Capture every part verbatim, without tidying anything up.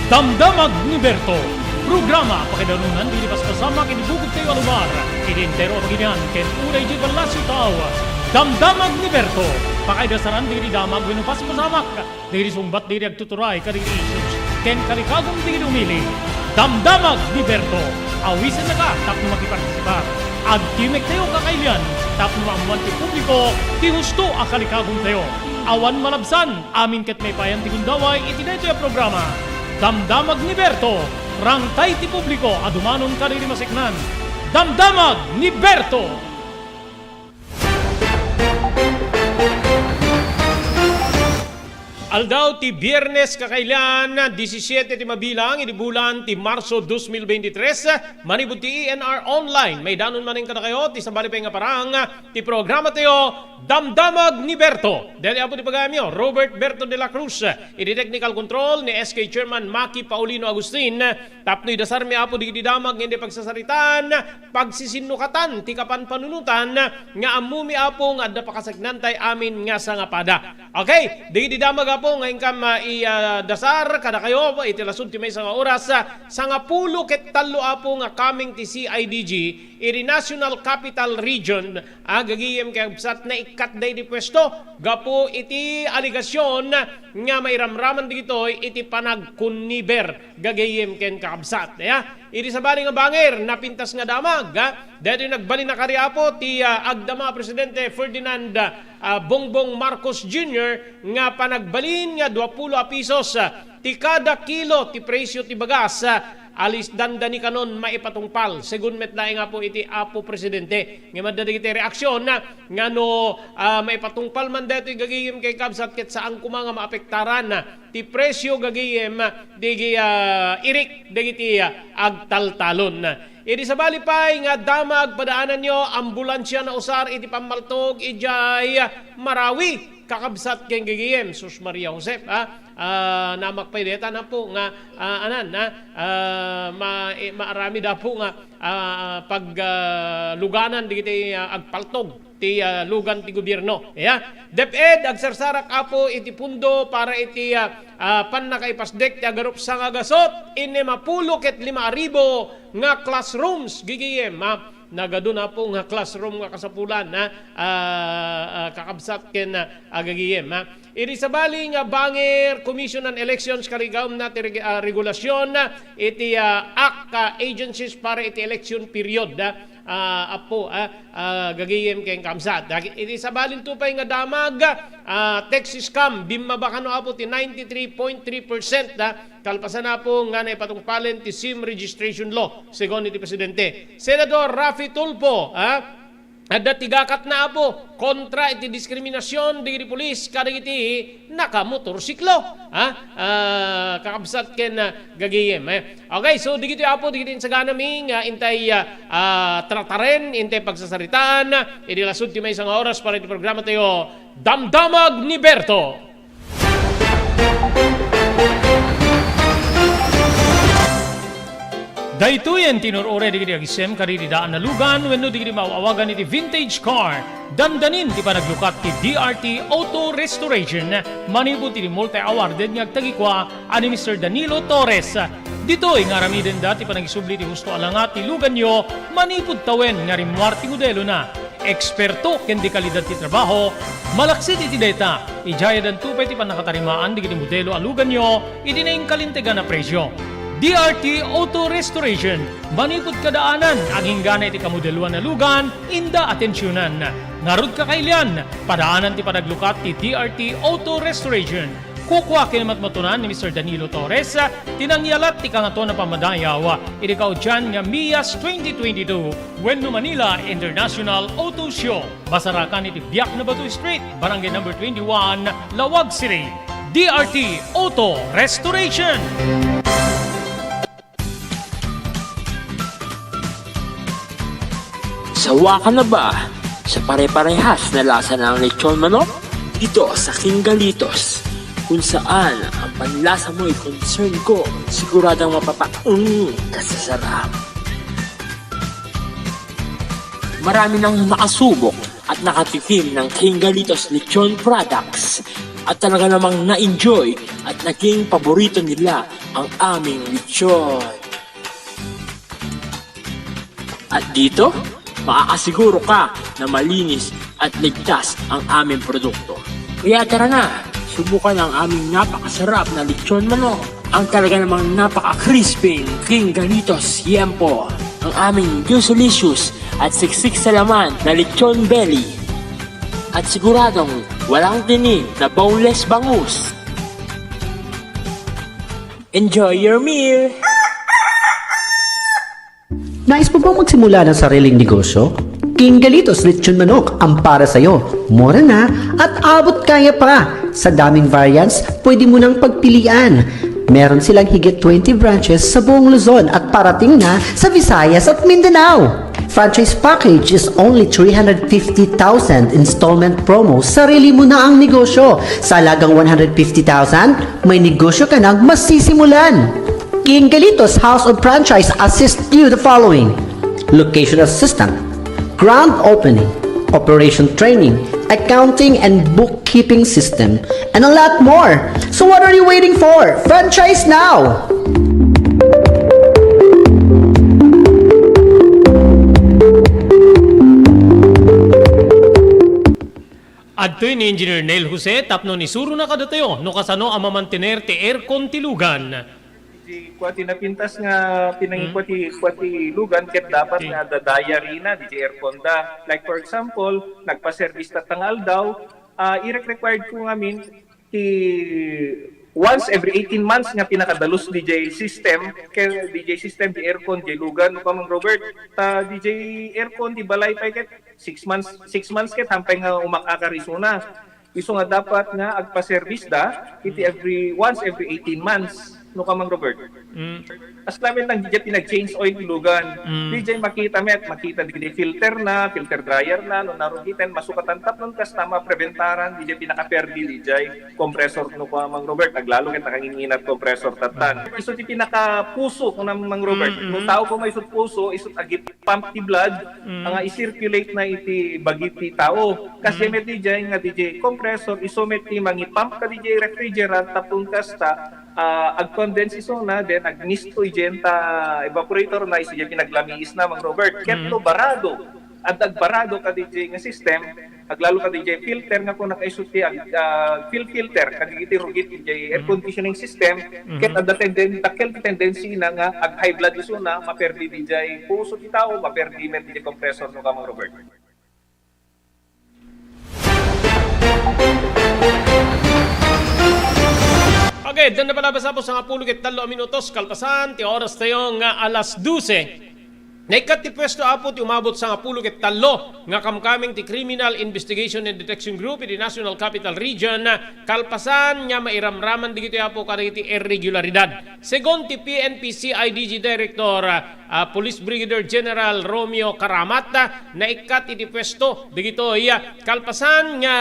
Damdamag ni Berto, programa a pakaidarunan dagiti paspasamak iti bukod tayo a lugar, iti entero a pagilian ken uray iti ballasiw tao. Damdamag ni Berto, pakaidasaran dagiti damag wenno paspasamak dagiti sungbat dagiti agtuturay kadagiti issues ken kalikagum dagiti umili. Damdamag ni Berto, awisennaka tapno makipartisipar. Agtimek tayo kakailian tapno maammuan ti publiko ti husto a kalikagum tayo. Awan malabsan, amin ket maipayan ti gundaway iti daytoy a programa. Damdamag ni Berto, rangtay ti publiko a dumanon kadagiti maseknan. Damdamag ni Berto! Aldaw ti Biyernes, kakailian, disisiete ti mabilang iti bulan ti Marso dos mil beintitres, manipud ti E N R Online, maidanon manen kadakayo ti sabali pay nga parang ti programa tayo, Damdamag ni Berto. Daytoy apo ti pagayamyo, Robert Berto de la Cruz, iti technical control ni S K Chairman Maki Paulino Agustin, tapno idasarmi, Apo, dagiti damag nga indi pagsasaritaan, pagsisinnukatan ti kapanpanunotan nga ammomi, Apo, nga adda pakaseknantay amin nga sangapada. Okay, dagiti damag, Apo, nga inkam, ah, i-, ah, dasar kadakayo iti lasud ti maysa nga oras, ah, sangapulo ket tallo, Apo, nga coming ti C I D G iti National Capital Region, ah, gagayem ken kabsat, naikkatda iti puesto gapu iti alegasyon nga mairamraman dagitoy iti panagkunniber. Gagayem ken kakabsat, ya. Idi sabali nga bangir, napintas nga damag, ha? Daytoy nagbalin a kari, Apo, ti, ah, agdama a Presidente Ferdinand, ah, Bongbong Marcos Junior nga panagbalin nga duapulo a pisos, ah, ti kada kilo ti presyo ti bagas, ah, alis dandani kanon maipatungpal. Segun met laeng, Apo, iti Apo Presidente. Ngem adda dagiti reaksyon, ah, nga no, ah, maipatungpal man daytoy gagayem ken kabsat ket saan koma nga maapektaran, ah, ti presyo gagayem dagiti, ah, irik dagiti, ah, agtaltalon. Idi sabali pay nga damag, padaananyo, ambulansia nausar iti pammaltog idiay Marawi, kakabsat ken gagayem. Sus Maria Josep, ah, ah, namak pay deta, Apo, nga, ah, anan, ah, ah, ma-, eh, maaramid, Apo, nga, ah, pag, ah, luganan dagiti, ah, agpaltog ti, ah, lugan ti gobierno. Ya. DepEd, agsarsarak, Apo, iti pundo para iti, ah, ah, pannakaipasdek ti agarup sangagasut, innem a pulo ket lima a ribu nga classrooms, gigiyem, ha? Nagadun, Apo, nga classroom nga kasapulan, ha? Ah, ah, kakabsat ken, ah, agagiyem, ha? Idi sabali nga bangir, Commission on Elections, karigawna ti reg-, ah, regulasyon, iti, ah, act, ah, agencies para iti election period, ah, ah, Apo, ah, ah, gagayem ken kabsat. Iti sabalinto pay nga damag, ah, tax scam, bimmaba kano, Apo, ti ninety-three point three percent, ah, kalpasan, Apo, nga naipatungpalen ti SIM registration law, segun iti Presidente. Senador Raffy Tulfo, ah, adda ti gakatna, Apo, kontra iti diskriminasion dagiti pulis kadagiti nakamotorsiklo, ha? Ah, kakabsat ken, ah, gagayem, eh. Okay, so dagitoy, Apo, dagiti insaganami nga intay, ah, ah, trataren, intay pagsasaritaan, idi lasud ti maysa nga oras para iti programa tayo, Damdamag ni Berto. Daytoyen ti inur-uray dagiti agisem kadagiti daan a lugan wenno dagiti maaw-awagan iti vintage car. Dandanin ti panaglukat ti D R T Auto Restoration manipud iti multi-awarded nga agtagikua a ni Mister Danilo Torres. Ditoy nga aramidenda ti panagisubli ti husto a langat ti luganyo manipud tawen nga rimmuar ti modelona. Eksperto ken dekalidad ti trabaho, malaksid iti dayta, idiay addanto pay ti pannakatarimaan dagiti modelo a luganyo iti nainkalintegan a presio. D R T Auto Restoration, manipud kadaanan, agingga iti kamodeloan a lugan, inda atensionan. Ngarud, kakailian, padaanan ti panaglukat ti D R T Auto Restoration. Kukua ken matmatunan ni Mister Danilo Torres ti nangyalat ti Kangatoan a Pammadayaw iti kaudian nga Mias twenty twenty-two wenno Manila International Auto Show. Masarakan iti Biak na Bato Street, Barangay Number twenty-one, Laoag City. D R T Auto Restoration. Sawa ka na ba sa pare-parehas na lasa ng lechon manok? Dito sa King Galitos, kung saan ang panlasa mo'y concern ko, siguradong mapapaung ka sa sarap. Marami nang nakasubok at nakatikim ng King Galitos Lechon Products. At talaga namang na-enjoy at naging paborito nila ang aming lechon. At dito, makakasiguro ka na malinis at ligtas ang aming produkto. Kaya tara na, subukan ang aming napakasarap na lechon manok. Ang talaga namang napaka-crispy, King Galitos Yempo. Ang aming juicelicious at siksik sa laman na lechon belly. At siguradong walang tinik na boneless bangus. Enjoy your meal! Nais mo bang magsimula ng sariling negosyo? King Galitos Lechon Manok ang para sa'yo. Mura na at abot kaya pa. Sa daming variants, pwede mo nang pagpilian. Meron silang higit twenty branches sa buong Luzon at parating na sa Visayas at Mindanao. Franchise package is only three hundred fifty thousand, installment promo, sarili mo na ang negosyo. Sa halagang one hundred fifty thousand, may negosyo ka nang masisimulan. King Galitos House of Franchise assist you the following: location assistant, grand opening, operation training, accounting and bookkeeping system, and a lot more. So what are you waiting for? Franchise now! Adtoy ni Engineer Neil Jose tapno isurona kadatayo no kasano a mamantener ti aircon ti lugan. Di kua ti napintas nga pinangikua ti, kua ti lugan ket dapat nga adda diary na, di ti aircon da. Like for example, nagpa-service tatta nga aldaw, ah, irek-required ko ngamin ti once every eighteen months nga pinakadalus di jay system, ket di jay system, di aircon, di lugan, no, Kamang Robert, ta di jay aircon, di balay pay ket six months, six months ket hampay nga umak-akar isuna. Isu nga dapat nga agpa-service da iti every, once every eighteen months, no, Kamang Robert. Mm. As lamin lang di jay pinag-change oil ti lugan. Mm. Di jay makita met, makita di filter na, filter dryer na, no narugiten, masukatan tapno kasta mapreventaran di jay pinakaperdi di jay compressor, no, Kamang Robert, aglalo ket nakanginginat compressor tattan. Isu ti pinakapuso, kunam, Mang Robert. Mm, mm. No tao ko may isut puso, isut agip pump ti blood, mm, nga i-circulate na iti bagi ti tao. Kas, mm, met di jay nga di jay compressor, isu met ti mangipump ka di jay refrigerant, tapno kasta, ah, ag-condense isuna, then agmisto idiay ta evaporator na, isu jay pinaglamiis na, Mang Robert. Ket, mm, no barado, adda agbarado ka di jay nga system, aglalo ka di jay filter nga kunana isu ti ag-, ah, fil-, filter kadagiti rugit idiay air conditioning system, mhm, ket adda tenden-, dakkel ti tendency na nga ag-high blood isuna, maperdi di jay puso ti tao, maperdi met di jay compressor, no, Kamang Robert. Okay, adda na pala basta po sangapulo ket tallo a minutos kalpasan ti oras tayo nga alas dose. Naikkat ti puesto, Apo, ti umabot sangapulo ket tallo nga kamkameng ti Criminal Investigation and Detection Group iti National Capital Region, kalpasan nga mairamraman dagitoy, Apo, kadagiti irregularidad. Segun ti P N P C I D G Director, ah, Police Brigadier General Romeo Karamat, ah, naikkat iti puesto dagitoy, ah, kalpasan nga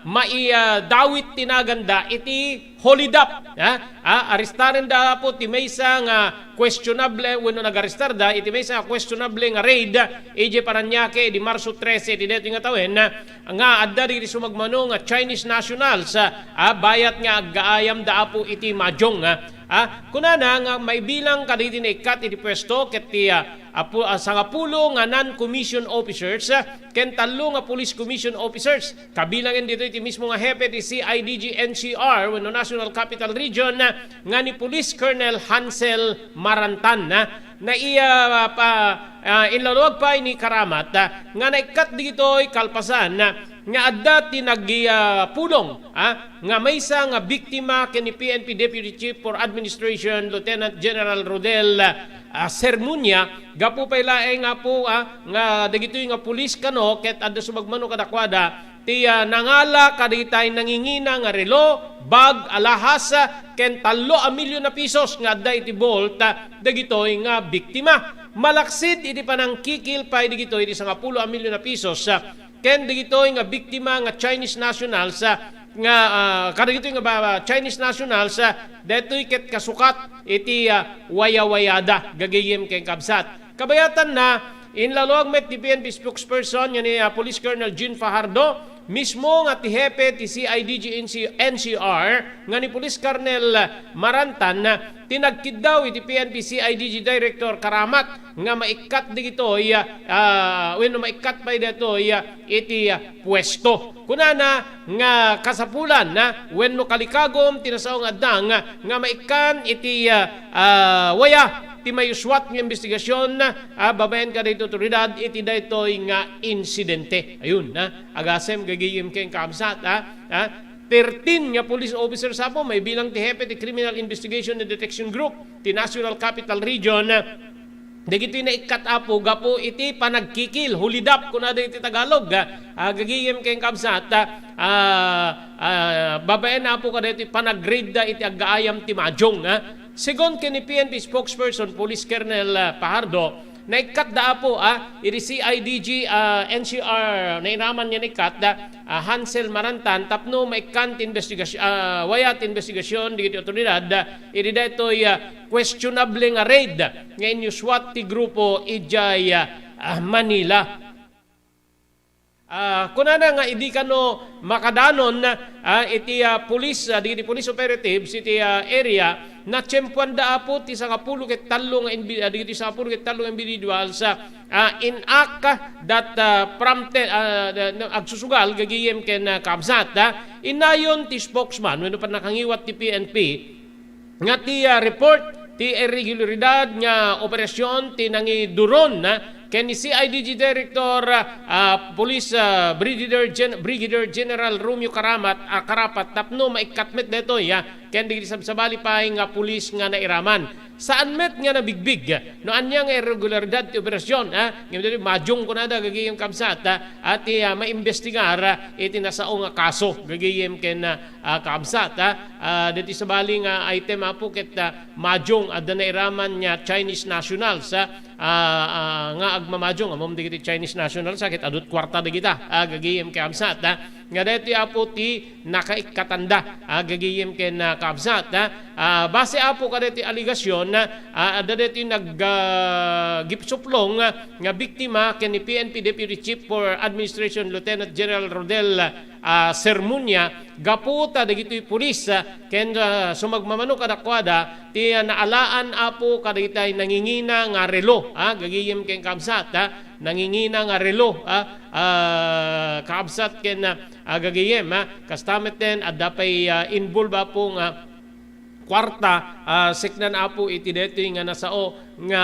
mai-, ah, dawit ti naganda iti holidap, ha? Ah, arestarenda, Apo, ti maysa nga questionable, wenno nagarestarda iti maysa nga questionable nga raid idiay Parañaque idi Marso trese iti daytoy nga tawen, nga adda dagiti sumagmamano nga Chinese nationals, ah, bayat nga aggaayamda, Apo, iti Majong, ah. Ah, kunana nga maibilang kadagiti naikkat iti puesto ket ti, ah, apu-, ah, sangapulo nga non-commissioned officers, ah, ken tallo nga police commission officers. Kabilangen ditoy ti mismo nga hepe ti C I D G N C R wenno National Capital Region, ah, nga ni Police Colonel Hansel Marantan, ah. Nai-, ah, pa, ah, inlaluag pay ni Karamat, ah, nga naikkat dagitoy kalpasan, ah, nga adda ti nag-, ah, pulong, ah, nga maysa nga biktima ken ni P N P Deputy Chief for Administration Lieutenant General Rodel, ah, Sermonia, gapu pay laeng, Apo, ah, nga dagitoy nga pulis kano ket adda sumagmano kadakuada ti, ah, nangala kadagitay nangingina nga relo, bag, alahas, ah, ken tallo a milyon a pisos nga adda iti vault, ah, dagitoy nga biktima. Malaksid iti panangkikil pay dagitoy iti sangapulo a milyon a pisos, ah, ken dagitoy nga biktima nga Chinese nationals, ah, nga, ah, kadagitoy nga ba-, Chinese nationals, ah, daytoy ket kasukat iti, ah, wayawayada, gagayyem ken kabsat. Kabayatanna, inlaluag met ti P N P spokesperson nga ni, ah, Police Colonel Jean Fajardo, Mismo nga ti hepe ti C I D G N C, N C R nga ni Police Colonel Marantan ti nagkiddaw iti P N P C I D G Director Karamat nga maikkat digitoy, ah, wenno maikkat pay ditoy, ah, iti, ah, puesto. Kunana nga kasapulan, ah, wenno kalikagom ti nasao nga addang nga maikkan iti, ah, ah, waya ti mayuswat nga imbestigasyon, ah, babaen kadagiti otoridad iti daytoy nga insidente. Ayun, ah, agasem gagayem ken kaabsat, ah, ah, thirteen nga police officers apo, maibilang ti hepe ti Criminal Investigation and Detection Group ti National Capital Region, ah, dagitoy naikkat apo gapu iti panagkikil, hulidap, kunada iti Tagalog, ah, ah, gagayem ken kaabsat, ah, ah, ah, babaen apo kadagitoy panagridda iti aggaayam ti majong, ah. Segun ken ni P N P spokesperson Police Colonel, ah, Fajardo, naikkat da apo, ah, iti C I D G, ah, N C R, nairaman nga naikkat da, ah, Hansel Marantan tapno maikkan ti investigasy-, ah, waya ti investigasyon dagiti otoridad, ah, iti daytoy, ah, questionable nga raid nga inyuswat ti grupo idiay, ah, ah, Manila. Ah, kunana nga idi kano makadanon, ah, iti, ah, pulis, ah, dagiti police operatives iti, ah, area, natiempoanda apo ti sangapulo ket tallo nga inbi-, ah, dagiti sangapulo ket tallo nga individuals, ah, ah, in act that, ah, prompted, ah, the, no, agsusugal gagayem ken, ah, kaabsat, ah. Innayon ti spokesman wenno pannakangiwat ti P N P, nga ti, ah, report ti irregularidad nga operasyon ti nangiduron, ah, ken ni C I D G Director, ah, ah, Police, ah, Brigadier Gen-, Brigadier General Romeo Karamat, ah, Karapat tapno maikkat met daytoy, ah, ken dagiti sabsabali pay nga pulis nga nairaman. Saan met nga nabigbig no ania nga irregularidad ti operasyon, ah, ngem daytoy majong kunada gagayem kaabsat, ah, a ti, ah, maimbestigar, ah, iti nasao nga kaso gagayem ken, ah, ah, kaabsat, ah. Ah, daytoy sabali nga item apo ket, ah, majong adda nairaman nga Chinese nationals, ah, ah, ah, nga agmamajong. Ammom dagiti Chinese nationals, ah, ket adu ti kuarta dagita, ah, gagayem ken kaabsat, ah. Nga daytoy apo ti nakaikkatanda, ah, gagayem ken, ah, kaabsat, ah. Ah, base apo kadaytoy alegasyon, ah, adda daytoy nag, ah, gipsuplong, ah, nga biktima ken ni P N P Deputy Chief for Administration Lieutenant General Rodel, ah, Sermonia, gapu ta dagitoy pulis, ah, ken, ah, sumagmamano kadakuada ti, ah, naalaan apo kadagitay nangingina nga relo, ah, gagayem ken kaabsat, ah, nangingina nga relo, ah, ah, kaabsat ken, ah, ah, gagayem, ah, kasta metten adda pay, ah, involve apo nga kuarta, ah, seknan apo iti daytoy nga nasao nga,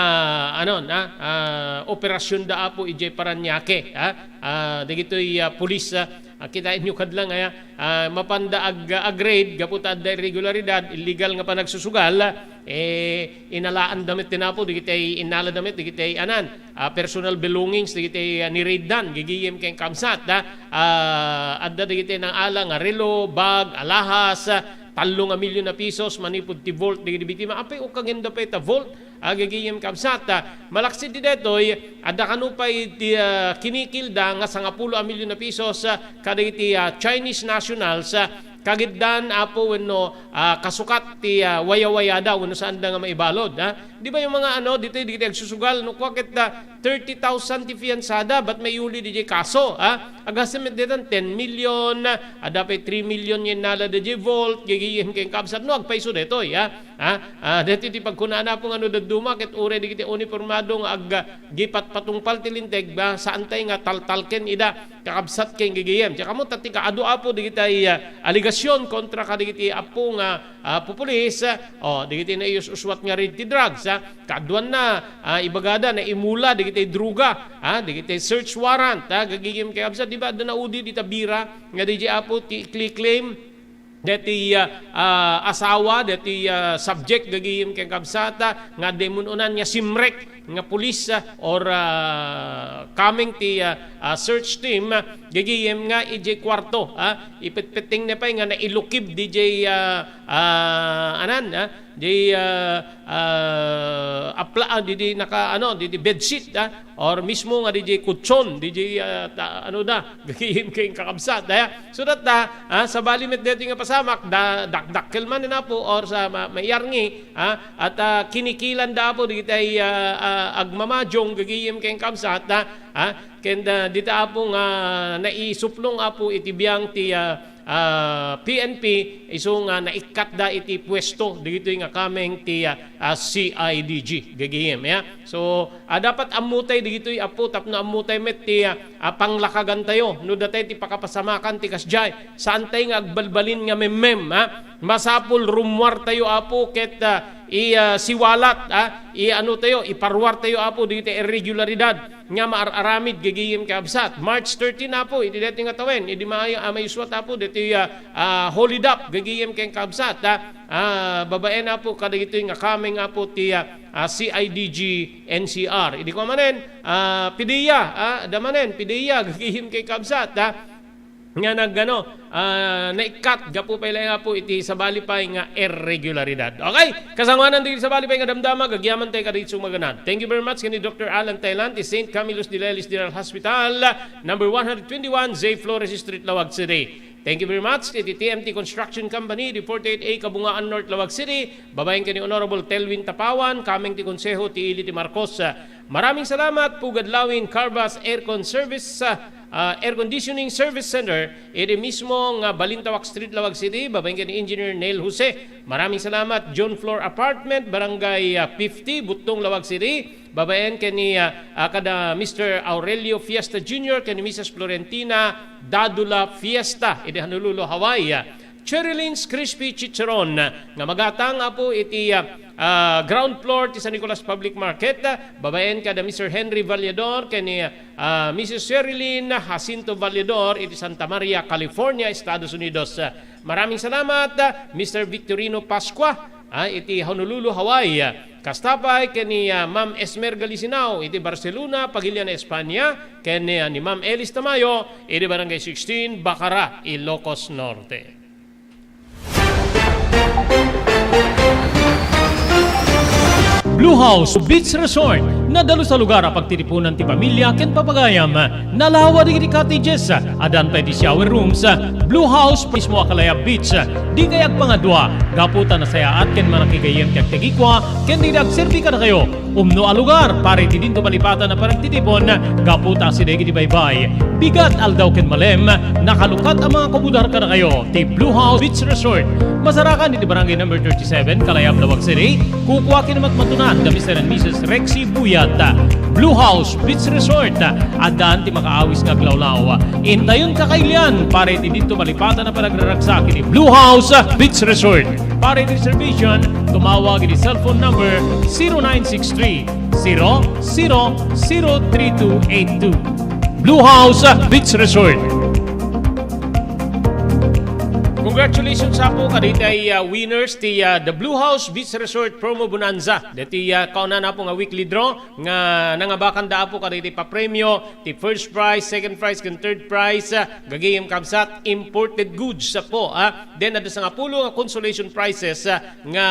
ano, na, ah, operasyon da apo idiay Parañaque, ah, ah, dagitoy, ah, pulis, ah, ah, kitaenyo kadla nga, ah, mapanda ag-, ag-raid gapu ta adda irregularidad, illegal nga panagsusugal, eh, inalaan da met ti napo, dagitay innala da met, dagitay anan, ah, personal belongings, dagitay, ah, ni-raid dan, gagayem ken kaabsat, ah, ah, adda dagitay nangala nga relo, bag, alahas, ah, tallo nga milyon a pesos manipud ti vault dagiti biktima. Apay, ukkagen da pay ta vault, ah, gagayem kaabsat, ah, malaksid ti daytoy, adda kano pay ti, ah, kinikilda nga sangapulo a milyon a pesos, ah, kadagiti, ah, Chinese nationals, ah, kagiddan apo wenno, ah, kasukat ti, ah, wayawayada wenno saanda nga maibalud, ah. Di ba yung mga ano, dito, dito agsusugal, no, kwa ket, ah, thirty thousand ti fiansada, but maiyuli diay kaso, ah. Agasem met ditan ten million, ah, adda pay three million nga innala diay vault, gagayem ken kaabsat, no, agpayso daytoy, ah. Ah, ah, daytoy ti pagkunana apo nga no dadduma ket uray dagiti unipormado nga ag-, gipatpatungpal ti linteg, ba, saantay nga taltalken ida, kakabsat ken gagayem. Diak ammo ta ti kaadu apo dagitay, ah, alegasyon kontra kadagiti apo nga, ah, pupulis, ah, o, dagiti naiyus-uswat nga raid ti drugs, ah, kaaduanna, ah, ibagada, naimula dagitay droga, ah, dagitay search warrant, ah, gagayem ken kaabsat, di ba, adda naudi dita bira nga diay apo ti ikli-claim deti, ah, ah, asawa deti, ah, subject gagayem ken kaabsat, ah, nga adda immun-unan nga simrek nga pulis, ah, or, ah, coming ti, ah, ah, search team, ah, gagayem nga idiay kuarto, ah, ipetpetengna pay nga nailukib diay, ah, ah, anan, ah, diay, ah, ah, apla-, ah, diay naka, ano, diay bedsheet, ah, or mismo nga diay kutson, diay, ah, ta-, ano da, gagayem ken kakabsat, ah. So that, ah, ah, sabali met deti nga pasamak, da-, dakdakkel man ni napo, or sa ma-, maiyarngi, ah, at, ah, kinikilan da apo, dagitay, ah, ah, agmamajong, gagayem ken kakabsat, ah, ah, And, ah, dita, Apo, nga naisuplong, Apo, iti biang ti, ah, ah, P N P, isu nga naikkatda iti puesto dagitoy nga kameng ti, ah, ah, C I D G, gagayem, ya. So, ah, dapat ammotay dagitoy, Apo, tapno ammotay met ti, ah, ah, panglakagantayo. No datay ti pakapasamakan ti kasdiay, saantay nga agbalbalin nga memmem, ha? Masapul rummuartayo, Apo, ket, ah, i, ah, siwalat, ah, i, ano tayo, iparuartayo, Apo, dagiti irregularidad nga maar-aramid, gagayem ken kabsat. March thirteen, Apo, iti daytoy nga tawen, idi ma-, ah, maisuat, Apo, daytoy, ah, ah, Holy Dap, gagayem ken kabsat, ah, ah, babaen, Apo, kadagitoy nga kameng, Apo, ti, ah, ah, C I D G N C R. Idi kua manen, ah, PDEA, ah, adda manen, PDEA, gagayem ken kabsat, ah, nga nagano, ah, naikkat gapu pay laeng, Apo, iti sabali pay nga irregularidad. Okay? Kasangoanan dagiti sabali pay nga damdama, agyaman tayo kadagiti sumaganan. Thank you very much ken ni Doctor Alan Thailand, ti Saint Camillus de Lelis General Hospital, number one hundred twenty-one, Zay Flores Street, Laoag City. Thank you very much iti T M T Construction Company, di forty-eight A Kabungaan North, Laoag City, babaen ken ni Honorable Telwin Tapawan, kameng ti Konseho ti Ili ti Marcos. Maraming salamat, Pugad Lawin Carvas Aircon Service, ah, ah, Air Conditioning Service Center, iti mismo nga Balintawak Street, Laoag City, babaen ken ni Engineer Neil Jose. Maraming salamat, John Floor Apartment, Barangay, ah, fifty, Buttong, Laoag City, babaen ken ni, ah, ah, kada Mister Aurelio Fiesta Junior ken ni Missus Florentina Dadula Fiesta, iti Honolulu, Hawaii. Cherilin's Crispy Chicharon nga magatang, Apo, iti, ah, ah, ground floor ti San Nicolas Public Market, ah, babaen kada Mister Henry Vallador ken ni, ah, Missus Sherilyn Jacinto Vallador iti Santa Maria, California, Estados Unidos. Ah, maraming salamat, ah, Mister Victorino Pascua, ah, iti Honolulu, Hawaii. Ah, kasta pay ken ni, ah, Ma'am Esmer Galisinao iti Barcelona, Pagilian, Espanya, ken ni, ah, ni Ma'am Elis Tamayo iti Barangay sixteen, Bacara, Ilocos Norte. Blue House Beach Resort, nadalus a lugar a pagtitipunan ti pamilia ken papagayam. Nalawa dagiti cottages, addan pay ti shower rooms. Blue House mismo a Kalayab Beach. Dikay agpangadua, gapu ta nasayaat ken manakigayyem ti agtagikua ken dagiti agserbi kadakayo. Umno a lugar para iti dinto malipatan a panagtitipon, gapu ta asideg iti baybay, bigat, aldaw ken malem, nakalukat a mangakubudar kadakayo ti Blue House Beach Resort. Masarakan iti Barangay Number thirty-seven, Kalayab, Laoag City. Kukua ken ni matmatunan da Mister and Missus Rexy Buyat. Blue House Beach Resort, addan ti makaawis nga aglawlaw. Intayon kakailian para iti dinto malipatan a panagraragsak iti Blue House Beach Resort. Para iti reservation, tumawag iti cellphone number zero nine six three, zero zero zero three two eight two. Blue House Beach Resort. Congratulations, Apo, kadagiti, ah, winners ti, ah, The Blue House Beach Resort Promo Bonanza. Daytoy, ah, kauna na, Apo, nga weekly draw nga nangabakanda, Apo, kadagiti papremio ti first prize, second prize, ken third prize, ah, gagayem kabsat, imported goods, Apo, ah. Then, adda sangapulo nga consolation prizes, ah, nga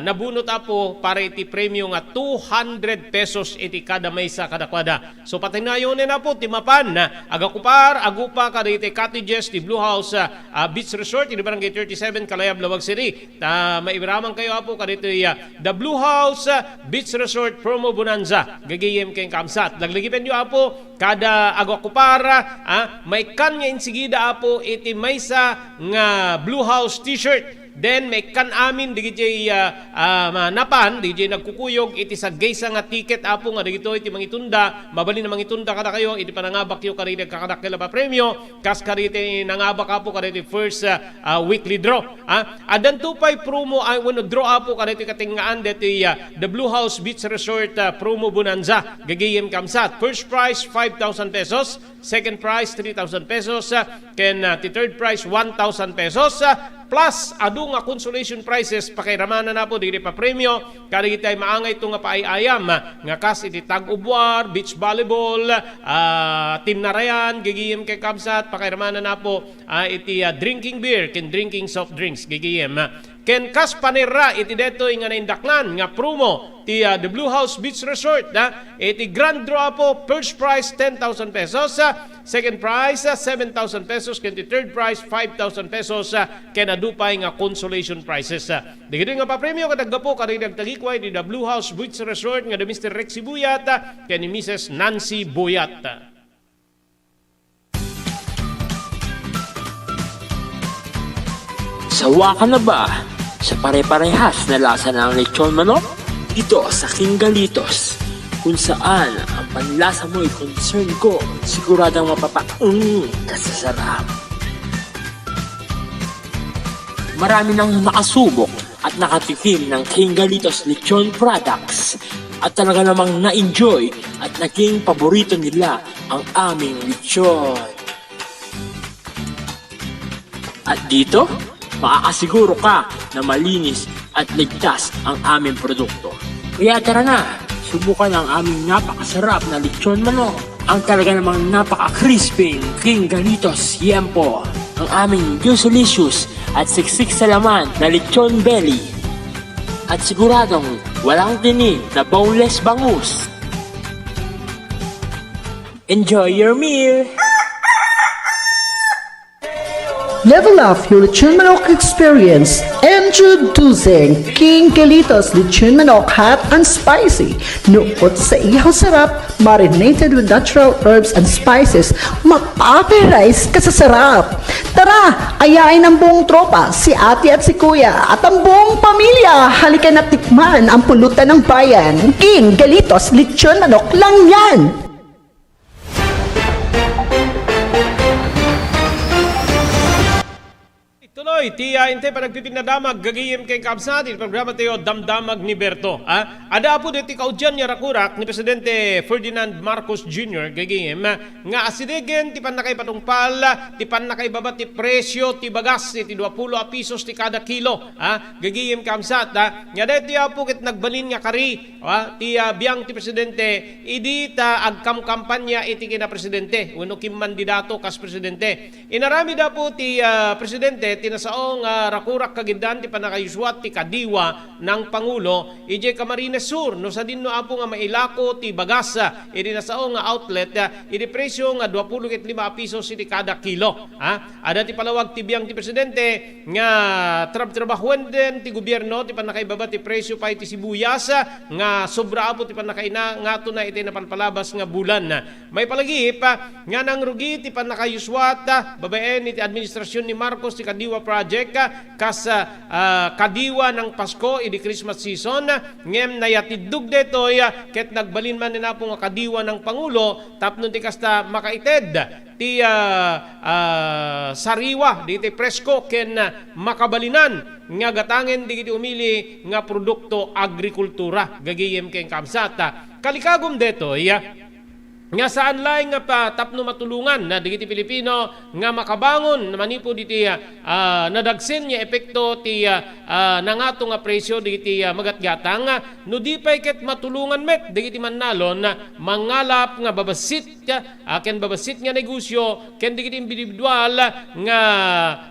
nabunot, Apo, para iti premio nga two hundred pesos iti kada maysa kadakuada. So, patinayunen, Apo, ti mapan, ah, agakupar, agupa kadagiti cottages ti Blue House, ah, ah, Beach Resort, iti Barangay thirty-seven, Kalayab, Laoag City. Ta, maibaraman kayo, Apo, kadagiti, ah, The Blue House, ah, Beach Resort Promo Bonanza. Gagayem ken kabsat. Laglagipenyo, Apo, kada agakupar, ah, maikkan nga insigida, Apo, iti maysa nga Blue House T-shirt. Then, maikkan amin dagiti, ah, ah, ma-, napan, dagiti nagkukuyog iti saggaysa nga ticket, Apo, nga dagitoy ti mangitunda, mabalin a mangitunda kadakayo iti panangabakyo kadagiti agkakadakkel a papremio, kas kadagiti nangabak, Apo, kadagiti first, ah, ah, weekly draw. Ah, addanto pay promo, ah, wenno draw, Apo, kadagiti katengngaan daytoy, ah, The Blue House Beach Resort, ah, Promo Bonanza. Gagayem kabsat. First prize, five thousand pesos. Second prize, three thousand pesos, ah, ken, ah, ti third prize, one thousand pesos, ah, plus adu nga consolation prizes, pakairamananna, Apo, dagiti papremio kadagiti maangayto nga paay-ayam, ah, nga kas iti tug of war, beach volleyball, ah, tinnarayan, gagayem ken kabsat, pakairamananna, Apo, ah, iti, ah, drinking beer ken drinking soft drinks, gagayem, ah. Ken kas panerra iti daytoy nga naindaklan nga promo ti, ah, The Blue House Beach Resort, ah, iti grand draw, Apo, first prize, ten thousand pesos, ah, second prize, ah, seven thousand pesos, ken ti third prize, five thousand pesos, ah, ken adu pay nga consolation prizes, ah. Dagitoy nga papremio ket aggapu kadagiti agtagikua iti The Blue House Beach Resort nga da Mister Rexy Buyat, ah, ken ni Missus Nancy Buyat. Sawa ka na ba sa pare-parehas na lasa ng lechon manok? Dito sa King Galitos, kung saan ang panlasa mo'y concern ko, siguradong mapapaung ka sa sarap. Marami nang nakasubok at nakatikim ng King Galitos Lechon products at talaga namang na-enjoy at naging paborito nila ang aming lechon. At dito, makakasiguro ka na malinis at ligtas ang aming produkto. Kaya tara na, subukan ang aming napakasarap na lechon manok. Ang talaga namang napaka-crispy, King Galitos Yempo. Ang aming juicy-licious at siksik sa laman na lechon belly. At siguradong walang tinik na boneless bangus. Enjoy your meal! Level up your lechon manok experience. Introducing King Galitos Lechon Manok Hot and Spicy. Nukot sa ihaw sarap, marinated with natural herbs and spices, mapaparize ka sa sarap. Tara, ayain ang buong tropa, si ate at si kuya, at ang buong pamilya. Halika na tikman ang pulutan ng bayan. King Galitos Lechon Manok lang yan! Tuloy ti, ah, intay panagpipinadamag gagayem ken kabsat iti programa tayo, Damdamag ni Berto. Ah, adda apo deti kaudian nga rakurak ni Presidente Ferdinand Marcos Junior gagayem, ah, nga asidegen ti pannakaipatungpal, ah, ti pannakaibaba ti presyo ti bagas iti dua pulo a pisos ti kada kilo. Ah, gagayem kabsat, ah, nga daytoy apo ket nagbalin nga kari, ah, ti, ah, biang ti Presidente idi ta agkamkampanya iti kinapresidente wenno kimmandidato kas presidente. Inaramid apo ti, ah, presidente ti nasao nga rakurak kagiddaan ti pannakayusua ti kadiwa ng Pangulo idiay Camarines Sur, no sadinno apo nga mailako ti bagas, ah, iti nasao nga outlet, ah, iti presyo nga dua pulo ket lima a pisos iti kada kilo. Ha? Adda ti palawag ti biang ti presidente nga trabtrabahuenden ti gobierno ti pannakaibaba ti presyo pay ti sibuyas, ah, nga sobra apo ti pannakaina ngatona iti napalpalabas nga bulan. Maipalagip, ah, nga nangrugi ti pannakayusua, ah, babaen iti administrasyon ni Marcos ti Kadiwa Project, ah, kas, ah, ah, kadiwa ng Pasko idi Christmas season, ah, ngem nayatiddog daytoy, ah, ket nagbalin manen apo nga kadiwa ng Pangulo tapno ti kasta makaited ti, ah, ah, sariwa diti presko ken, ah, makabalinan nga gatangen dagiti umili nga produkto agrikultura gagayem ken kabsat. Ah, kalikagum daytoy, ah, nga saan laeng nga pa tapno matulongan na dagiti Pilipino nga makabangon manipud iti, ah, nadagsen nga epekto ti, ah, ah, nangato nga presyo dagiti, ah, magatgatang, ah, no di pay ket matulongan met dagiti mannalon, ah, mangalap nga babassit, ah, ken babassit nga negosyo ken dagiti individual nga,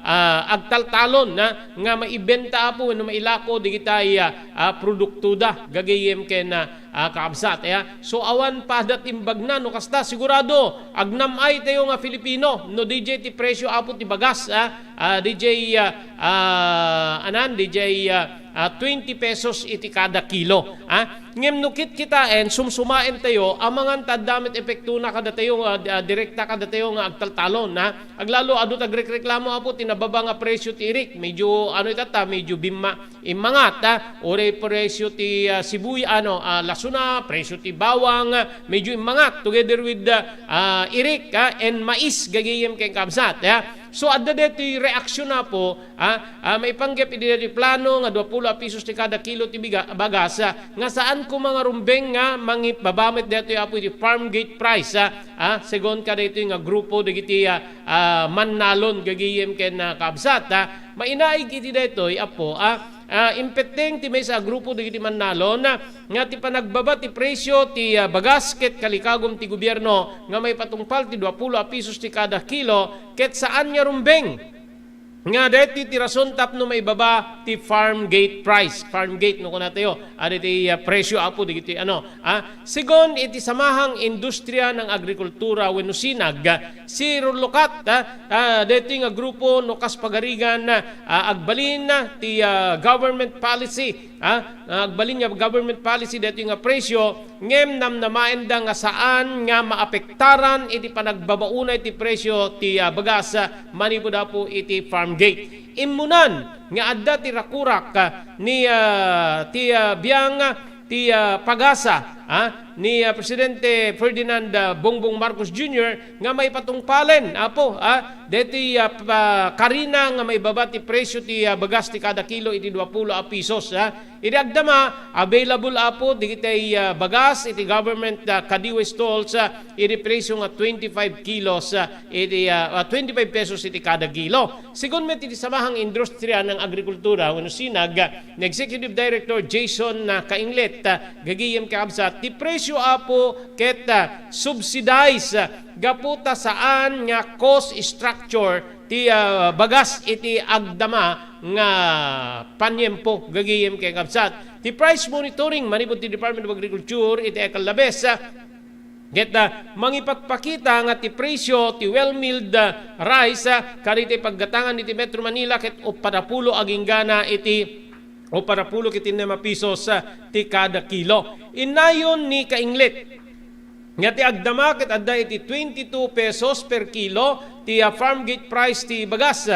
ah, agtaltalon, ah, nga maibenta apo wenno mailako dagiti, ah, ah, produktoda gagayem ken, ah, ah, kaabsat, eh, ah. So, awan pa dat imbagna, no kasta, sigurado, agnam-ay tayo nga Filipino, no D J ti presyo apo ti bagas, ah, ah, D J, ah, ah, anan, D J, ah, ah, twenty pesos iti kada kilo, ah. Ngem no kitkitaen, sumsumaen tayo, amangan ta adda met epektona kadatayo, ah, ah, direkta kadatayo nga agtaltalon, ah. Aglalo, adu ti agrekreklamo apo ti nababa nga presyo ti irik, medyo, ano itata, medyo bimma, immangat, ah, uray presyo ti, ah, sibuy-, ano, ah, lasuna, presyo ti bawang, ah, medyo immangat together with, ah, ah, irik, ah, and mais, gagayem ken kabsat, ah. So, adda daytoy reaksyon apo, ah, ah, maipanggep idi daytoy plano nga dua pulo a pisos ti kada kilo ti biga-, bagas, ah, nga saan koma nga rumbeng nga mangibaba met daytoy apo iti farm gate price, ah, ah, segun kadaytoy nga grupo dagiti, ah, ah, mannalon gagayem ken, ah, kabsat, ah. Mainaig iti daytoy, apo, ah, ah, impetteng ti maysa a grupo dagiti mannalon, ah, nga ti panagbaba ti presyo ti, ah, bagas ket kalikagum ti gobierno nga maipatungpal ti dua pulo a pisos ti kada kilo ket saan nga rumbeng nga daytoy ti rason tapno maibaba ti farm gate price. Farm gate, no, kunatayo, adi ti, ah, presyo, apo, dagiti, ano, ah, segun iti Samahang Industria ng Agrikultura wenno sinag, ah, si Rulukat, ah, ah, daytoy nga grupo no kas pagarigan, ah, agbalin, ah, ti, ah, government policy, ah, ah, agbalin nga government policy daytoy nga presyo, ngem namnamaenda nga saan nga maapektaran iti panagbabaonay ti presyo ti, ah, bagas, ah, manipud apo iti farm Gate. Immunan nga adda ti rakurak, ah, ni, ah, ti, ah, biang, ah, ti, ah, pagasa, ah, ni, ah, Presidente Ferdinand, ah, Bongbong Marcos Junior nga maipatungpalen, apo, ah, deti, ah, pa-, karina nga maibaba ti presyo ti, ah, bagas ti kada kilo iti duapulo a pisos, ah. Idi agdama, available, apo, dagiti, ah, bagas iti government, ah, kadiwe stalls, ah, iti presyo nga twenty-five kilos, ah, iti, ah, ah, twenty-five pesos iti kada kilo. Segun met iti Samahang Industriya ng Agrikultura wenno SINAG, ah, ni Executive Director Jason, ah, Kainglet, ah, gagayem kakabsat, ti presyo, apo, ket, ah, subsidize, ah, gapu ta saan nga cost structure ti, ah, bagas iti agdama nga paniempo, gagayem kakabsat. Ti price monitoring manipud ti Department of Agriculture iti Ekalabes, ah, ket, ah, mangipatpakita nga ti presyo ti well milled, ah, rice, ah, kadagiti paggatangan iti Metro Manila ket uppat a pulo agingga na iti uppat a pulo ket innem a pisos, ah, ti kada kilo. Innayon ni Kainglet nga ti agdama ket adda iti twenty-two pesos per kilo ti, ah, farm gate price ti bagas.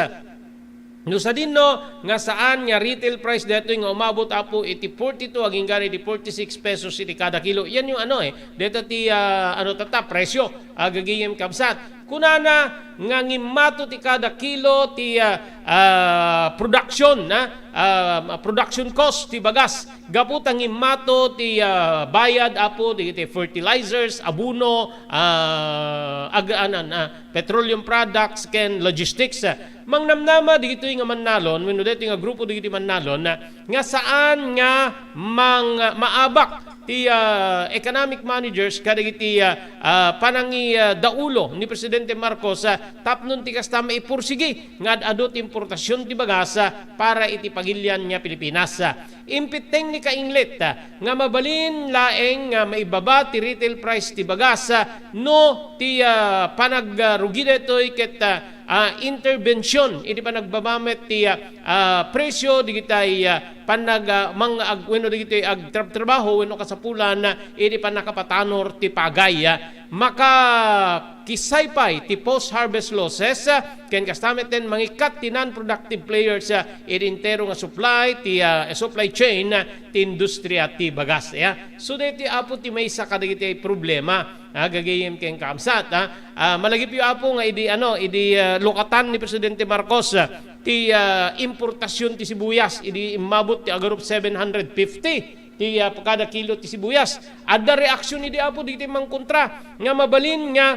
No sadino nga saan nga retail price daytoy nga umabot, apo, iti forty-two agingga iti forty-six pesos iti kada kilo. Yan yung ano, eh, deta ti, ah, ano, tata, presyo, ah, gagayem kabsat. Kunana nga ngimmato ti kada kilo ti, ah, ah, production, na, ah, production cost ti bagas. Gapu ta ngimmato ti, ah, bayad, apo, dagiti fertilizers, abono, ah, ag-, anan, ah, petroleum products ken logistics. Mangnamnama dagitoy nga mannalon wenno daytoy nga grupo dagiti mannalon, ah, nga saan nga mang-, maabak ti, ah, economic managers kadagiti, ah, ah, panangi-, ah, daulo ni Presidente Marcos, ah, tapno ti kasta maipursigi nga ad-adu ti importasyon ti bagas, ah, para iti pagilian nga Pilipinas. Impitteng ni Kainglet, ah, nga mabalin laeng nga maibaba ti retail price ti bagas, ah, no ti, ah, panagrugi daytoy ket, ah, ah, intervention iti panagbaba met ti, ah, ah, presyo digitay, ah, panag-, ah, mang-, ag-, wenno digitoy agtrabtrabaho wenno kasapulan, ah, iti pannakapatanor ti pagay, ah. Makakisay pay ti post-harvest losses, ah, ken kasta met ten mangikkat ti non-productive players, ah, iti entero nga supply ti, ah, supply chain, ah, ti industriya ti bagas, ya. So, daytoy, apo, ti maysa kadagiti problema, ah, gagayem ken kabsat, ah. Ah, malagipyo, apo, nga idi, ano, idi, ah, lukatan ni Presidente Marcos, ah, ti, ah, importasyon ti sibuyas, idi immabot ti agarup seven hundred fifty ti, ah, kada kilo ti sibuyas. Adda reaksyon idi, apo, dagiti mangkontra nga mabalin nga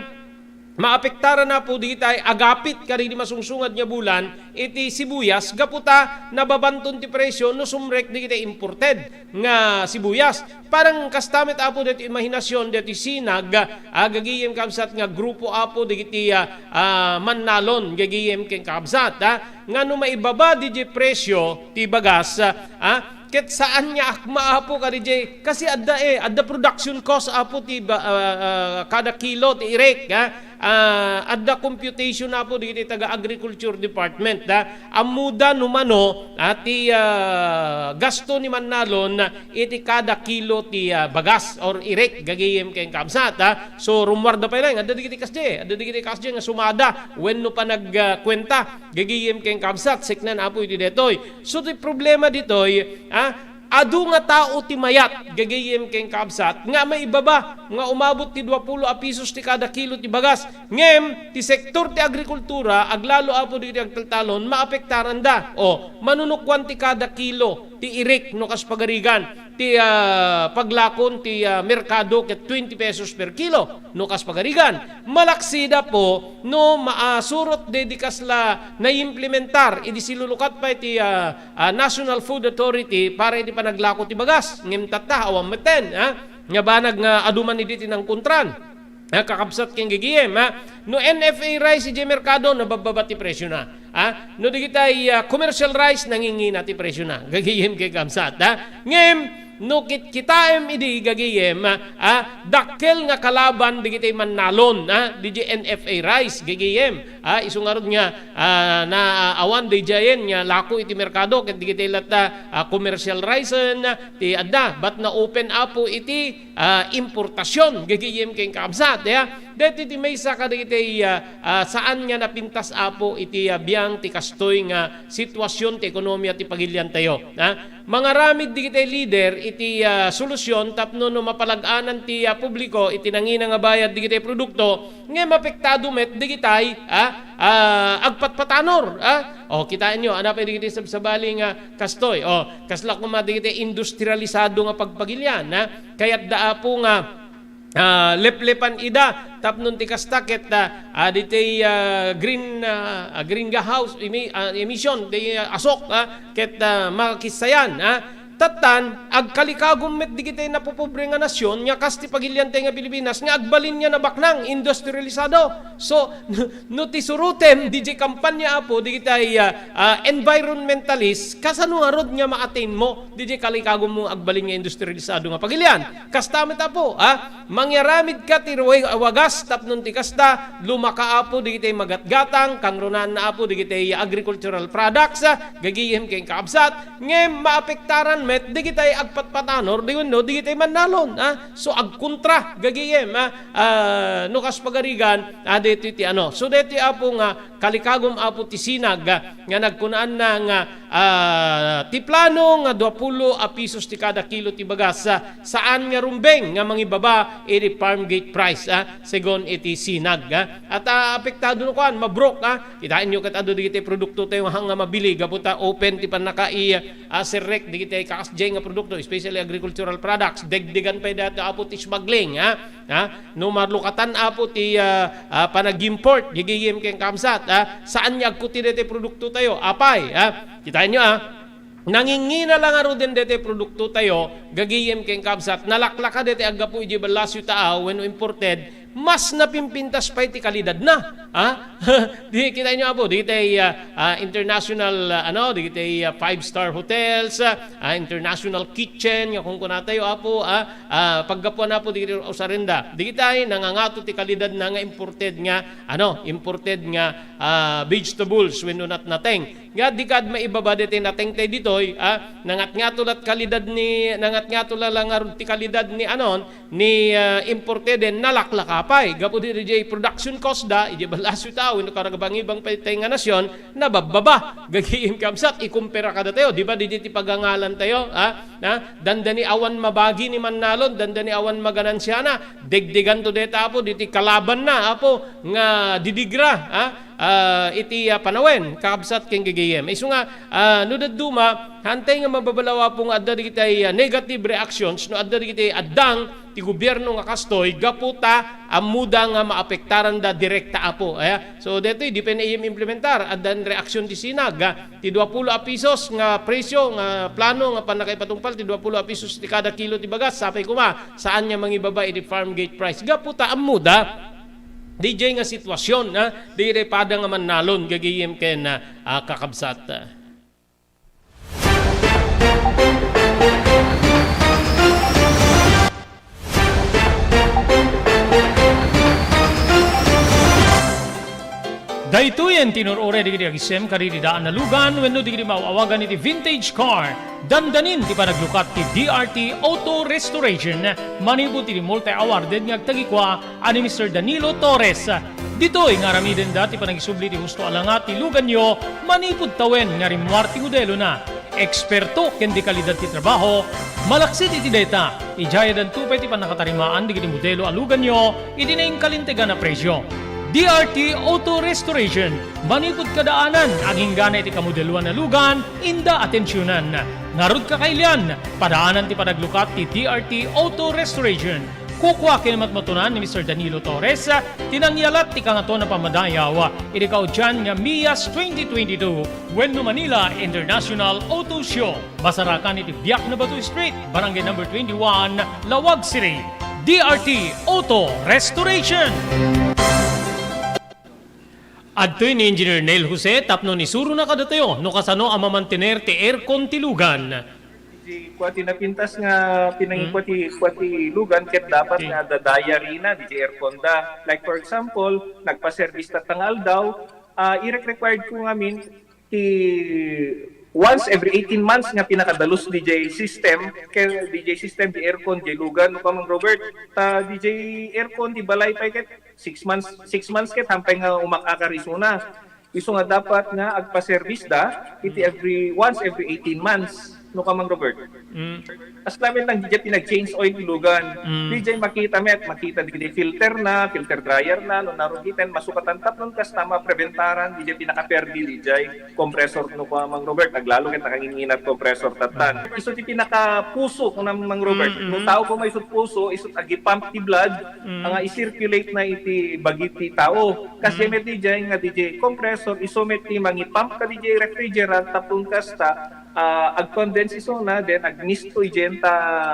maapektaran, apo, dagitay agapit kadagiti masungsungad nga bulan iti sibuyas gapu ta nababanton ti presyo no sumrek dagiti imported nga sibuyas. Parang kasta met, apo, daytoy imahinasyon daytoy SINAG, ah, gagayem kabsat nga grupo, apo, dagiti, ah, ah, mannalon gagayem ken kabsat, ah, nga no maibaba diay presyo ti bagas, ah, ket saan nga akma, apo, kadiay, kasi adda, eh, adda production cost, apo, ti ba-, ah, ah, kada kilo ti irek, ah, ah, adda computation, apo, dagiti taga Agriculture Department, ah, ammoda no mano, ah, ti, ah, gasto ni mannalon iti kada kilo ti, ah, bagas or irek gagayem ken kabsat, ah. So, rummuarda pay laeng, adda dagiti kasdiay, adda dagiti kasdiay nga sumada wenno panagkuenta gagayem ken kabsat, siknan, apo, iti daytoy. So, ti problema ditoy, ah, adu nga tao ti mayat gagayem ken kabsat nga maibaba nga umabot ti duapulo a pisos ti kada kilo ti bagas. Ngem ti sektor ti agrikultura, aglalo, apo, dagiti agtaltalon, maapektaranda. O, manunukoan ti kada kilo ti irek no kas pagarigan ti, ah, paglakon ti, ah, merkado ket twenty pesos per kilo no kas pagarigan. Malaksida po no maasurot daydi kasla naimplementar idi silulukat pay ti, ah, ah, National Food Authority para iti panaglako ti bagas. Ngem tatta, awan metten, ah, nga banag nga adu man idi ti nangkontran. Ah, kakabsat ken gagayem, ah, no N F A rice idiay merkado, nababbaba ti presyona. Ah, no dagitay, ah, commercial rice, nangingina ti presyona. Gagayem ken kabsat, ah. Ngem, no kitkitaem idi gagayem, ah, dakkel nga kalaban dagitay mannalon, ah, didiay N F A rice, gagayem. Ah, isu ngarud nga, ah, naawan daydiayen nga lako iti merkado ket dagitay latta, ah, commercial rice, ah, ti adda, bat na-open, apo, iti ah, importasion, gagayem ken kakabsat, ya. Daytoy ti maysa kadagiti, ah, ah, saan nga napintas, Apo, iti, ah, biang ti kastoy nga sitwasion ti ekonomiya ti pagiliantayo, ha? Mangaramid digiti leader iti, ah, solusion tapno no mapalag-anan ti, ah, publiko iti nangina nga bayad digiti produkto, ngem apektado met digitay, ah, ah, agpatpatanor, ah. O, kitaenyo, ania pay digiti sabsabali nga kastoy? O, kasla koma digiti industrialisado nga pagpagilian, ah. Kayatda, Apo, nga, ah, leplepan ida tapno ti kasta ket, ah, ah, ditoy, ah, green, ah, ah, greenhouse emi-, ah, emission, di, ah, asok, ah, ket, ah, makissayan, ah. Tattan, agkalikagum met digiti napopobre nga nasion nga kas ti pagiliantay nga Pilipinas nga agbalin nga nabaknang, industrialisado. So, no ti surotem, didiay kampanya, Apo, digitay, ah, ah, environmentalist, kasano ngarud nga ma-attain mo didiay kalikagum mo agbalin nga industrialisado nga pagilian? Kasta met, Apo, ah, mangiaramid ka ti ruwe-, wagas tapno ti kasta, lumaka, Apo, digitay magatgatang, kangrunaanna, Apo, digitay agricultural products, ah, gagayem ken kakabsat, ngem maapektaran met digitay agpatpatanor, di wenno digitay mannalon, ah. So, agkontra, gagayem, ah, ah, no kas pagarigan, ah, daytoy ti ano. So, daytoy, Apo, nga kalikagum, Apo, ti sinag, ah, nga nagkunaanna nga, ah, ti plano nga duapulo a pisos ti kada kilo ti bagas, ah, saan nga rumbeng nga mangibaba iti farm gate price, ah, segun iti sinag, ah. At, ah, apektado no kuan, mabrok, ah. Kitaenyo ket adu dagiti produktotayo nga mabili gapu ta open ti pannaka-, ah, serrek dagiti kakasdiay nga produkto, especially agricultural products. Degdegan pay dayta, Apo, ti smuggling, ah. Ha? No malukatan, Apo, ti, ah, ah, panag-import, gagayem ken kakabsat, ah, saan nga agkuti daytoy produktotayo? Apay, ah, kitaenyo, ah, nangingina la ngaruden daytoy produktotayo, gagayem ken kakabsat, nalaklaka daytoy aggapu idiay ballasiotayo wenno imported, mas napimpintas pay ti kalidadna, ah. Di, kitaenyo, Apo, dagiti, ah, ah, international, ah, ano, dagiti, ah, five-star hotels, ah, ah, international kitchen nga kunkunatayo, Apo, ah, ah, paggapuan, Apo, dagiti usarenda. Dagiti nangangato ti kalidadna nga imported nga, ano, imported nga, ah, vegetables wenno natnateng. Nga di kad maibaba daytoy natengtay ditoy, ah, nangatngato lat kalidad ni, nangatngato la la ngarud ti kalidad ni anon, ni, ah, imported, nalaklaka pay. Gapu diay production cost da, idiay ballasiotayo wenno karagbangiban pay tay nga nasion, nababbaba. Gagayem ken kakabsat, ikumpara kadatayo, di ba, ditoy ti pagangalantayo, ah? Na, dandani awan mabagi ni mannalon, dandani awan maganansiana. Degdeganto dayta, Apo, ditoy kalabanna, Apo, nga didigra, ah, ah, iti, ah, panawen, kakabsat ken gagayem. Isu nga, ah, no dadduma, haantay nga mababalaw, Apo, nga adda dagiti, ah, negative reactions, no adda dagiti addang ti gobierno nga kastoy, gapu ta ammoda nga maapektaranda direkta, Apo. Aya, so, daytoy, di pay naim implementar, addan reaksyon ti sinag, ah, ti duapulo a pisos nga presyo nga plano nga pannakaipatungpal ti duapulo a pisos ti kada kilo ti bagas, sapay koma, saan nga mangibaba iti farm gate price. Gapu ta ammoda, didiay nga sitwasyon, ah, didiay pada nga mannalon, gagayem ken, ah, ah, kakabsat. Daytoyen ti inur-uray dagiti agisem kadagiti daan a lugan wenno dagiti maaw-awagan iti vintage car. Dandanin ti panaglukat ti D R T Auto Restoration manipud iti multi-awarded nga agtagikua a ni Mister Danilo Torres. Ditoy nga aramidenda ti panagisubli ti husto a langa ti luganyo manipud tawen nga rimmuar ti modelona. Eksperto ken di kalidad ti trabaho, malaksid iti dayta, idiay addanto pay ti pannakatarimaan dagiti modelo a luganyo iti nainkalintegan a presyo. D R T Auto Restoration, manipud kadaanan, aginggana iti kamodeloan a lugan, inda atensionan. Ngarud, kakailian, padaanan ti panaglukat ti D R T Auto Restoration. Kukua ken matmatunan ni Mister Danilo Torres ti nangyalat ti Kangatoan a Pammadayaw iti kaudian nga MIAS twenty twenty-two wenno Manila International Auto Show. Masarakan iti Biak na Bato Street, Barangay Number twenty-one, Laoag City. D R T Auto Restoration. Adtoy ni Engineer Neil Jose tapno isurona kadatayo no kasano a mamantener ti aircon ti lugan. Ti kua ti napintas nga pinangikua ti, kua ti lugan ket dapat nga adda diary na diay aircon da. Like, for example, nagpa-service tatta nga aldaw, ah, irek-required ko ngamin ti once every eighteen months nga pinakadalus D J system, kay D J system, di aircon, di lugan, no ka, Mang Robert, ta D J aircon, di balay pay ket six months, six months ket hampay nga umak-akar isuna. Isu nga dapat nga agpa-service da, iti every, once every eighteen months, no ka, Mang Robert. Mm. As lamin lang, di pinag-change oil, lugan. Mm. Di makita met, makita di filter na, filter dryer na, no narugiten, masukatan tapnon kasta mapreventaran, di pinakaperdi, di compressor no ka, Mang Robert, aglalo ket nakanginginat compressor tattan. Isu ti pinakapuso, kuna Mang Robert. Mm, mm. No tao ko may isut puso, isut agi-pump ti blood, Mm. nga i-circulate na iti bagi ti tao. Kasi Mm. met di nga di compressor, isu met ti mangi-pump ka di refrigerant, tapon kasta, ah, ag-condense isuna, then agmisto idiay ta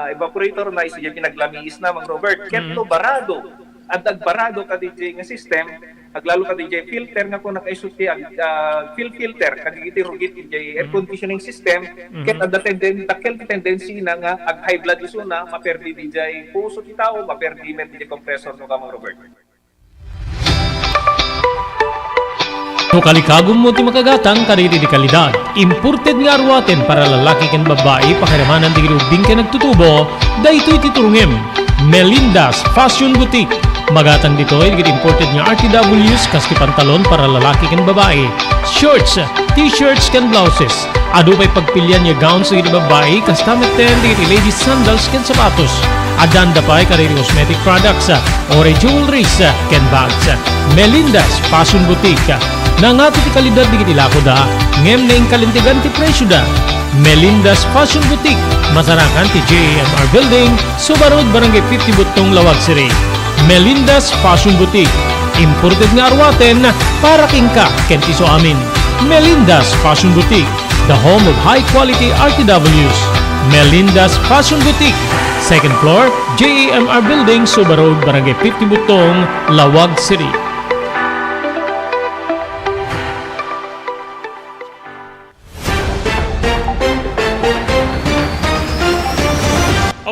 evaporator na, isu diay pinaglamiis na, Mang Robert. Ket Mm. no barado, adda agbarado ka di nga system, aglalo ka di filter nga kung nakaiso ti ag-, ah, fil-, filter, kadagiti rugit idiay air Mm. conditioning system, Mm-hmm. ket adda tenden-, dakkel ti tendency na nga ag-high blood isuna, maperdi di puso ti tao, maperdi met di compressor no ka, Mang Robert. No kalikagummo ti makagatang kadagiti kalidad, imported nga aruaten para lalaki ken babbai, pakiramanan dagiti ubbing ken nagtutubo, daytoy ti turongem. Melinda's Fashion Boutique. Magatang ditoy dagiti imported nga R T Ws kas ti pantalon para lalaki ken babbai, shorts, t-shirts ken blouses. Adu pay pagpilian nga gowns dagiti babbai, kasta metten dagiti ladies sandals ken sapatos. Adda pay kadagiti cosmetic products, uray jewelries, ken bags. Melinda's Fashion Boutique. Nangato ti kalidad dagiti lakoda, ngem naingkalintegan ti presioda. Melinda's Fashion Boutique, masarakan ti J A M R Building, Suba Road, Barangay fifty Buttong, Laoag City. Melinda's Fashion Boutique. Imported nga aruaten para kenka ken ti isuamin. Melinda's Fashion Boutique, the home of high quality R T Ws. Melinda's Fashion Boutique, second floor, J A M R Building, Suba Road, Barangay fifty Buttong, Laoag City.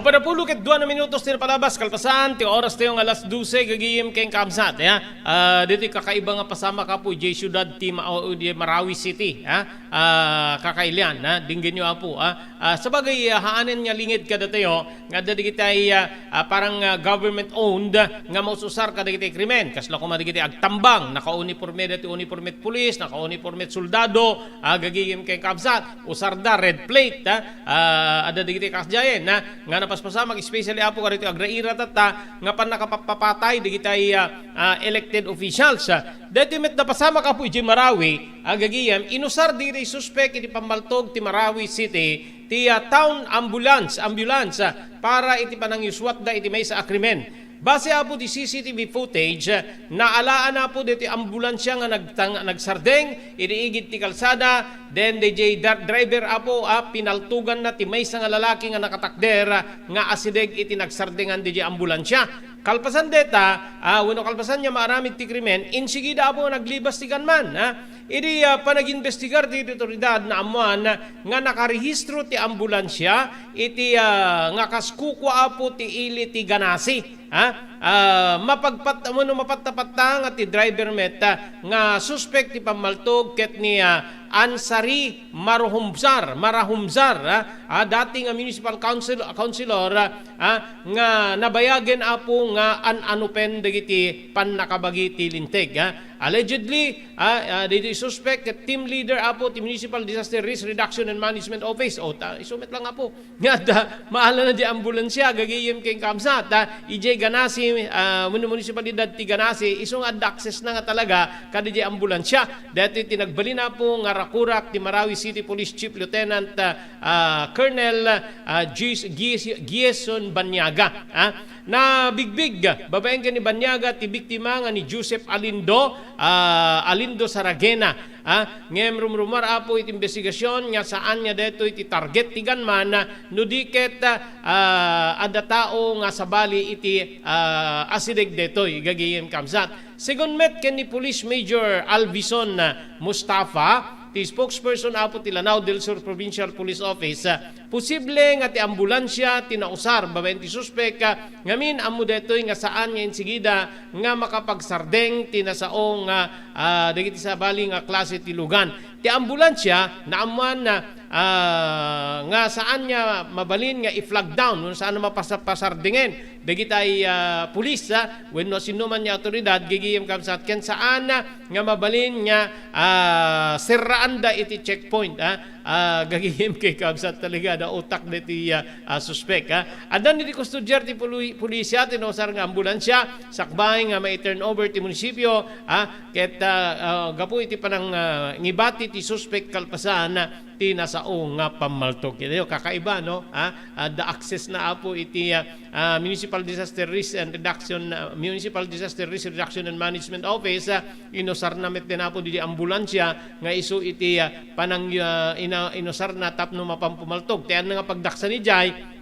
Upat a pulo ket dua na minutos ti napalabas, kalpasan ti oras tayo nga alas dose, gagayem ken kaabsat, ya. Ah, ditoy kakaiba nga pasamak, apo, idiay siudad ti Ma-, o, idiay Marawi City, ha? Ah, kakailian, ha? Dinggenyo, apo, ha? Ah, sabagay, ah, haanen nga linged kadatayo, nga adda dagiti, ah, ah, parang, ah, government-owned nga maus-usar kadagiti krimen. Kasla koma dagiti agtambang, nakauniporme dagiti unipormet pulis, nakaunipormet soldado, ah, gagayem ken kaabsat, usarda red plate, ha? Ah, adda dagiti kasdiayen, ha? Nga napaspasamak, especially, apo, kadagiti agraira tatta, nga pannakapapatay dagiti, ah, ah, elected officials, ha? Daytoy met napasamak, apo, idiay Marawi, ah, gagayem, inusar dagiti suspek iti pammaltog ti Marawi City, ti, ah, town ambulance, ambulance, ah, para iti panangyuswatda iti maysa a krimen. Base, apo, ti C C T V footage, ah, naalaan, apo, daytoy ambulansia nga nagtang-, nagsardeng iti igid ti kalsada, then daydiay da-, driver, apo, ah, pinaltoganna ti maysa nga lalaki nga nakatakder, ah, nga asideg iti nagsardengan daydiay ambulansia. Kalpasan dayta, ah, wenno kalpasan nga maaramid ti krimen, insigida, apo, nga naglibas ti gunman, ha? Idi, ah, panagimbestigar ti otoridad, naammoan nga nakarehistro ti ambulansia iti, ah, nga kas kukua, apo, ti ili ti ganasi, ha? Ah, mapagpat-, wenno mapattapatta nga ti driver met, ah, nga suspek ti pammaltog ket ni, ah, Ansari Marahumzar, Marahumzar, ah, ah, dati nga municipal council, councilor, ah, ah, nga nabayagen, apo, nga an-anupen dagiti pannakabagi ti linteg, ah. Allegedly, ah, ah, daytoy suspek ket team leader, apo, ti Municipal Disaster Risk Reduction and Management Office. O, ta, isu met lang, apo. Nga adda, maala na di ambulansia, gagayem ken kaabsat, ah, idiay Ganasi, ah, mun-, munisipalidad ti Ganasi, isu nga adda access na nga talaga kadi di ambulansia. Daytoy ti nagbalin, apo, nga rakurak ti Marawi City Police Chief Lieutenant, ah, ah, Colonel, ah, Gis-, Gis-, Gieson Banyaga, ah. Nabigbig babaen ken ni Banyaga ti biktima nga ni Joseph Alindo, ah, Alindo Saragena, ah. Ngem rumrumuar, apo, iti imbestigasion nga saan nga daytoy ti target ti gunman, ah, no di ket, ah, adda tao nga sabali iti, ah, asideg daytoy, gagayem kaabsat. Segun met ken ni Police Major Alvison, ah, Mustafa, ti spokesperson, apo, ti Lanao del Sur Provincial Police Office, ah, posible nga ti ambulansia ti nausar babaen ti suspek, ah, ngamin ammo daytoy nga saan nga insigida nga makapagsardeng ti nasao nga, ah, dagiti sabali nga klase ti lugan. Ti ambulansia, naammoan, ah, ah, nga saan nga mabalin nga i-flag down, wenno saan nga mapasa-, pasardingen dagitay, ah, pulis, ah, wenno sinoman nga awtoridad, gigim kabsat, ken saan, ah, nga mabalin nga, ah, serraanda iti checkpoint, ah, ah, gagim ken kabsat talaga da utak deti, ah, ah, suspek, ah. Addan iti kustodiar ti puli-, pulisya ti nausar nga ambulansya, sakbay nga mai-turn over ti munisipio, ah, ket, ah, ah, gapu iti panang, ah, ngibati ti suspek kalpasan, ti nasao nga pammaltog. Ket ayo, kakaiba, no? Ah, ah, the access na, apo, iti, ah, ah, Municipal Disaster Risk and Reduction, ah, Municipal Disaster Risk Reduction and Management Office, ah, inusarna met din, apo, didi ambulansya nga isu iti, ah, panang, ah, ina-, inusarna tapno mapampumaltog. Ti ania nga pagdaksan idiay,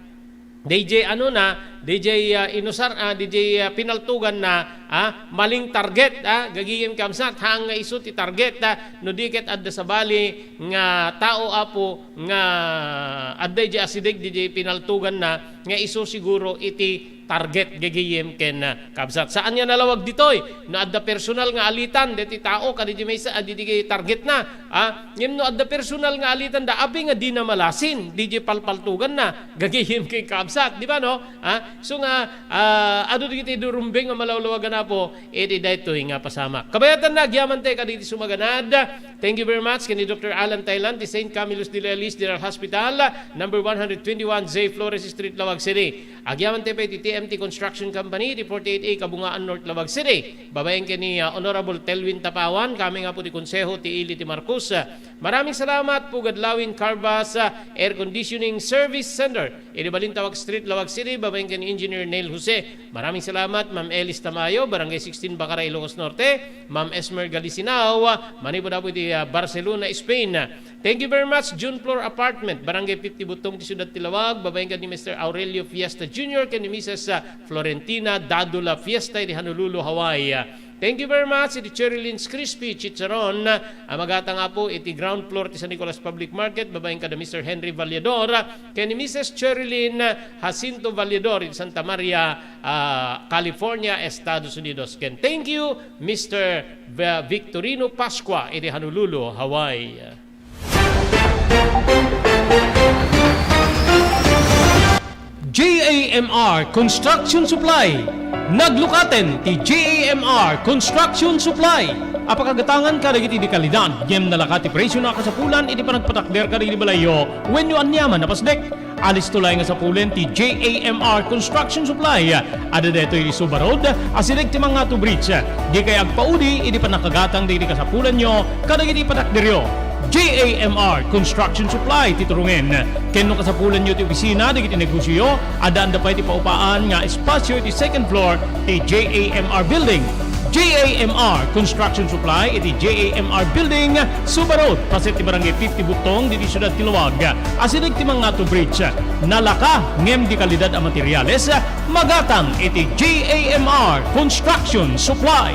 D J ano na, D J, ah, inusar, ah, D J, ah, pinaltugan na, ah, maling target, ah, gagigim kabsat, haan nga isu ti target, ah, no di ket adda sabali nga tao, apo, nga adda idiay asideg, D J pinaltugan na, nga isu siguro iti target, gagigim ken, ah, kabsat. Saan nga nalawag ditoy? No adda personal nga alitan deti tao kadi di maysa, ah, didi target na, ah, ngem no adda personal nga alitan da, abi nga di na malasin, D J palpaltugan na, gagigim ken kabsat, di ba, no? Ah, so nga, ah, adu dagiti durumbeng nga malawlawagan, apo, iti daytoy nga pasamak. Kabayatan na, agyaman tayo kadagiti sumaganad. Thank you very much ken ni Doctor Alan Thailand, ti Saint Camillus de Leon General Hospital, number one hundred twenty-one J Flores Street, Laoag City. Agyaman tayo pay ti T M T Construction Company, ti forty-eight A Kabungaan North, Laoag City. Babaen ken ni, ah, Honorable Telwin Tapawan, kami nga po ti Konseho ti Ili ti Marcos. Maraming salamat, Pugad Lawin Carvas, ah, Air Conditioning Service Center. Iti Balintawak Street, Laoag City, babaen ken ni Engineer Neil Jose. Maraming salamat, Ma'am Elis Tamayo, Barangay sixteen, Bacara, Ilocos Norte, Ma'am Esmer Galisinao, manipud, apo, iti, ah, Barcelona, Spain. Thank you very much, June Floor Apartment, Barangay fifty, Butong ti Siudad ti Laoag, babaen ken ni Mister Aurelio Fiesta Junior ken ni Missus, ah, Florentina Dadula Fiesta iti Honolulu, Hawaii. Thank you very much iti Cherylyn's Crispy Chicharon, a magatang, apo, iti ground floor ti San Nicolas Public Market, babaen kada Mister Henry Vallador, ken ni Missus Cherylyn Jacinto Vallador iti Santa Maria, ah, California, Estados Unidos. Ken thank you, Mister V-, Victorino Pascua iti Honolulu, Hawaii. J A M R Construction Supply. Naglukaten ti J A M R Construction Supply. Apakagatangan kadagiti di kalidad, ngem nalaka ti presio na kasapulan iti panagpatakder kadagiti balayyo wenno aniaman a pasdek. Alisto laeng nga sapulen ti J A M R Construction Supply. Adda daytoy iti Suba Road, asideg ti Mangato Bridge. Dikay agpaudi iti pannakagatang dagiti kasapulanyo kadagiti patakderyo. J A M R Construction Supply ti turungen. Ken no kasapulanyo ti opisina dagiti negosioyo, addaanda pay ti paupaan nga espasio iti second floor ti J A M R Building. J A M R Construction Supply iti J A M R Building, Suba Road, paset ti Barangay fifty Butong, didi siudad ti Laoag. Asideg ti Mangato Bridge. Nalaka ngem di kalidad a materiales, magatang iti J A M R Construction Supply.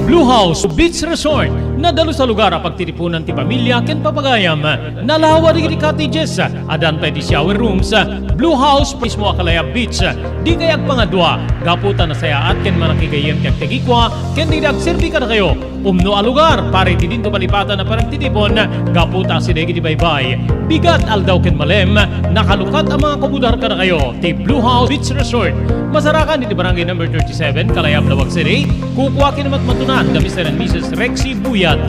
Blue House Beach Resort, nadalus a lugar a pagtitipunan ti pamilia ken papagayam. Nalawa dagiti cottages, addan pay ti shower rooms. Blue House mismo a Kalayab Beach. Dikay agpangadua, gapu ta nasayaat ken manakigayyem ti agtagikua ken dagiti agserbi kadakayo. Umno a lugar para iti dinto malipatan a panagtitipon, gapu ta asideg iti baybay. Bigat, aldaw ken malem, nakalukat a mga kabudar kadakayo ti Blue House Beach Resort. Masarakan iti Barangay Number thirty-seven, Kalayab, Laoag City. Kukua ken matmatunan da Mister and Missus Rexy Buyat.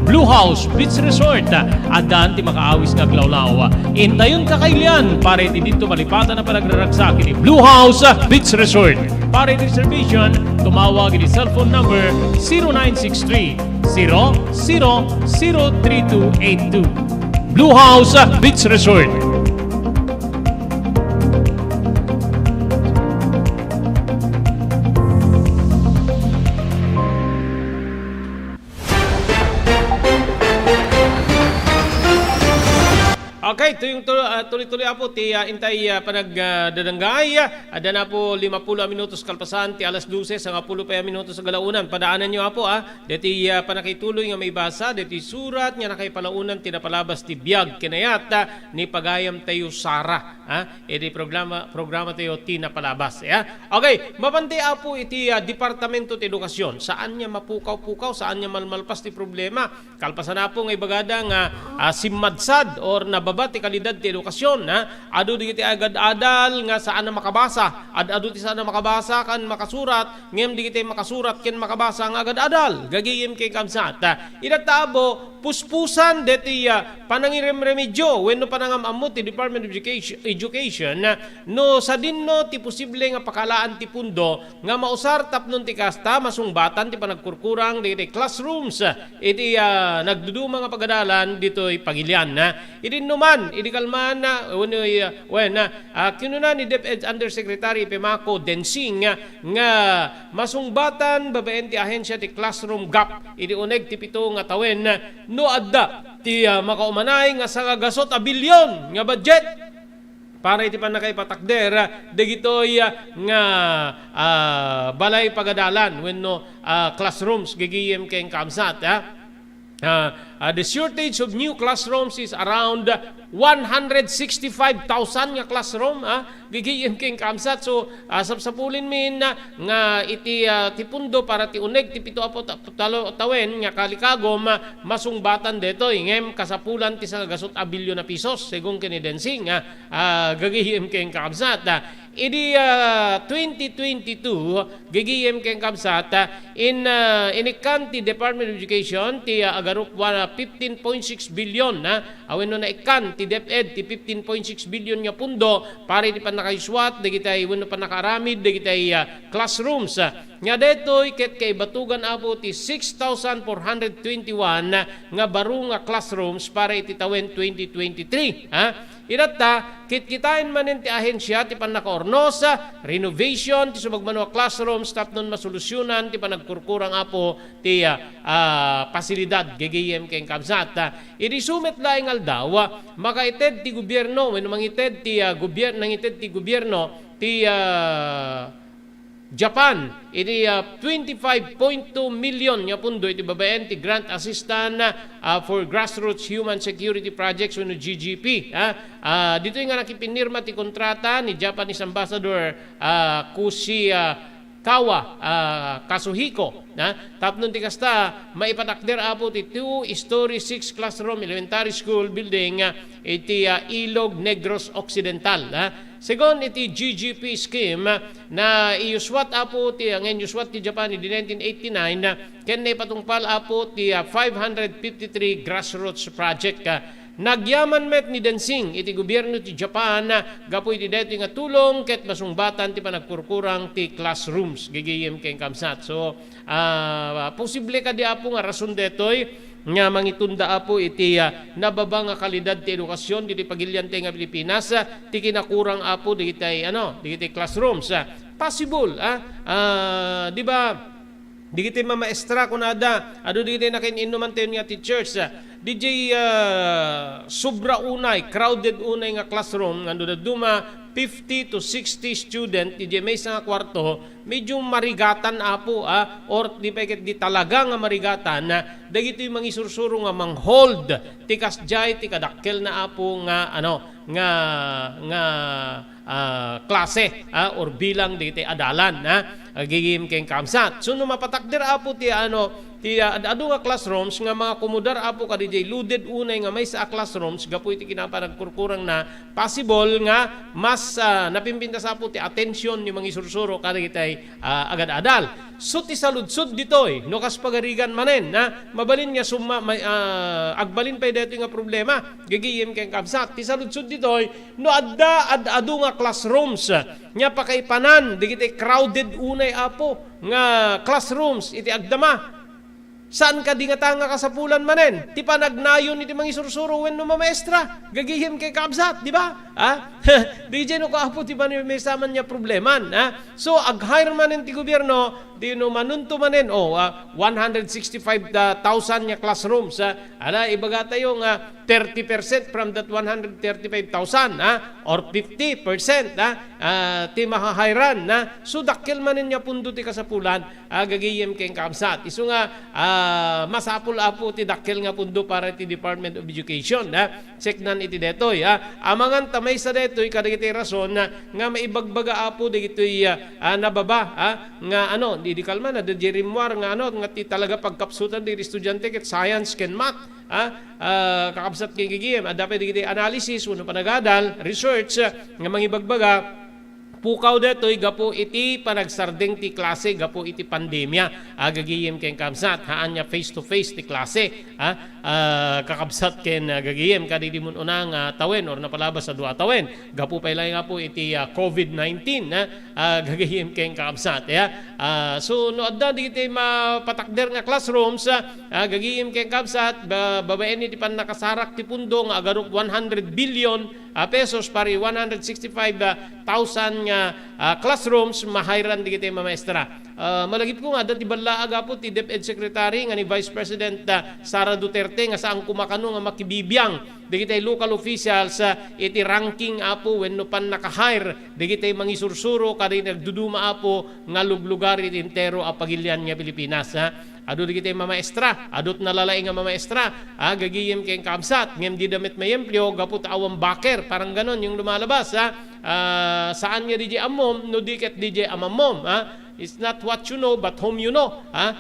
Blue House Beach Resort, addan ti makaawis nga aglawlaw. Intayon kakailian para iti dinto malipatan a panagraragsak iti Blue House Beach Resort. Para iti reservation, tumawag iti cellphone number zero nine six three, zero zero zero three two eight two. Blue House Beach Resort. Okay, Ito yung tulo-, ah, tuloy-tuloy, Apo, ti, ah, intay, ah, panag-, ah, dadanggay, ah, adda na, Apo, lima pulo a minutos kalpasan ti alas dose, sangapulo pay a minutos a galaonan. Padaananyo, Apo, ah, deti, ah, panakituloy nga maibasa, deti surat nga nakaipalaonan ti napalabas ti biag ken ayat, ah, ni pagayamtayo Sara, ah, iti programa, programatayo ti napalabas, ah. Okay, mapanti, Apo, iti, ah, Departamento ti Edukasyon. Saan nga mapukaw-pukaw, saan nga malmalpas ti problema. Kalpasan, Apo, nga ibagada nga, ah, simmadsad or nababa ti kalidad ti edukasyon, ha? Adu dagiti agad-adal nga saan a makabasa. Ad-adu ti saan a makabasa ken makasurat, ngem dagiti makasurat ken makabasa nga agad-adal. Gagayem ken kabsat, ah, ida ta, Apo, puspusan deti, ah, panangiremremedyo wenno panangam-ammo ti Department of Education, Education, ah, no sadinno ti posible nga pakalaan ti pundo nga mausar tapno ti kasta, masungbatan ti panagkurkurang dagiti classrooms iti, ah, nagduduma nga pagadalan ditoy pagilian, ha. Idi numan, idi kalman, ah, wenno, ah, wen, ah, ah, kinuna ni DepEd Undersecretary Pemaco Densing, ah, nga masungbatan babaen ti ahensia ti classroom gap idi uneg ti pito nga tawen, ah, no adda ti, ah, makaumanay nga sangagasut a bilyon nga budget para iti pannakaipatakder, ah, dagitoy, ah, nga, ah, balay pagadalan wenno, ah, classrooms, gagayem ken kabsat, ah. Ah, ah, the shortage of new classrooms is around one hundred sixty-five thousand nga classroom, ah, gagayem ken kabsat. So, ah, sapsapulenmin, ah, nga iti, ah, ti pundo para ti uneg ti pito a put-, talo-, tawen nga kalikagum, ah, masungbatan detoy, ngem kasapulan ti sangagasut a bilyon a pisos, segun ken ni Densing, ah, ah, gagayem ken kabsat, ah. Idi, ah, twenty twenty-two, gagayem ken kabsat, ah, in, ah, inikkan ti Department of Education ti, ah, agarup, ah, fifteen point six billion, ah, wenno naikkan ti DepEd ti fifteen point six billion nga pundo para iti pannakaisuat dagitay wenno pannakaaramid dagitay, ah, classrooms, ah, nga daytoy ket kaibatugan, Apo, ti six thousand four hundred twenty-one nga baro nga classrooms para iti tawen twenty twenty-three, ha? Ida ta, kitkitaen manen ti ahensia ti pannakaurnos, renovation ti sumagmamano a classrooms tapno masolusionan ti panagkurkurang, Apo, ti, ah, ah, pasilidad, gagayem ken kabsat. Idi isu met laeng aldaw, makaited ti gobierno wenno mangited ti, ah, gobier-, nangited ti gobierno ti, ah, Japan iti, ah, twenty-five point two million nga pundo iti babaen ti Grant Assistance, ah, for Grassroots Human Security Projects wenno G G P, ah. Ah, ditoy nga nakipinirma ti kontrata ni Japanese Ambassador, ah, Kushi, ah, Kawa, ah, Kazuhiko, ah, tapno ti kasta, maipatakder, Apo, ti two-story, six-classroom elementary school building, ah, iti, ah, Ilog Negros Occidental, ah. Segun iti G G P scheme, ah, naiyuswat, Apo, ti, ah, nga inyuswat ti Japan idi nineteen eighty-nine, ah, ken naipatungpal, Apo, ti, ah, five hundred fifty-three grassroots project, ah. Nagyaman met ni Densing iti gobierno ti Japan, ah, gapu iti daytoy nga tulong ket masungbatan ti panagkurkurang ti classrooms, gagayem ken kabsat. So, ah, posible kadi, Apo, nga rason daytoy nga mangitunda, Apo, iti, ah, nababa nga kalidad ti edukasyon ditoy pagilian ti nga Pilipinas, ah, ti kinakurang, Apo, dagitay, ano, dagitay classrooms, ah. Possible, ah. Ah, di ba, dagitay mamaestra kunada, adu dagitay nakiin-innumantayo nga teachers, ah. Didiay, ah, sobra unay, crowded unay nga classroom, nga no dadduma fifty to sixty student, didiay maysa nga kwarto, medyo marigatan, Apo, ah, or di pay ket di talaga nga marigatan, ah, dagitoy mangisursuro nga manghold ti kasdiay ti kadakkelna, Apo, nga, ano, nga, nga, ah, klase, ah, or bilang dagitoy adalan, ah, gagayem ken kabsat. So, no mapatakder, Apo, ti, ano, ti, ah, ad-adu nga classrooms nga mangakomodar, Apo, kadidiay loaded unay nga maysa a classrooms gapu iti kinapanagkurkurangna, possible nga mas, ah, napimpintas, Apo, ti atensyon ni mangisursuro kadagitay, ah, agad-adal. So, ti saludsod ditoy, no kas pagarigan manen, ha, mabalin nga summa-, may, ah, agbalin pay daytoy nga problema, gagayem ken kabsat. Ti saludsod ditoy, no adda ad-adu nga classrooms, nga pakaipanan dagiti crowded unay, Apo, nga classrooms iti agdama. Saan kadi ngata nga kasapulan manen ti panagnayon iti mangisursuro wenno mamaestra? Gagayem ken kabsat, di ba? Ha? Di jay no ko apo ti mani-, maysa man nga probleman, ha? So, ag-hire manen ti gobierno, di no manunto manen, oh, ah, one hundred sixty-five thousand nga classrooms, ha? Ala, ibaga tayo nga thirty percent from that one hundred thirty-five thousand, ha? Or fifty percent, ha? Ah, ti maha-hirean, ha? So, dakkel manen nga pundo ti kasapulan, ah, gagayem ken kakabsat. Isu nga, ah, masapul apo ti dakkel nga pundo para ti Department of Education, ha? Checknan iti detoy, ha? Amangan ta maysa detoy kadagiti rason, ah, nga maibagbaga apo dagitoy, ah, ah, nababa, ha? Nga ano, di, di kalman, adda di rimmuar nga ano, nga ti talaga pagkapsutan di estudiante ket science ken math, ha? Ah, kakabsat ken gagayem, adda pay dagiti analysis, wenno panagadal, research, ah, nga mangibagbaga, pukaw detoy gapu iti panagsardeng ti klase gapu iti pandemia. Ah, gagayem ken kakabsat, haan nga face to face ti klase. Ah, ah, kakabsat ken, ah, gagayem, kadagiti mun-una nga tawen or napalabas a dua a tawen. Gapu pay laeng apo iti, ah, covid nineteen, ah, ah, gagayem ken kakabsat, ya. Ah, so, no adda dagiti mapatakder nga classrooms, ah, ah, gagayem ken kakabsat, ba-, babaen iti pannakasarak ti pundo nga agarup one hundred billion, ah, pesos, pari one hundred sixty-five thousand nga, ah, classrooms, mahirean dagiti mamaestra. Ah, malagipko nga adda ti ballaag apo ti DepEd Secretary nga ni Vice President, ah, Sara Duterte nga saan koma kano nga makibibiang dagiti local officials, ah, iti ranking apo wenno pannaka-hire dagiti mangisursuro kadagiti nagduduma apo nga luglugar iti entero a pagilian nga Pilipinas, ha? Adu dagiti mamaestra, adu ti nalalaing a mamaestra, ha, gagayem ken kakabsat, ngem dida met maempleo gapu ta awan backer, parang ganon yung lumalabas, ha? Ah, saan nga di jay ammom, no di ket di jay amammom, ha? It's not what you know, but whom you know, ha?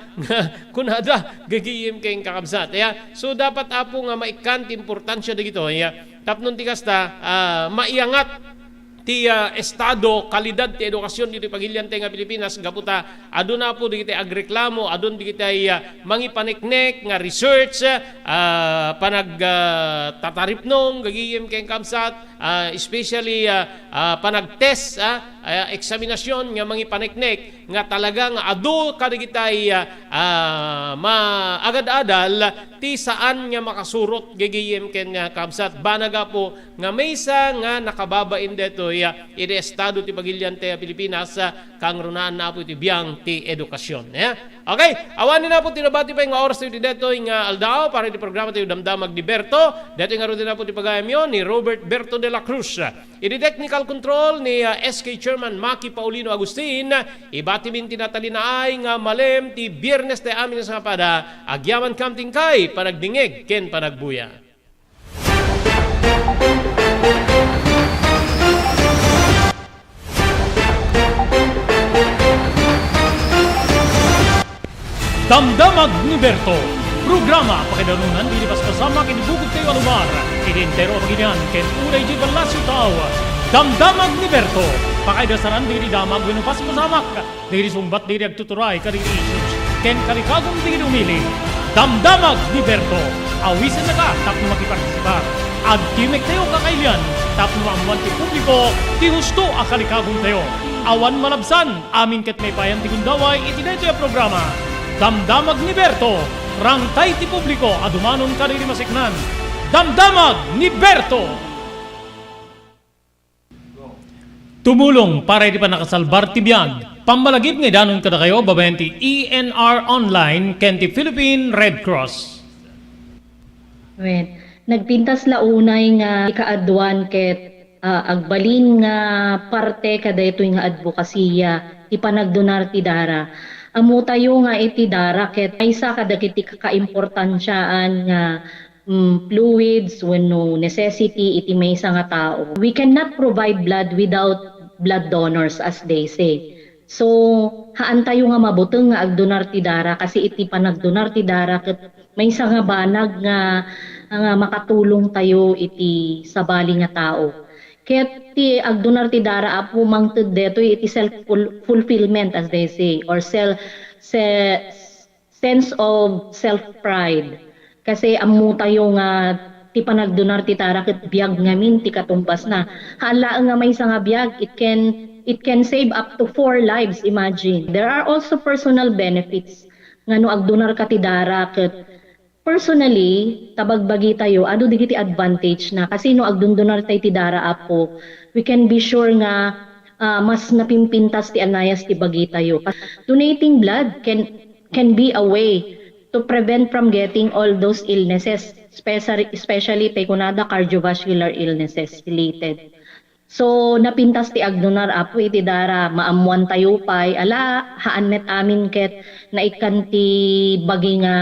Kunada, gagayem ken kakabsat, ya. So, dapat apo nga maikkan ti importansya dagitoy, ya. Tapno ti kasta, ah, maiangat ti, ah, estado, kalidad ti edukasyon ditoy pagilian tayo nga Pilipinas, gapu ta adun apo dagiti agreklamo, adun dagiti, ah, mangipaneknek nga research, ah, panag, ah, tataripnong, gagayem ken kakabsat, ah, especially, ah, ah, panagtest, ah, ah, eksaminasyon nga mangipaneknek nga talaga nga adu kadagiti, ah, ah, maagad-adal ti saan nga makasurot gagayem ken kakabsat. Banag apo nga maysa nga nakababain detoy, ah, iti estado ti pagilian tayo Pilipinas, ah, kangrunaan na apo iti biang ti edukasyon, eh. Okay, awan ni na po tinabati pay nga oras ti detoy nga aldaw para iti programa tayo Damdamag ni Berto. Detoy nga rudin na po ti pagayamyo ni Robert Berto de la Cruz. Iti technical control ni, ah, S K Chairman Maki Paulino Agustin, ibati min ti natalinaay nga malem ti Biernes ti amin nga sangapada, agyaman kam ti inkay panagdingeg ken panagbuya. Damdamag ni Berto, programa pakaidarunan dagiti paspasamak iti bukod tayo a lugar, iti entero a pagilian ken unay iti ballasiw tao. Damdamag ni Berto, pakaidasaran dagiti damag wenno paspasamak dagiti sungbat dagiti agtuturay kadagiti issues ken kalikagum dagiti umili. Damdamag ni Berto, awisenna ka tapno makipartisipar. Agtimek tayo kakailian tapno maammuan ti publiko ti husto a kalikagum tayo. Awan malabsan, amin ket maipayan ti gundaway iti daytoy a programa. Damdamag ni Berto, rangtay ti publiko a dumanon kadagiti maseknan. Damdamag ni Berto! Tumulong para iti pannakasalbar ti biag. Pammalagip nga idanon kadakayo babaen ti E N R Online ken ti Philippine Red Cross. Wen, nagpintas la unay nga ikaaduan ket, ah, agbalin nga parte kadaytoy nga adbokasiya ti panagdonar ti dara. Ammotayo nga iti dara ket maysa kadagiti kakaimportansiaan nga mm, fluids wenno necessity iti maysa nga tao. We cannot provide blood without blood donors, as they say. So, haantayo nga mabuteng nga agdonar ti dara kasi iti panagdonar ti dara ket maysa nga banag nga, nga makatulong tayo iti sabali nga tao. Ket ti agdonar ti dara, apo, mangted detoy iti self-ful-, fulfillment, as they say, or sel-, se-, sense of self-pride. Kasi ammotayo nga ti panagdonar ti dara ket biag ngamin ti katumbasna. Haan laeng nga maysa nga biag, it can, it can save up to four lives, imagine. There are also personal benefits nga no agdonar ka ti dara ket Personally, ta bagbagitayo, adu dagiti advantage na. Kasi no agdundunar tay ti dara, Apo, we can be sure nga, ah, mas napimpintas ti anayas ti bagitayo. Donating blood can, can be a way to prevent from getting all those illnesses, especially, especially tay kunada cardiovascular illnesses related. So, napintas ti agdunar, Apo, iti dara, maammuantayo pay, ala, haan met amin ket naikkan ti bagi nga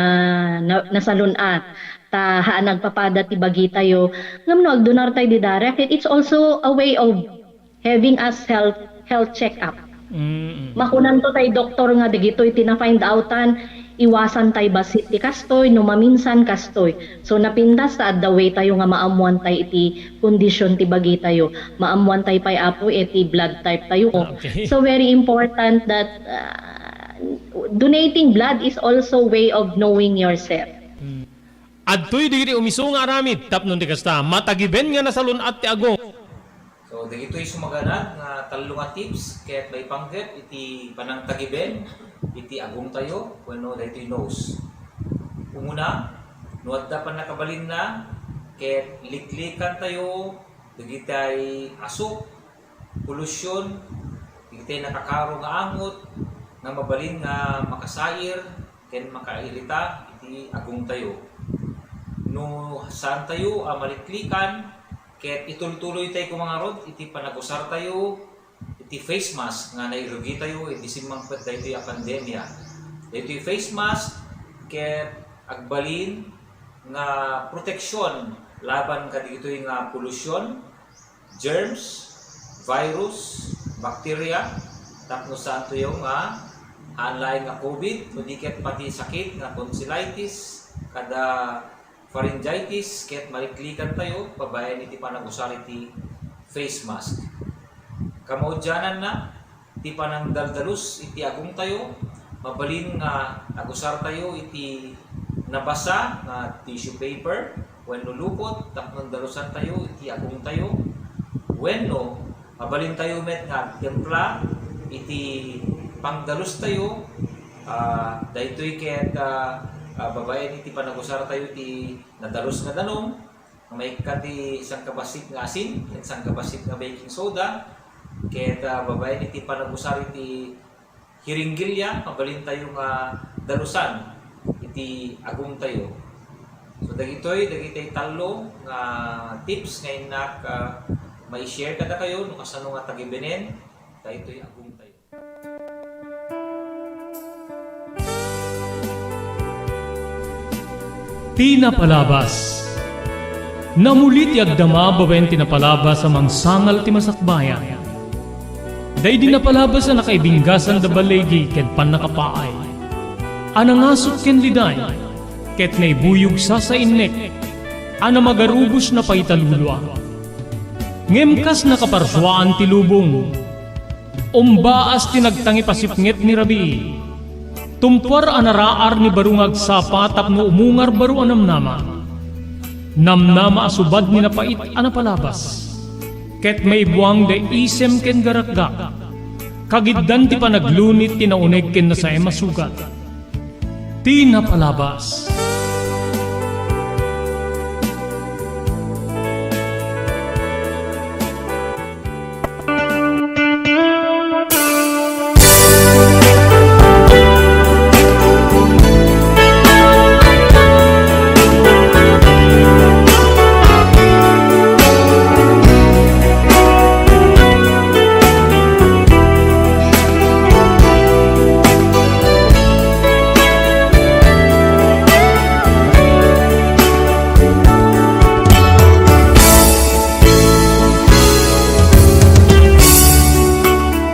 na-, nasalun-at, ta haan agpapada ti bagitayo. Ngem no agdunar tay di dara, ket it's also a way of having us health, health check-up. Mm-mm. Makunanto tay doktor nga dagitoy ti na-find outan, iwasan tay bassit ti kastoy, no maminsan kastoy. So, napintas ta adda way tayo nga maammuan tay iti kondisyon ti bagitayo. Maammuan tay pay, Apo, iti blood type tayo. Ah, okay. So, very important that, ah, donating blood is also way of knowing yourself. Mm. Adtoy dagiti umisu nga aramid tapno ti kasta, matagiben nga nasalun-at ti agong. So, dagitoy sumaganad nga tallo nga tips ket maipanggep iti panangtagiben iti agongtayo wenno daytoy nose. Umuna, no adda pannakabalinna, ket liklikantayo dagitay asuk, polusyon, dagitay nakakaro nga angot nga mabalin nga makasair ken makairita iti agongtayo. No saantayo a maliklikan, ket itultuloytay koma ngarud iti panagusartayo iti face mask nga nairugitayo idi simmangpet daytoy a pandemia. Daytoy face mask ket agbalin nga proteksyon laban kadagitoy nga polusyon, germs, virus, bakterya, tapno saantoyo nga haan laeng nga COVID, no di ket pati sakit nga tonsillitis, kada pharyngitis, ket maliklikantayo babaen iti panagusar iti face mask. Kamaudiananna, ti panangdaldalus iti agongtayo, mabalin nga agusartayo iti nabasa nga tissue paper wenno lupot tapno dalusantayo iti agongtayo, wenno mabalintayo met nga agtimpla iti pangdalustayo, ah, daytoy ket, ah, ah, babaen iti panagusartayo iti nadalus nga danum, nga maikkan ti sangkabassit nga asin, ken sangkabassit nga baking soda, ket, ah, babaen iti panagusar iti hiringgilya, mabalintayo nga dalusan iti agongtayo. So, dagitoy, dagitoy tallo nga tips nga innak, ah, mai-share kadakayo no kasano nga tagibenen daytoy agongtayo. Ti napalabas. Namuli ti agdama babaen ti napalabas a mangsangal ti masakbayan. Daydi napalabas a nakaibinggasan da baligi ken pannakapaay. A nangasut ken liday, ket naibuyog sasainnek, a namagarubos napaita lulua. Ngem kas nakaparsuaan ti lubong, umbaas ti nagtangipasipnget ni rabii. Tumpuar a naraar ni baro nga agsapa tapno umungar baro a namnama. Namnama a subad ni napait a napalabas. Ket maibuang da isem ken garakgak. Kagiddan ti panaglunit ti nauneg ken nasaem a sugat. Ti napalabas.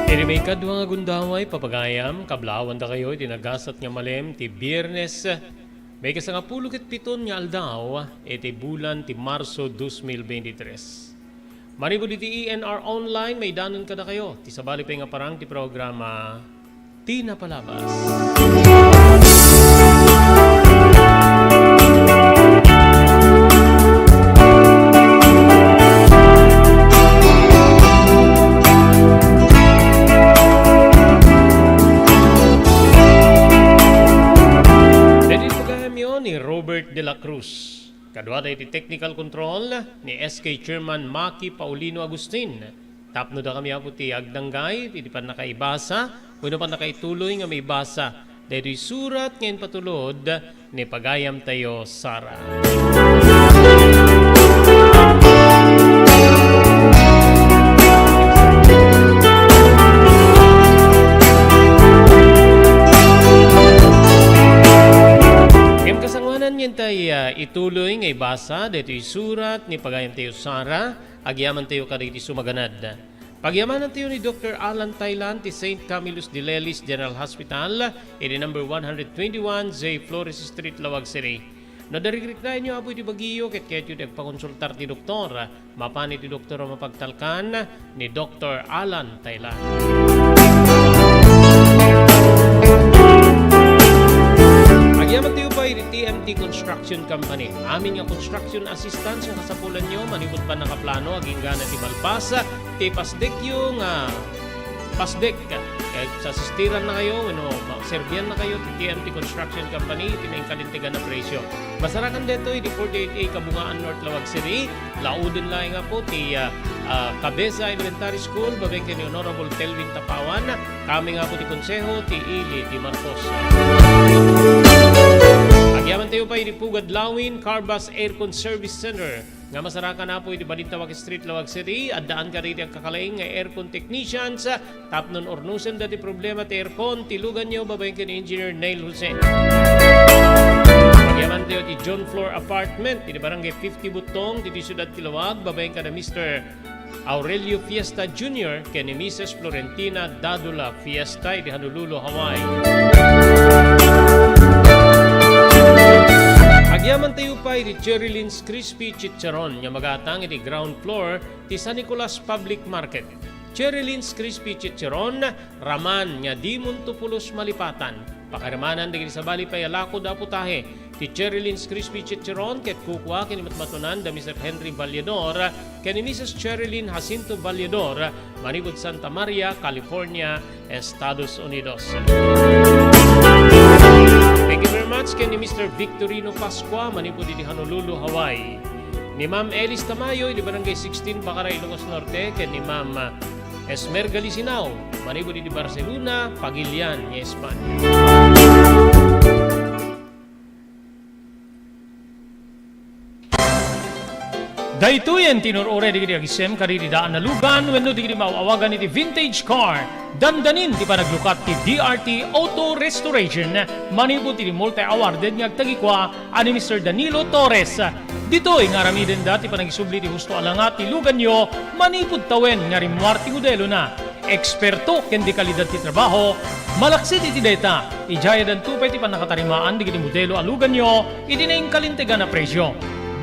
Iti maikadua nga gundaway, papagayam, kablaawan dakayo iti nagasat nga malem ti Biernes, maikasangapulo ket piton nga aldaw iti bulan ti Marso dos mil veintitrés. Manipud iti E N R Online, maidanon kadakayo ti sabali pay nga parang ti programa Ti Napalabas. Daydi pagayamyo ni Robert de Kaduada iti technical control ni S K Chairman Maki Paulino Agustin. Tapno dakami, Apo, ti agdanggay iti pannakaibasa wenno pannakaituloy nga maibasa daytoy surat nga impatulod ni pagayamtayo Sara. Ngem kasangoanan nga intay, ah, ituloy nga ibasa daytoy surat ni pagayamtayo Sara, agyamantayo kadagiti sumaganad. Pagyamanantayo ni Doktor Alan Thailand ti Saint Camillus de Lelis General Hospital, iti number one hundred twenty-one J Flores Street, Laoag City. No adda rikriknaenyo, Apo, iti bagiyo ket kayatyo ti agpakonsultar ti doktor, mapan iti doktor a mapagtalkan ni Doktor Alan Thailand. Agyamantayo pay iti T M T Construction Company. Amin nga construction assistance nga kasapulanyo manipud pannakaplano agingga ti malpas ti pasdekyo nga pasdek. Ket sasistirannakayo wenno maserbiannakayo ti T M T Construction Company iti nainkalintegan a presyo. Masarakan daytoy iti forty-eight A Kabungaan, North Laoag City. Lauden laeng, Apo, ti, ah, ah, Cabeza Elementary School, babaen ken ni Honorable Telvin Tapawan. Kami nga, Apo, ti konseho ti Ili ti Marcos. Agyamantayo pay iti Pugad Lawin Carbas Aircon Service Center nga masarakan, Apo, iti Balintawak Street, Laoag City. Addaan kadagiti agkakalaing nga aircon technicians tapno urnosenda ti problema ti aircon ti luganyo, babaen ken ni Engineer Neil Jose. Agyamantayo ti John Floor Apartment iti Barangay fifty Buttong, iti siudad ti Laoag, babaen kada Mister Aurelio Fiesta Junior ken ni Missus Florentina Dadula Fiesta iti Honolulu, Hawaii. Agyamantayo pay iti Cherry Lynn's Crispy Chicharon nga magatang iti ground floor ti San Nicolas Public Market. Cherry Lynn's Crispy Chicharon, raman nga dimonto pulos malipatan. Pakarimanan dagiti sabali pay a lako da putahe ti Cherry Lynn's Crispy Chicharon ket kukua ken ni matmatunan da Mister Henry Valledor ken ni Missus Cherry Lynn Jacinto Valledor manipud Santa Maria, California, Estados Unidos. Thank you very much ken ni Mister Victorino Pascua manipud iti Honolulu, Hawaii. Ni Ma'am Elis Tamayo iti Barangay sixteen, Bacarai, Ilocos Norte, ken ni Ma'am Esmer Galisinao, manipud iti Barcelona, Pagilian, Espanya. Daytoyen ti inur-uray dagiti agisem kadagiti daan a lugan wenno dagiti maaw-awagan iti vintage car. Dandanin ti panaglukat ti D R T Auto Restoration manipud iti multi-awarded nga agtagikua a ni Mister Danilo Torres. Ditoy nga aramidenda ti panagisubli ti husto a langa ti luganyo manipud tawen nga rimmuar ti modelona. Eksperto ken de kalidad ti trabaho, malaksid iti dayta, idiay addanto pay ti pannakatarimaan dagiti modelo a luganyo iti nainkalintegan a presio.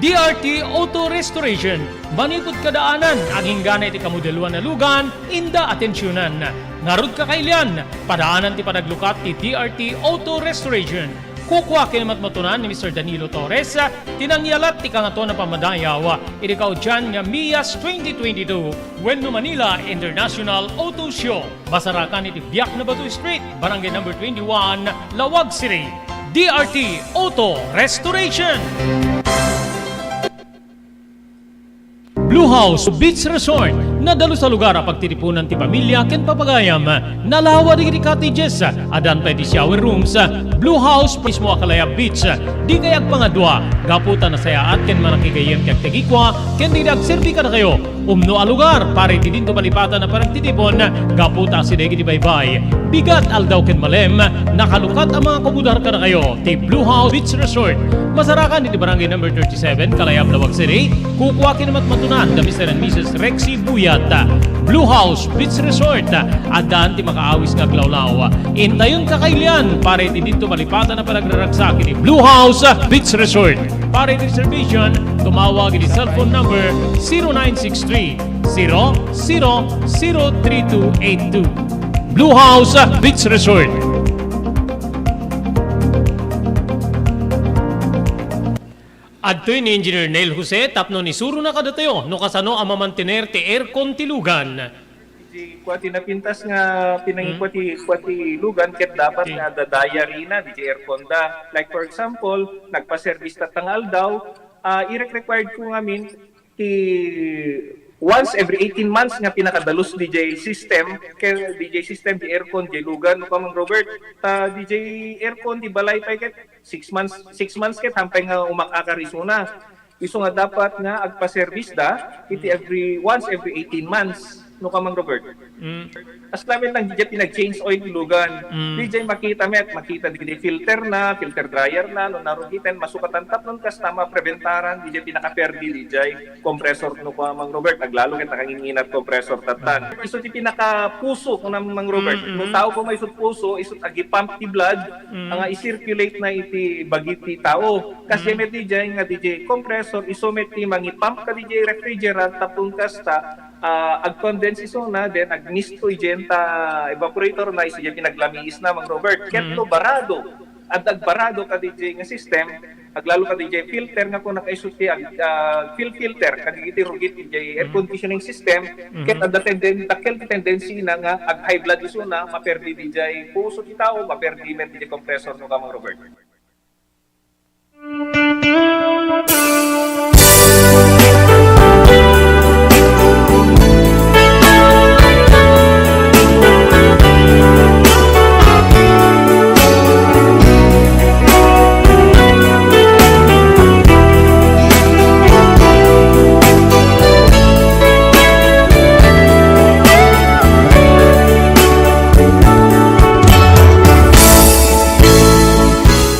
D R T Auto Restoration, manipud kadaanan, aginggana iti kamodeloan a lugan, inda atensionan. Ngarud, kakailian, padaanan ti panaglukat ti D R T Auto Restoration. Kukua ken matmatunan ni Mister Danilo Torres ti nangyalat ti Kangatoan a Pammadayaw iti kaudian nga MIAS twenty twenty-two wenno Manila International Auto Show. Masarakan iti Biak na Bato Street, Barangay Number twenty-one, Laoag City. D R T Auto Restoration. Blue House Beach Resort, nadalus a lugar a pagtitipunan ti pamilia ken papagayam. Nalawa dagiti cottages, addan pay ti shower rooms. Blue House mismo a kalayab beach. Dikay agpangadua gapu ta nasayaat ken manakigayyem ti agtagikua ken dagiti agserbi kadakayo. Umno a lugar para iti dinto malipatan a panagtitipon gapu ta asideg iti baybay, bigat, aldaw ken malem. Nakalukat a makakomodar kadakayo ti Blue House Beach Resort. Masarakan iti Barangay Number thirty-seven, Kalayab, Laoag City. Kukua ken matmatunan da Mister and Missus Rexy Buyat. Blue House Beach Resort. Addaan ti makaawis nga aglawlaw. Intayon, kakailian, para iti dinto malipatan a panagraragsak iti Blue House Beach Resort. Para iti reservation, tumawag iti cellphone number zero nine six three, zero zero zero three two eight two. Blue House Beach Resort. Adtoy ni Engineer Neil Jose tapno isurona kadatayo no kasano a mamantener ti aircon ti lugan. Di kua ti napintas nga pinangikua ti, kua ti lugan ket dapat nga adda diary na, diay aircon da. Like for example, nagpa-service tatta nga aldaw, ah, irek-required ko ngamin ti once every eighteen months nga pinakadalus diay system, ket diay system, diay aircon, diay lugan, no, Kamang Robert, ta diay aircon, diay balay pay ket six months, six months ket hampay nga umak-akar isuna. Isu nga dapat nga agpa-service da iti every, once every eighteen months, no, Kamang Robert. Mm. As lamet lang, diay pinag-change oil ti lugan. Mm. Diay makita met, makita diay filter na, filter dryer na, no, narugiten, masukatan tapno kasta mapreventaran diay pinakaperdi diay compressor, no, Kamang Robert, aglalo ket nakangin-inat compressor tattan. Isu ti pinakapuso, kunam, Mang Robert. Mm, mm. No tao koma isut puso, isut agipump ti blood, nga i-circulate na iti bagi ti tao. Kas met diay nga diay compressor, isu met ti mangipump kadiay refrigerant, tapno kasta, ah, ag-condense isuna, then agmisto idiay ta evaporator na, isu diay pinaglamiis na, Mang Robert. Ket no barado, adda agbarado kadiay nga system, aglalo kadiay filter nga kuna kaisu ti ag-, ah, fuel filter, kadagiti rugit idiay air conditioning system, ket adda tenden-, dakkel ti tendency na nga ag-high blood isuna, maperdi diay puso ti tao, maperdi met diay compressor, no, Kamang Robert.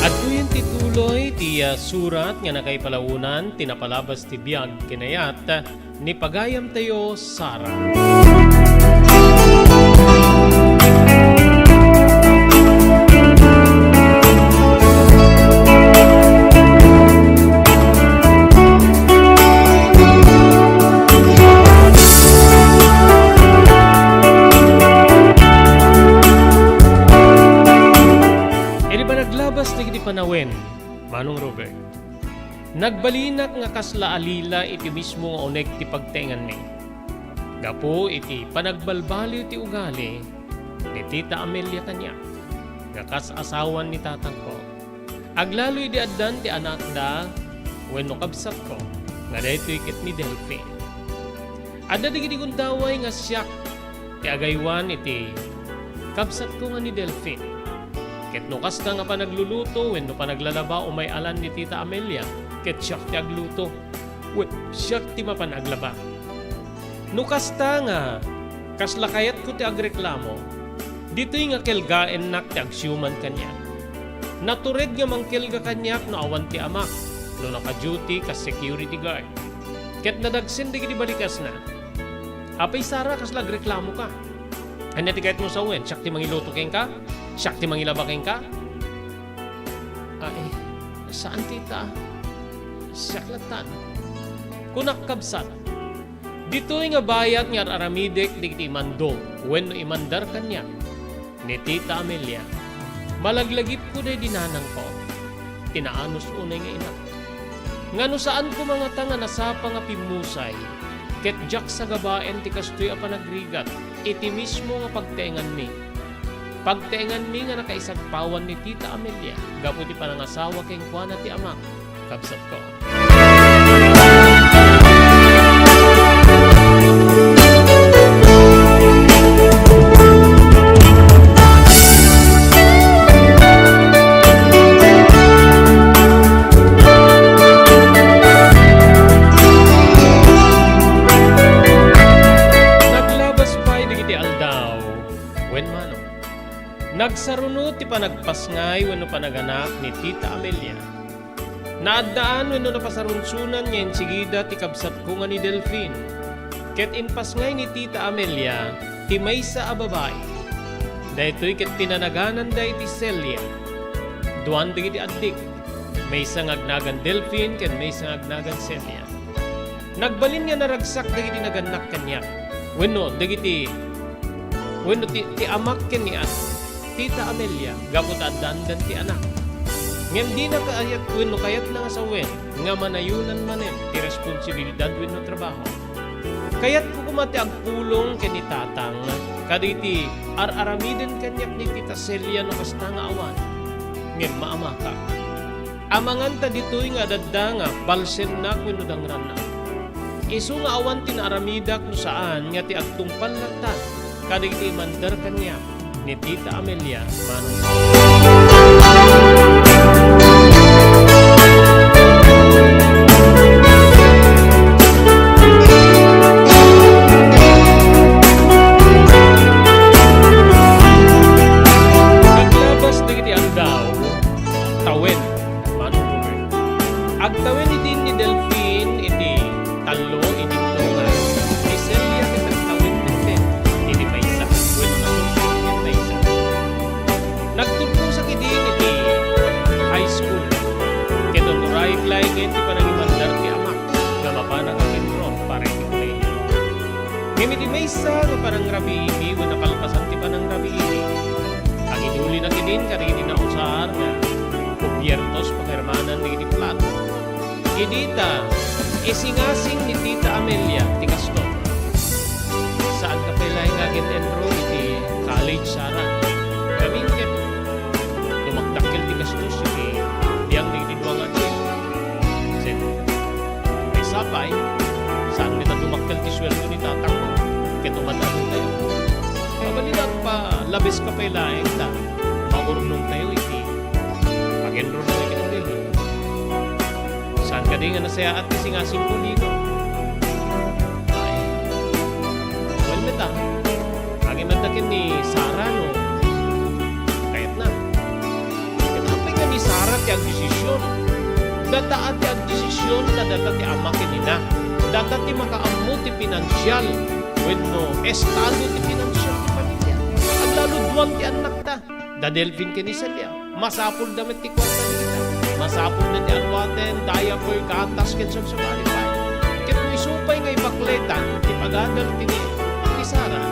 Adtoyen ti tuloy ti, ah, surat nga nakaipalaonan ti napalabas ti biag ken ayat ni pagayamtayo, Sara. Idi panaglabas dagiti panawen, Manong Robert, nagbalinak nga kasla a lila iti mismo nga uneg ti pagtaenganmi. Gapu iti panagbalbaliw ti ugali ni Tita Amelia kaniak, nga kas asawan ni tatangko. Aglalo idi addan ti anakda wenno kabsatko, nga daytoy ket ni Delfin. Adda dagiti gundaway nga siak ti agaywan iti kabsatko nga ni Delfin. Ket no kasta nga panagluluto wenno panaglalaba umay-alan ni Tita Amelia, ket siak ti agluto, wen, siak ti mapan aglaba. No kasta nga kasla kayatko ti agreklamo, ditoy nga kelgaennak ti agsiuman kaniak. Natured nga mangkelga kaniak no awan ti amak, no naka-duty kas security guard. Ket nadagsen dagiti balikasna. Apay Sara, kasla agreklamoka? Ania ti kayatmo sawen? Siak ti mangiluto kenka? Siak ti mangilaba kenka? Ay, saan, tita. Siak lattan. Kunak, kabsat, ditoy nga bayat nga ar-aramidek dagiti imando wenno imandar kaniak ni Tita Amelia, malaglagipko daydi nanangko, ti naanus unay nga inak. Ngano saan koma ngata nga nasapa nga pimmusay, ket diak sagabaen ti kastoy a panagrigat iti mismo nga pagtaenganmi? Pagtaenganmi nga nakaisagpawan ni Tita Amelia gapu ti panangasawa kenkuana ti amak, kabsatko. Naglabas pay dagiti aldaw, wen manong, nagsaruno ti panagpasngay wenno panaganak ni Tita Amelia. Naaddaan wenno napasarunsonan nga insigida ti kabsatko nga ni Delfin. Ket impasngay ni Tita Amelia ti maysa a babai. Daytoy ket pinanagananda iti Celia. Duan dagiti addik, maysa nga agnagan Delfin ken maysa nga agnagan Celia. Nagbalin nga naragsak dagiti nagannak kaniak, wenno dagiti, wenno ti, ti amak ken ni At-, Tita Amelia, gapu ta addandan ti anak. Ngem dina kayat wenno kayatna nga sawen nga manayonan manen ti responsibilidad wenno trabaho. Kayatko Koma ti agpulong ken ni Tatang kadagiti ar-aramiden kaniak ni Tita Celia no kasta nga awan. Ngem maamakak. Amanganta ditoy nga adda nga balsennak wenno dangrannak. Isu nga awan ti naaramidak no saan nga ti agtungpal latta kadagiti imander kaniak ni Tita Amelia Manong. Naglabas dagiti aldaw, tawen, Manong Robert. Agtawen idin ni Delfin iti tallo, idinto nga ni Celia ket agtawen metten iti maysa wenno nasunsuot ken maysa. Nagtulposak idin iti high school ket urayek laengen ti panangimandar ti amak nga mapanak a enroll para iti kolehiyo. Ngem iti maysa nga panangrabiimi wenno kalpasan ti panangrabiimi, agidulina idin kadagiti nausar nga kubiertos pakirmanan dagiti plato. Idi ta isingasing ni Tita Amelia ti kasto. Saan ka pay laeng nga agin-enroll iti college, Sara. Ngamin ket dumadakkel ti gastos iti biag dagiti dua nga anak. Sen, maysa pay, saan met a dumadakkel ti sueldo ni tatangmo ket umad-adu tayo. Mabalin a agpalabes ka pay laeng ta maurnong tayo iti pag-enroll tayo iti kolehiyo. Saan kadi nga nasayaat ti singasingko, Lino? Ay, wen met a, agimedda ken ni Sara no kayatna. Ket apay nga ni Sara ti agdesision? Data a ti agdesision ta data ti ama ken ina. Data ti makaammo ti pinansial wenno estado ti pinansial ti pamilia. Aglalo duan ti annakta. Da Delfin ken ni Celia, masapulda met ti kuarta dagita. Masapulda ti aruaten, diaper, gatas, ken subsubali pay. Ket no isu pay nga ibakletan ti pagadal ken ni Sara,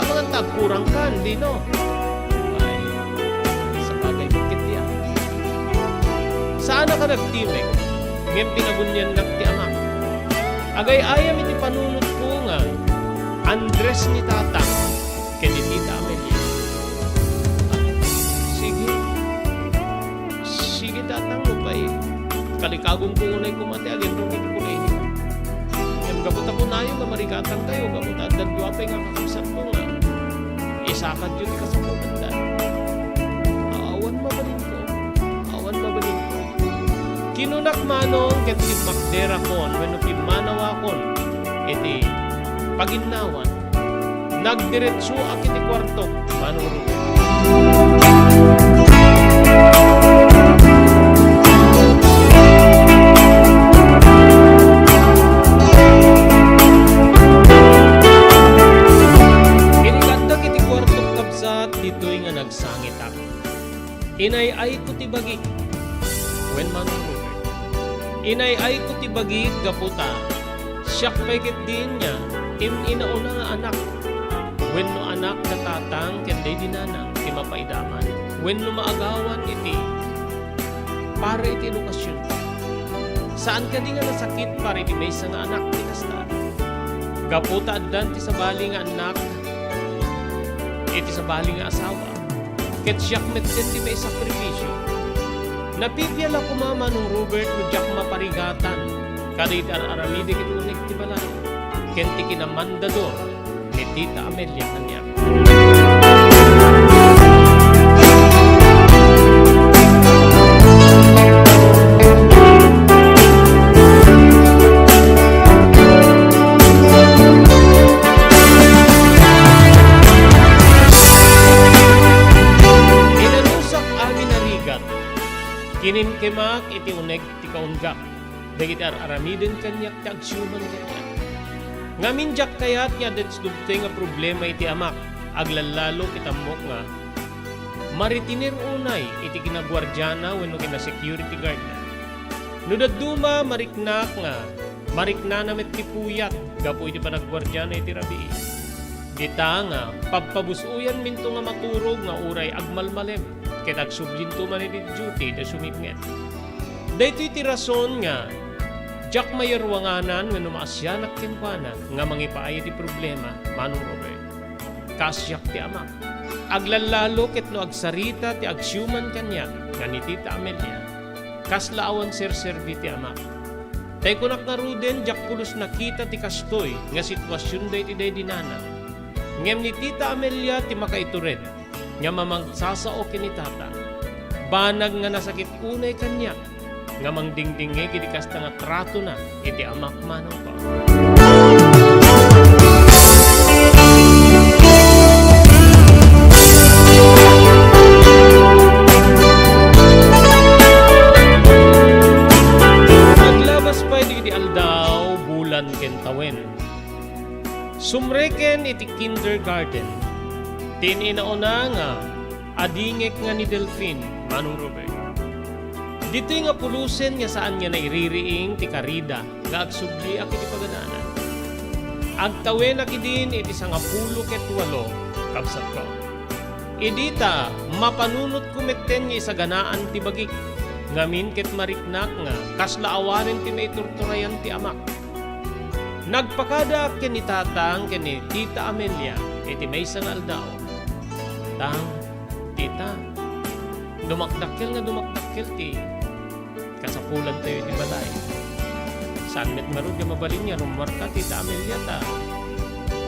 amangan ta agkurangkan, Lino? Ay, sabagay met ketdi a. Saannak a nagtimek, ngem pinaguniannak ti amak. Agay-ayam iti panunotko nga Andres ni Tatang ken ni Tita Amelia. Sige. Sige, tatang, no pay kalikagumko unay koma ti aginrong iti kolehiyo. Ngem gapu ta kunayo nga marigatan kayo, gapu ta adda dua pay nga kakabsatko nga isakadyo ti kasapulanda. Awan mabalinko. Awan mabalinko. Kinunak manong ket timmakderakon wenno pimmanawakon iti paginnawan. Nagdiretsoak iti kuartok, Manong Ruben. Idi kaaddak iti kuartok, kabsat, ditoy nga nagsangitak. Inay-ayko ti bagik. Wen, Manong Ruben. Inay-ayko ti bagik gapu ta siak pay ketdi nga im-inauna nga anak wenno anak da tatang ken daydi nanang ti mapaidaman wenno maagawan iti para iti edukasion. Saan kadi nga nasakit para iti maysa nga anak ti kasta? Gapu ta addan ti sabali nga annak iti sabali nga asawa. Ket siak metten ti maisakripisio. Napipiala koma, Manong Robert, no diak maparigatan kadagiti ar-aramidek iti uneg ti balay ken ti kinamandador ni Tita Amelia kaniak. Inanusak amin a rigat. Kinimkimak iti uneg ti kaunggak dagiti ar-aramiden kaniak ti agsiuman kaniak. Ngamin diak kayat nga adda ti dumteng a problema iti amak, aglallalo ket ammok nga maritiner unay iti kinaguardiana wenno kinasecurity guardna. No dadduma, mariknak nga mariknana met ti puyat gapu iti panagguardiana iti rabii. Dita nga pabpabus-oyanminto nga maturog nga uray agmalmalem ket agsublinto man iti duty da sumipnget. Daytoy ti rason nga Diak mayaruanganan wenno maasianak kenkuana nga mangipaay iti problema, Manong Robert. Kaasiak ti amak. Aglallalo ket no agsarita ti agsiuman kaniak nga ni Tita Amelia, kasla awan serserbi ti amak. Tay kunak ngaruden, diak pulos nakita ti kastoy nga situasion daydi nana. Ngem ni Tita Amelia ti makaitured nga mamangsasao ken ni Tata. Banag nga nasakit unay kaniak nga mangdingdingngeg iti kasta nga tratona iti amak, Manong Pao. Aglabas pay dagiti aldaw, bulan ken tawen. Sumreken iti kindergarten ti in-inauna nga adingek nga ni Delfin, Manong Robert. Ditoy nga pulusen nga saan nga naiririing ti karida nga agsubliak iti paganana. Agtawenak idin iti sangapulo ket walo, kabsatko. Idi ta, mapanunotko metten nga isaganaan ti bagik, ngamin ket mariknak nga kasla awanen ti maiturturayan ti amak. Nagpakadaak ken ni Tatang ken ni Tita Amelia iti maysa nga aldaw. Tang, Tita, dumakdakkel nga dumakdakkel ti kasapulantayo iti balay. Saan met ngarud nga mabalin nga rummuarka, Tita Amelia, ta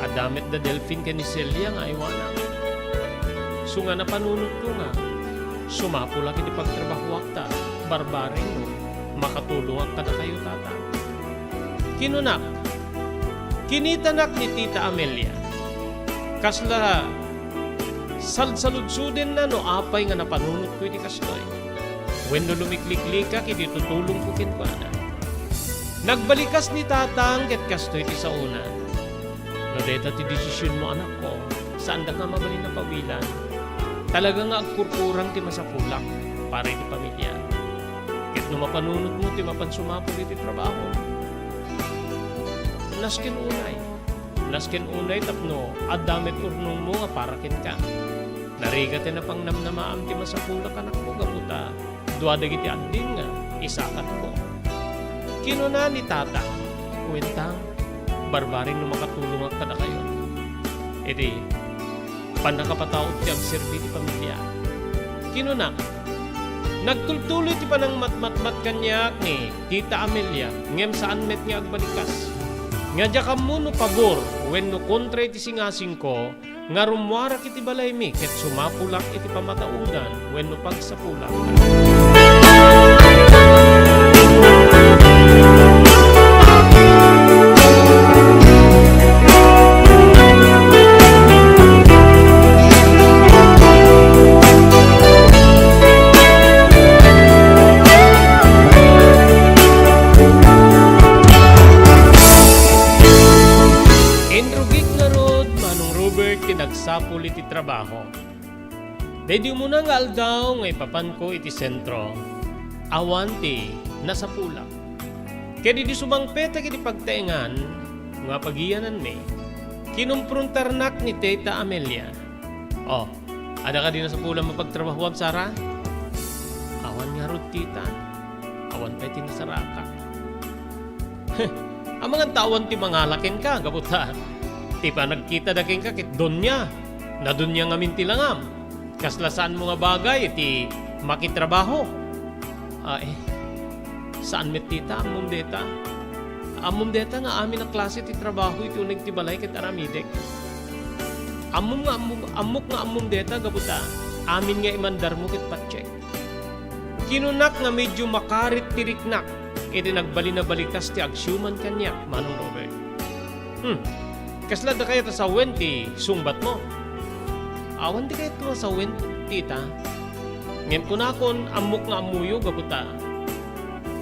adda met da Delfin ken ni Celia nga aywanak. Isu nga napanunotko nga sumapulak iti pagtrabahoak ta barbareng no makatulongak kadakayo, Tata. Kinunak, kinitanak ni Tita Amelia. Kasla salsaludsodenna no apay nga napanunotko iti kastoy. Wenno lumikliklikak iti tutulongko kenkuana. Nagbalikas ni Tatang ket kastoy ti saona. No dayta ti desisionmo, anakko, saandaka mabalin a pawilan. Talaga nga agkurkurang ti masapulak para iti pamilya. Ket no mapanunotmo ti mapan sumapul iti trabaho, nasken unay. Nasken unay tapno adda met urnongmo nga para kenka. Narigat ti napangnamnamaam ti masapulak, anakko, gapu ta dua dagiti addin nga isakatko. Kinuna ni Tata, "Wen, Tang, barbareng no makatulongak kadakayo iti pannakapataud ti agserbi ti pamilya." Kinuna, nagtultuloy ti panangmatmatmat kaniak ni Tita Amelia, ngem saan met nga agbalikas. Nga diak ammo no pabor wenno kontra iti singasingko, nga rummuarak iti balaymi ket sumapulak iti pamataudan wenno pagsapulak. Inrugik ngarud, Manong Robert, ti nagsapul iti trabaho. Daydi umuna nga aldaw nga ipapanko iti sentro, awan ti nasapulak. Ket idi sumangpetak iti pagtaengan nga pagiyananmi, kinumprontarnak ni Tita Amelia. "O, adda kadi nasapulam a pagtrabahoam, Sara?" "Awan ngarud, Tita. Awan pay ti nasaraak." Amangan ta awan ti mangala kenka, gapu ta ti panagkitada kenka ket donia. Nadonia ngamin ti langam. Kasla saanmo nga bagay ti makitrabaho. Ay, saan met, Tita, ammom deta. Ammom deta nga amin a klase ti trabaho iti uneg ti balay ket aramidek. Ammom nga ammo-, ammok nga ammom deta gapu ta amin nga imandarmo ket patsek. Kinunak nga medio makarit ti riknak idi nagbalin a balikas ti agsiuman kaniak, Manong Robert. Hmm, kasla adda kayat a sawen ti sungbatmo? Awan ti kayatko nga sawen, Tita. Ngem kunakon, ammok nga ammoyo gapu ta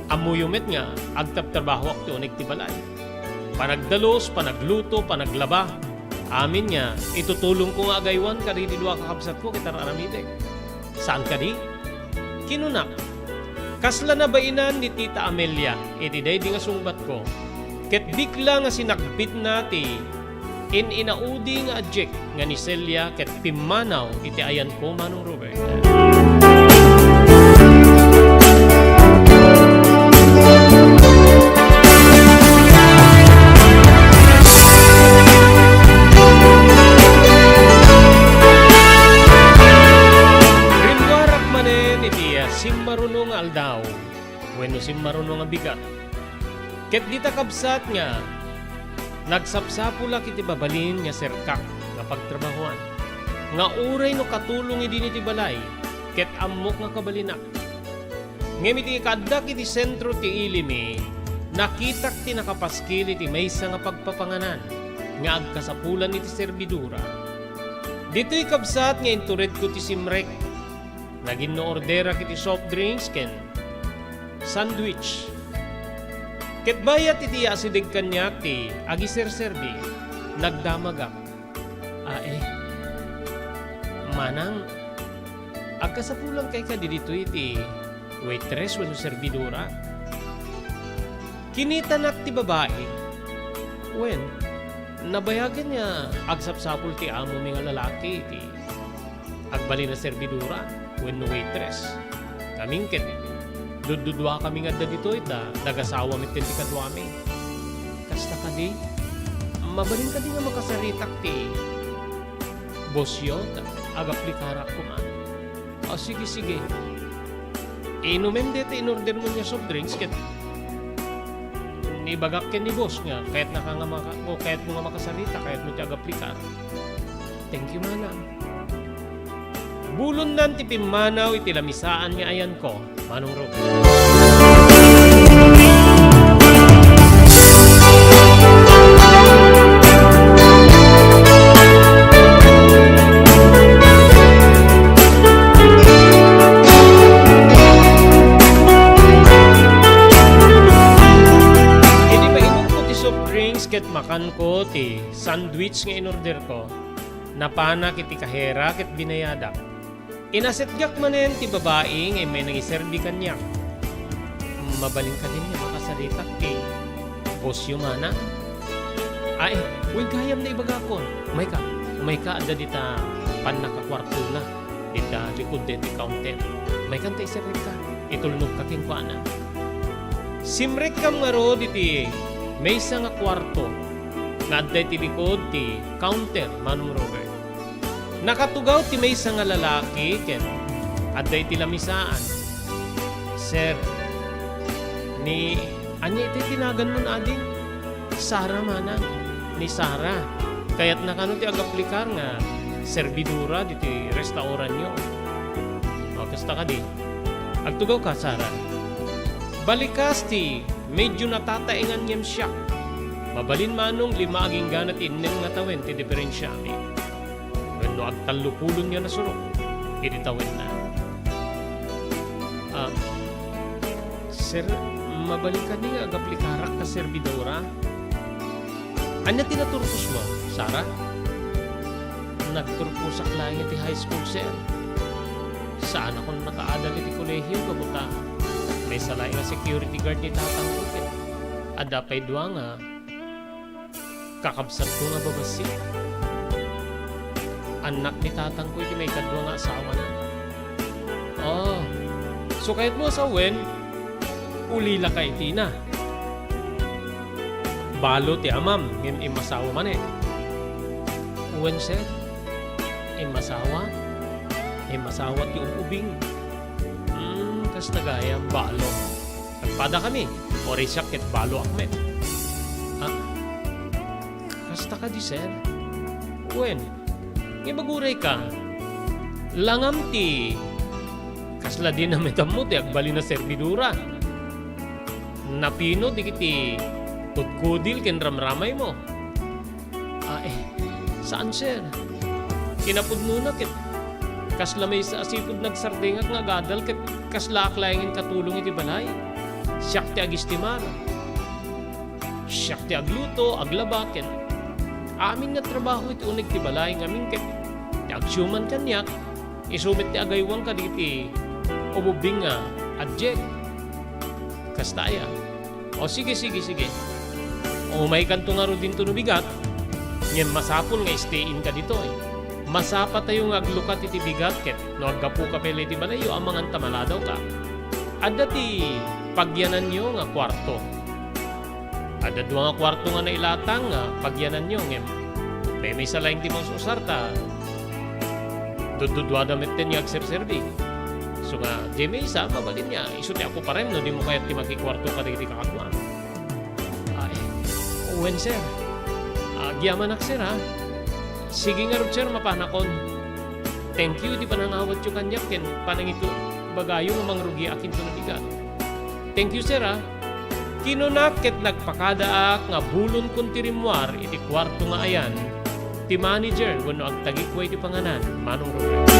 ammoyo met nga agtabtrabahoak ti uneg ti balay. Panagdalus, panagluto, panaglaba, amin nga itutulongko nga agaywan kadagiti dua a kakabsatko ket ar-aramidek. Saan kadi? Kinunak, kasla nabainan ni Tita Amelia iti daydi nga sungbatko, ket bigla nga sinakbitna ti in-inaudi nga adiek nga ni Celia ket pimmanaw iti ayanko, Manong Robert. Simmaruno nga aldaw wenno simmaruno nga bigat. Ket dita, kabsat, nga nagsapsapulak iti mabalin nga serkak nga pagtrabahoan, nga uray no katulong idin iti balay, ket ammok nga kabalinak. Ngem iti ikaaddak iti sentro ti ilimi, nakitak ti nakapaskil iti maysa nga pagpapanganan nga agkasapulan iti serbidora. Ditoy, kabsat, nga inturedko ti simrek. Naginnoorderak iti soft drinks ken sandwich. Ket bayat iti asideg kaniak ti agiserserbi, nagdamagak. Ae, Manang, agkasapulan kay kadi ditoy iti waitress wenno serbidora? Kinitanak ti babai. Wen, nabayagen nga agsapsapul ti amomi nga lalaki iti agbalin a serbidora wenno waitress. Ngamin ket, dudduduakami nga adda ditoy ta nagasawa metten ti kaduami. Kasta kadi, mabalin kadi nga makasaritak ti bossyo ta agaplikarak koma? O, sige, sige. Inumem dayta inordermo nga soft drinks ket nibagak ken ni boss nga kayatnaka nga maka-, o kayatmo nga makasarita, kayatmo ti agaplikar. Thank you, manang. Bulonnan ti pimmanaw iti lamisaan nga ayanko, Manong Ruben. Idi mainumko ti soft drinks ket makanko ti sandwich nga inorderko, napanak iti kahera ket binayadak. Inasetgak manen ti babai nga immay nangiserbi kaniak. Mabalin kadin nga makasaritak ti bossyo, manang? Ay, wen gayam nga ibagakon. Umayka, umayka, adda dita pannakakuartona, dita likod deti counter. Umaykan ta iserrekka. Itulnogka kenkuana. Simrekkam ngarud iti maysa nga kuarto nga adda iti likod ti counter, Manong Robert. Nakatugaw ti maysa nga lalaki ken adda iti lamisaan. "Sir, ni ania iti tinaganmon adin?" "Sara, manang. Ni Sara. Kayatna kano ti agaplikar nga serbidora diti restauranyo." "O, kasta kadi. Agtugawka, Sara." Balikas ti medyo natataengan ngem siak. Mabalin, manong, lima agingga ti innem nga tawen ti diferensiami. Wenno agtallo pulon nga nasurok iti tawenna. "Ah, sir, mabalin kadi nga agaplikarak a serbidora?" "Ania ti naturposmo, Sara?" "Nagturposak laeng iti high school, sir. Saanakon nakaadal iti kolehio gapu ta maysa laeng a security guard ni tatangko ket adda pay dua nga kakabsatko nga babassit. Annak ni tatangko iti maikadua nga asawana." "Oh, so kayatmo a sawen, ulilaka itina. Balo ti amam ngem immasawa manen." "Wen, sir, immasawa. Immasawa ti ub-ubing." "Hmm, kasta gayam, balo. Agpadakami, uray siak ket baloak met." "Ah, kasta kadi, sir?" "Wen, ngem agurayka, langam ti kasla dinamitmo ti agbalin a serbidora. Napino dagiti kudkudil ken ramramaymo." "Ay, saan, sir. Kinapudnona ket kasla maysa a sipud nagsardengak nga agadal ket kaslaak laengen katulong iti balay. Siak ti agistimar. Siak ti agluto, aglaba, ken amin nga trabaho iti uneg ti balay ngamin ket ti agsiuman kaniak, isu met ti agaywang kadagiti ububing nga adiek." "Kasta aya? O, sige, sige, sige. Umaykanto ngarud dinto no bigat, ngem masapul nga stay-in ka ditoy. Masapatayo nga aglukat iti bigat ket no aggapuka pay iti balayyo, amangan ta maladawka. Adda ti pagyananyo nga kuarto. Adda dua nga kuarto nga nailatang nga pagyananyo, ngem maymaysa laeng ti maus-usar ta dudduduada metten nga agserserbi. So nga, di maysa, mabalin nga, isu ti akuparem no dimo kayat ti makikuarto kadagiti kakaduam. Ay, wen, sir. Agyamanak, sir, ha? Sige ngarud, sir, mapanakon. Thank you iti panangawatyo kaniak ken panangitubagayo nga mangrugiak inton nabigat. Thank you, sir, ha? Kinunak ket nagpakadaak nga bulonkon ti rimmuar iti kuarto nga ayan ti manager wenno agtagikwa iti panganan, Manong Robert.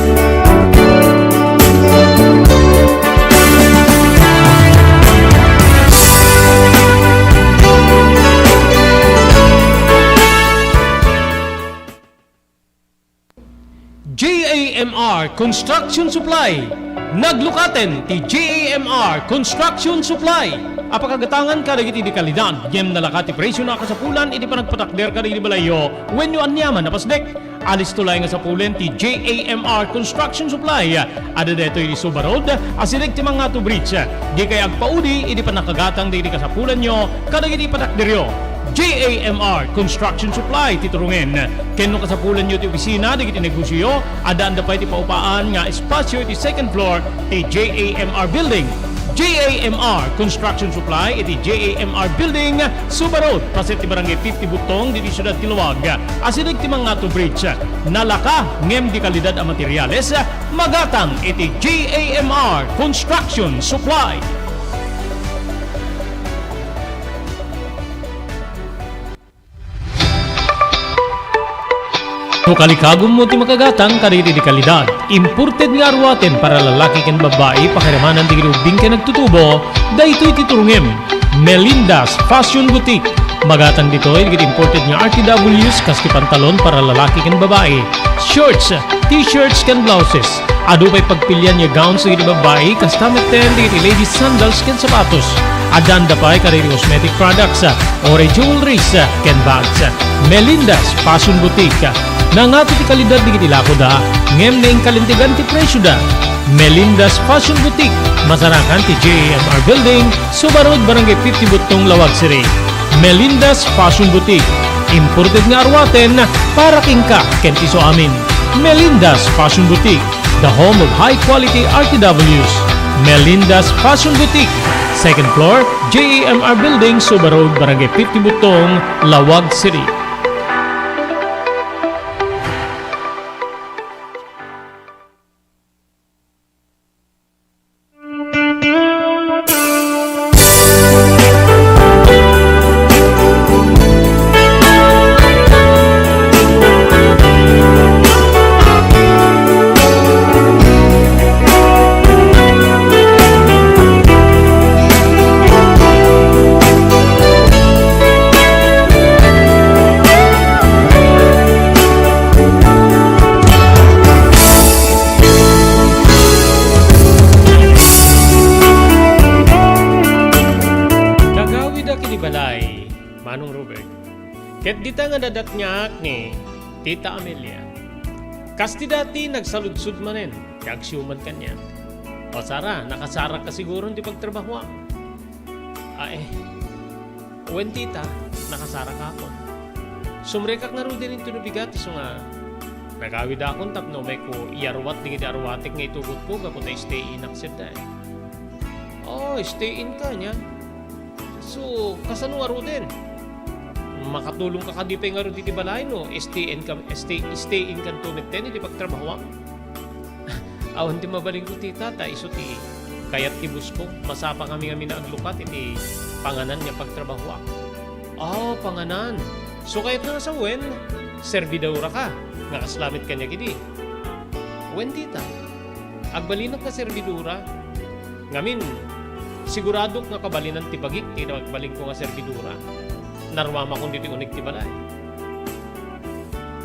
J A M R Construction Supply. Naglukaten ti J A M R Construction Supply a pakagatangan kadagiti di kalidad, ngem nalaka ti presio a kasapulan iti panagpatakder kadagiti balayyo wenno aniaman a pasdek. Alisto laeng a sapulen ti J A M R Construction Supply. Adda daytoy iti Suba Road, asideg ti Mangato Bridge. Dikay agpaudi iti pannakagatang dagiti kasapulanyo kadagiti patakderyo. J A M R Construction Supply ti turungen. Ken no kasapulanyo ti opisina dagiti negosioyo, addaanda pay ti paupaan nga espasio iti second floor ti J A M R Building. J A M R Construction Supply iti J A M R Building, Suba Road, paset ti Barangay fifty Butong, ditoy siudad ti Laoag, asideg ti Mangato Bridge. Nalaka ngem di kalidad a materiales, magatang iti J A M R Construction Supply. No kalikagummo ti makagatang kadagiti di kalidad, imported nga aruaten para lalaki ken babbai, pakiramanan dagiti ubbing ken nagtutubo, daytoy ti turungem. Melinda's Fashion Boutique. Magatang ditoy dagiti imported nga R T Ws kas ti pantalon para lalaki ken babbai, shorts, t-shirts ken blouses. Adu pay pagpilian nga gowns dagiti babbai, kasta metten dagiti ladies sandals ken sapatos. Addaanda pay kadagiti cosmetic products, uray jewelries, ken bags. Melinda's Fashion Boutique. Nangato ti kalidad dagiti lakoda, ngem naingkalintegan ti presioda. Melinda's Fashion Boutique, masarakan ti J A M R Building, Suba Road, Barangay fifty Butong, Laoag City. Melinda's Fashion Boutique. Imported nga aruaten para kenka ken ti isuamin. Melinda's Fashion Boutique, the home of high quality R T Ws. Melinda's Fashion Boutique, second floor, J A M R Building, Suba Road, Barangay fifty Butong, Laoag City. Gagawidak iti balay, Manong Robert. Ket dita nga nadatngaak ni Tita Amelia. Kas ti dati, nagsaludsod manen ti agsiuman kaniak. O Sara, nakasarak ka siguro ti pagtrabahoam? Ay, wen, tita, nakasarakakon. Sumrekak ngaruden intono bigat, isu nga nagawidakon tapno umayko iyaruat dagiti aruatek nga itugotko gapu ta stay in ak senta. Oh, stay in ka, ania? So, kasano ngaruden? Makatulongka kadi pay ngarud iti balay no stay in ka, stay, stay in kanto metten iti pagtrabahoam? Awan ti mabalinko, tita, ta isu ti kayat ti boss ko. Masapa kami ngamin a aglukat iti panganan nga pagtrabahoak. Ah, panganan. So, kayatna nga sawen, servidora ka, nga kasla met kaniak idi? Wen, tita. Agbalinak nga servidora. Ngamin, siguradok nga kabalinan ti bagik ti agbalinko nga servidora. Naruamakon ditoy uneg ti balay.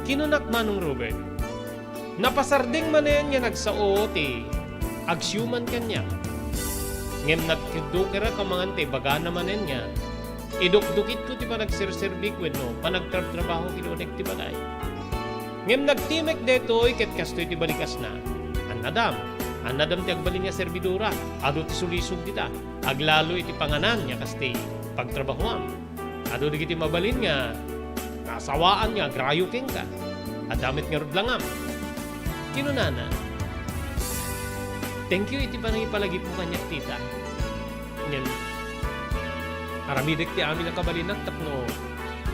Kinunak, Manong Robert, napasardeng manen nga nagsao ti agsiuman kaniak. Ngem nagkiddokerak amangan ta ibagana manen nga idukdukitko ti panagserserbik wenno panagtrabtrabaho iti uneg ti balay. Ngem nagtimek daytoy ket kastoy ti balikasna. Annadam, annadam ti agbalin nga servidora, adu ti sulisog dita, aglalo iti panganan nga kas ti pagtrabahoam. Adu dagiti mabalin nga nasawaan nga agrayo kenka. Adda met ngarud langam. Kinunana, Thank you iti panangipalagipmo kaniak, tita. Ngem, aramidek ti amin a kabalinak tapno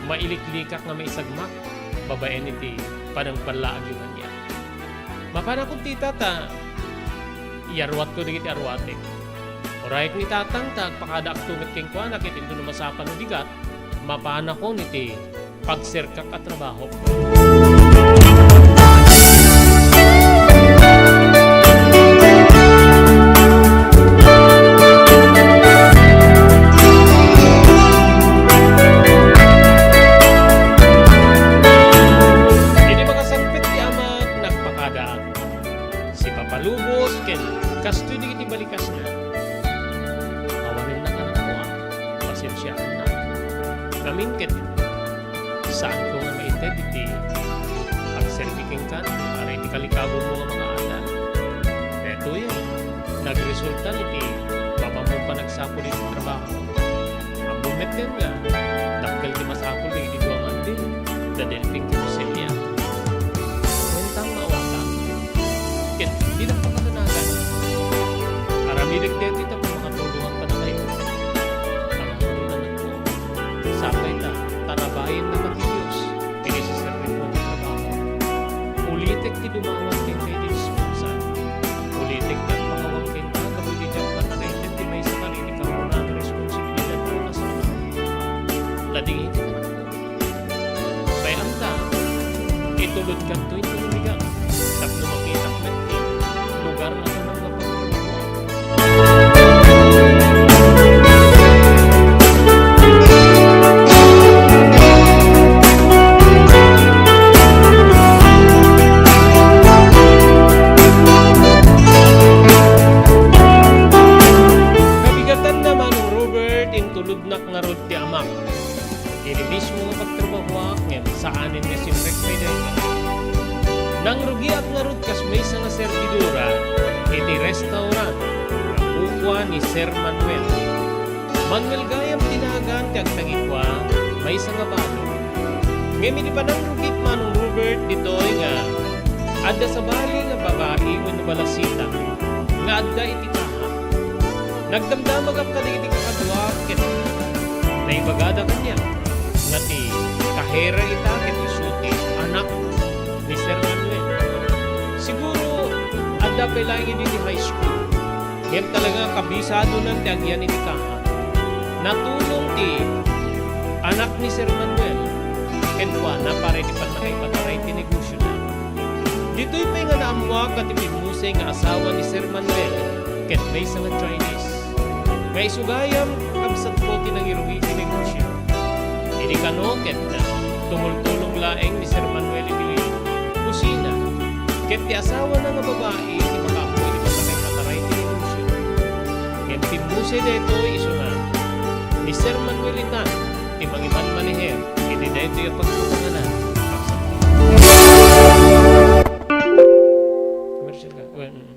mailiklikak nga maisagmak babaen iti panangballaagyo kaniak. Mapanakon, tita, ta iyaruatko dagiti aruatek. Urayek ni tatang ta agpakadaakto met kenkuana ket inton no masapa no bigat, mapanakon iti pagserkak a trabaho. Idi makasangpet ti amak, nagpakadaak. Sipapalubos ken kastoy dagiti balikasna. Awanennak, anakko, a. Pasensiaannak. Ngamin ket, saanko nga maited iti pagserbi kenka para iti kalikabonmo nga mga adal. Daytoyen, nagresulta iti mapanmo panagsapul iti trabaho. Ammom met nga dakkel ti masapul dagiti dua nga anghel, da Delfin ken Celia. Kuentang maawatak. Ket dinak pakadanagan. Aramidek daytoy tapno makatulongan kadakayo. Alangan, anakko. Sapay ta, tarabayen na ti Dios iti siserbianmo ti trabaho. Ulitek ti dumawat kenka iti dispensa. Ulitek ti agpakawang kenka gapu iti diak pannakainted ti maysa kadagiti kapuran a responsibilidad a kasano. Ladingit, anakko. Kayatna, itulodkanto iti lubigam tapno makitak met ti lugar a saan nga pagtrabahoan. Kabigatanna, Manong Robert, intulodnak ngarud ti amak iti mismo nga pagtrabahoak, ngem saanen nga simrek pay dayta. Nangrugiak ngarud kas maysa nga servidora iti restaurant nga kukua ni Sir Manuel. Manuel gayam ti nagan ti agtagikua, maysa nga balo. Ngem idi panangrugiak, Manong Robert, ditoy nga adda sabali nga babai wenno balasita nga adda iti kaha. Nagdamdamagak kadagiti kakaduak ket naibagada kaniak nga ti kaherra ita ket isu ti anak ni Sir Manuel. Siguro, adda pay laeng idi ti high school. Ngem talaga nga kabisadonan ti agyan iti kaha. Natulong ti anak ni Sir Manuel kenkuana para iti pannakaipataray ti negosiona. Ditoy pay nga naammoak a ti pimmusay nga asawa ni Sir Manuel ket maysa nga Chinese. Nga isu gayam, kabsatko ti nangirugi ti negosio. Idi kano ket tumultulong laeng ni Sir Manuel iti kusina, ket ti asawana nga babai ti makaammo iti pannakaipataray ti negosio. Ngem pimmusay daytoy isuna ni Sir Manuel itan ti mangimanmaneher iti daytoy a pagtukanganan. Commercial ka? Well, mm.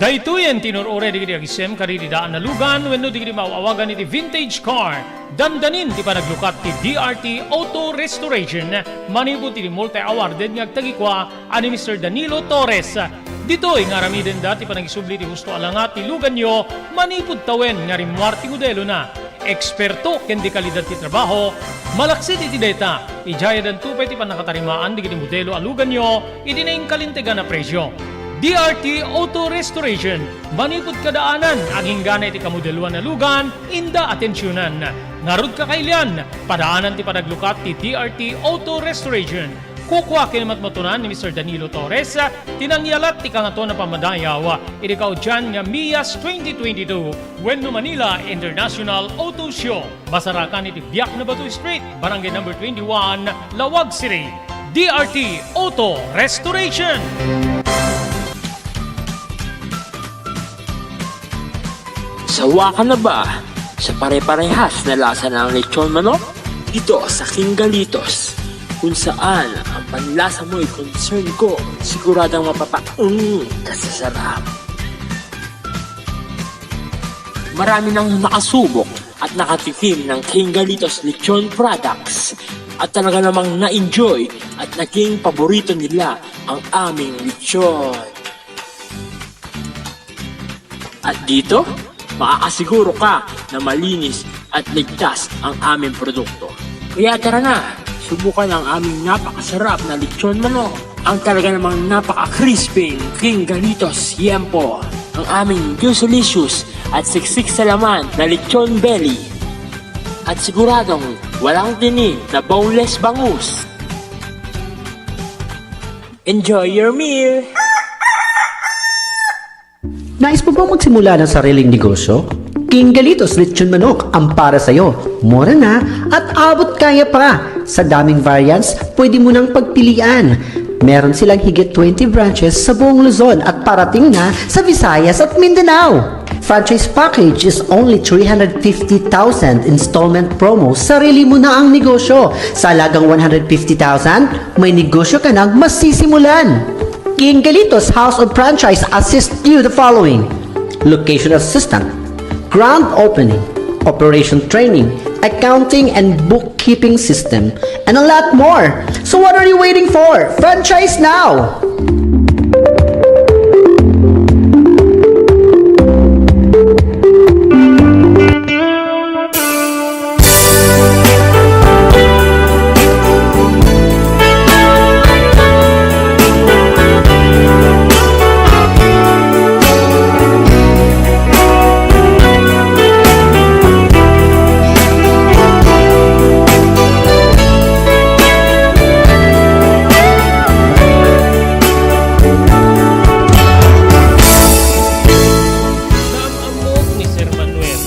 Daytoyen ti inur-uray dagiti agisem kadagiti daan a lugan wenno dagiti maaw-awagan iti vintage car. Dandanin ti panaglukat ti D R T Auto Restoration manipud iti multi-awarded nga agtagikua a ni Mister Danilo Torres. Ditoy nga aramidenda ti panagisubli ti husto a langa ti luganyo manipud tawen nga rimmuar ti modelona. Eksperto ken dekalidad ti trabaho, malaksid iti dayta, idiayadanto pay ti pannakatarimaan dagiti modelo a luganyo iti nainkalintegan a presio. D R T Auto Restoration, manipud kadaanan, aginggana iti kamodeloan a lugan, inda atensionan. Ngarud, kakailian, padaanan ti panaglukat ti D R T Auto Restoration. Kukua ken matmatunan ni Mister Danilo Torres ti nangyalat ti Kangatoan a Pammadayaw iti kaudian nga Mias twenty twenty-two wenno Manila International Auto Show. Masarakan iti Biak na Bato Street, Barangay Number twenty-one, Laoag City. D R T Auto Restoration. Sawa ka na ba sa pare-parehas na lasa ng lechon manok? Dito sa King Galitos, kung saan ang panlasa mo'y concern ko, siguradong mapapa-, mm, kasasarap. Marami nang nakasubok at nakatikim ng King Galitos Lechon Products. At talaga namang na-enjoy at naging paborito nila ang aming lechon. At dito, makakasiguro ka na malinis at ligtas ang aming produkto. Kaya tara na, subukan ang aming napakasarap na lechon manok. Ang talaga namang napaka-crispy, King Galitos Yempo. Ang aming juicelicious at siksik sa laman na lechon belly. At siguradong walang tinik na boneless bangus. Enjoy your meal! Nais mo bang magsimula ng sariling negosyo? King Galitos Lechon Manok ang para sa'yo. Mura na at abot kaya pa. Sa daming variants, pwede mo nang pagpilian. Meron silang higit twenty branches sa buong Luzon at parating na sa Visayas at Mindanao. Franchise package is only three hundred fifty thousand, installment promo, sarili mo na ang negosyo. Sa halagang one hundred fifty thousand, may negosyo ka nang masisimulan. King Galitos House of Franchise assist you the following: location assistant, grand opening, operation training, accounting and bookkeeping system, and a lot more. So what are you waiting for? Franchise now! Naam-ammok ni Sir Manuel.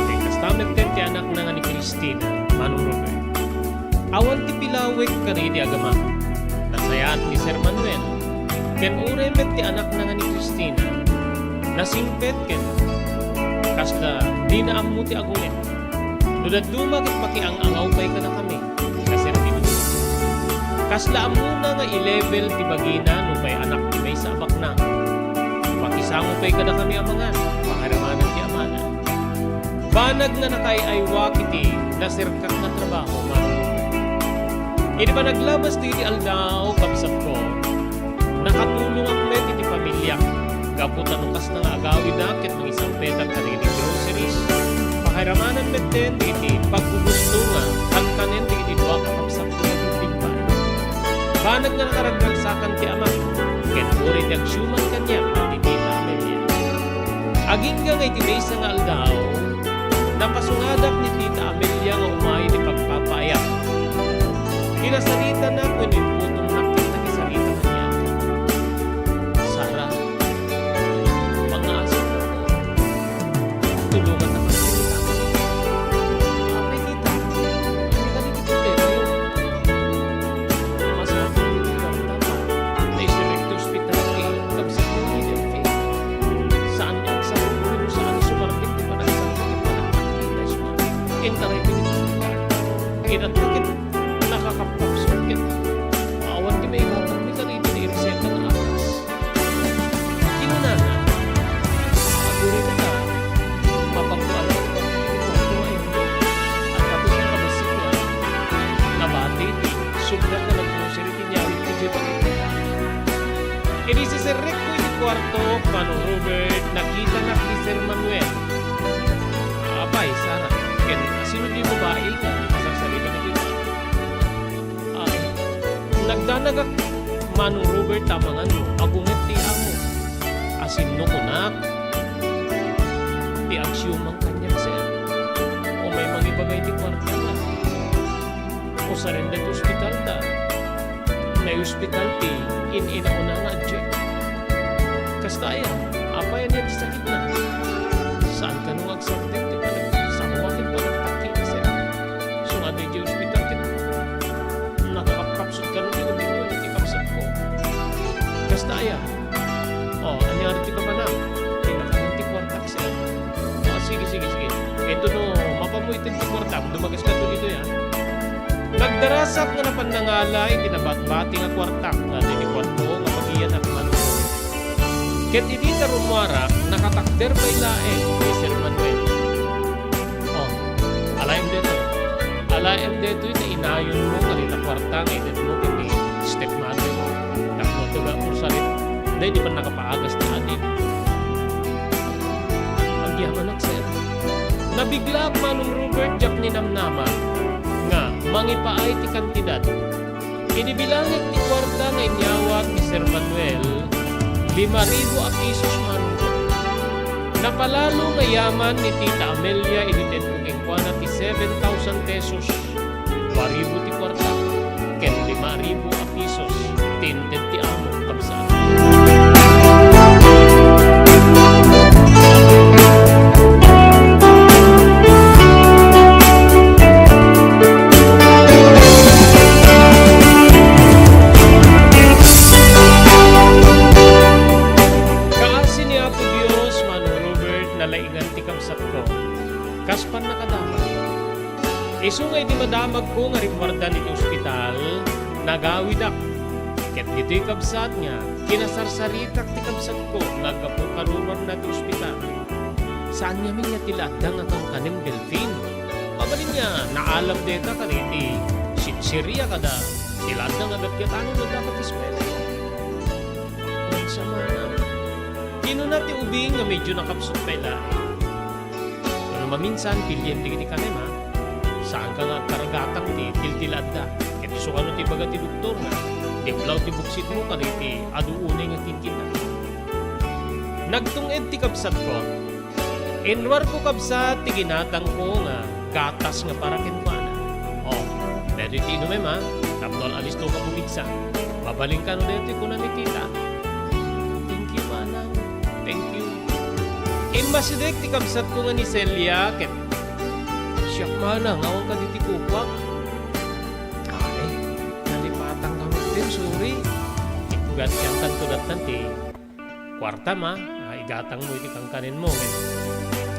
Ket kasta met ken ti anakna nga ni Christina, Manong Robert. Awan ti pilawek kadagiti agama. Nasayaat ni Sir Manuel. Ken uray met ti anakna nga ni Christina, nasingpet ken kasla dina ammo ti agongit. No dadduma ket pakiang-angaw pay kadakami, Sir Manuel. Kasla ammona nga i-level ti bagina nupay anak ti maysa a baknang. Pakisango pay kadakami a mangan, pakairamanan ti amana. Banag nga nakaay-aywa iti naserkak nga trabaho, Manong Robert. Idi panaglabas dagiti aldaw, kabsatko, nakatulongak met iti pamiliak. Gapu ta no kasna nga agawidak ket mangisangpetak kadagiti groceries, pakairamanan metten dagiti paggugusto nga kankanen dagiti dua a kakabsatko iti timpay. Banag nga nakaragragsakan ti amak, ket uray ti agsiuman kaniak ni Tita Amelia. Agingga nga iti maysa nga aldaw, napasungadak ni Tita Amelia nga umay ti pagpapaayam. Kinasaritana wenno imputomnak ket nakisarita kaniak. Sara, pangngaasik. Tulongan ta kami, Tita. Apay, Tita, ania kadagiti problemayo? Masapul ti kuarta ta. Naisirek ti ospital ti kabsatmo ni Delphi. Saan nga agsarok wenno saan nga sumardeng ti panagsak ken panagtakki nga sumardeng. Intaray ti ospital. Kinatta ket nakakapkapsut ket awan ti maibabanmi kadagiti naireseta nga agas. Kinunana, "Aguray kata, mapakuan ti kuarto nga inno." At tapos ang kabassit nga, nabati ti sobra nga naggrocery ti inyawid ti Jehovah. Idi siserrekko iti kuarto, Manong Robert, nakitanak ni Sir Manuel. Apay, Sara, ken asino ti babai nga nakasarsarita kadita? Ah, nagdanagak, Manong Robert, ta amangan no agunget ti amo. Asinno kunak, ti agsiumang kaniak, sir. Umay mangibagay ti kuartana. Usarenda ti ospitalda. Naiospital ti in-inauna nga adjek. Kasta aya, apay ania ti sakitna? Saan kano nga agsardeng ti panag-, sango ken panagtakki, sir? Sungad idiay ospital ket nakakapkapsut kano ti ubing wenno ti kabsatko. Kasta aya? O, ania ti kabanak? Pinakanan ti kuartak, sir. Ah, sige, sige, sige. Ito no, mapamoy ti kuartak. Dumagas ka to dito, ya. Nagdarasak nga napan nangala iti nabatbati nga kuartak nga dini kuarto nga magiyanak man. Ket idi ta rummuarak, nakatakder pay laeng ni Sir Manuel. Oh, alaem daytoy. Taem daytoy nga inayonmo kadayta kuarta nga itedmo ken ni stepmothermo. Tapno taga-usarit, daydi pannakapaagas ti adim. Agyamanak, sir. Nabiglaak, Manong Robert, diak ninamnama nga mangipaay ti kantidad. Idi bilangek ti kuarta nga inyawat ni Sir Manuel, lima ribu a pesos, Manong Robert. Napalalo nga yaman ni Tita Amelia idi tedko kenkuana ti seven thousand pesos. Dua ribu ti kuarta, ken lima ribu a pesos ti inted ti amo, kabsat. Kaasi ni Apo Dios, Manong Robert, nalaingan ti kabsatko. Kas pannakadama. Isu nga idi madamagko nga rimmuardan iti ospital, nagawidak. Ket ditoy kabsat nga, kinasarsaritak ti kabsatko nga aggapu karuruarna ti ospital. Saan ngamin nga ti laadda nga kankanem, Delfin. Mabalin nga naalam dayta kadagiti sitseria kada ti laadda nga gatgatanem no dapat eskwela. Wen sa manang. Kinuna ti ubing nga medyo nakapsut pay laeng. No maminsan, pilien dagiti kanem, ha? Saanka nga agkaragatang ti tiltilaadda. Ket isu kano ti ibaga ti doktor nga, diplaw ti buksitmo kadagiti adu unay nga kinkinna. Nagtung-ed ti kabsatko. Inruarko, kabsat, ti ginatangko nga gatas nga para kenkuana. O, daytoy ti inumem, ha? Tapno al-alistoka pumigsa. Mabalin kano daytoy, kuna ni tita. Thank you, manang. Thank you. Immasideg ti kabsatko nga ni Celia ket siak manang, awan kadi ti kukuak. Ay, nalipatan kami din, sorry. Ipugat yan tanto datan ti kuartam, a, igatangmo iti kankanenmo. Ket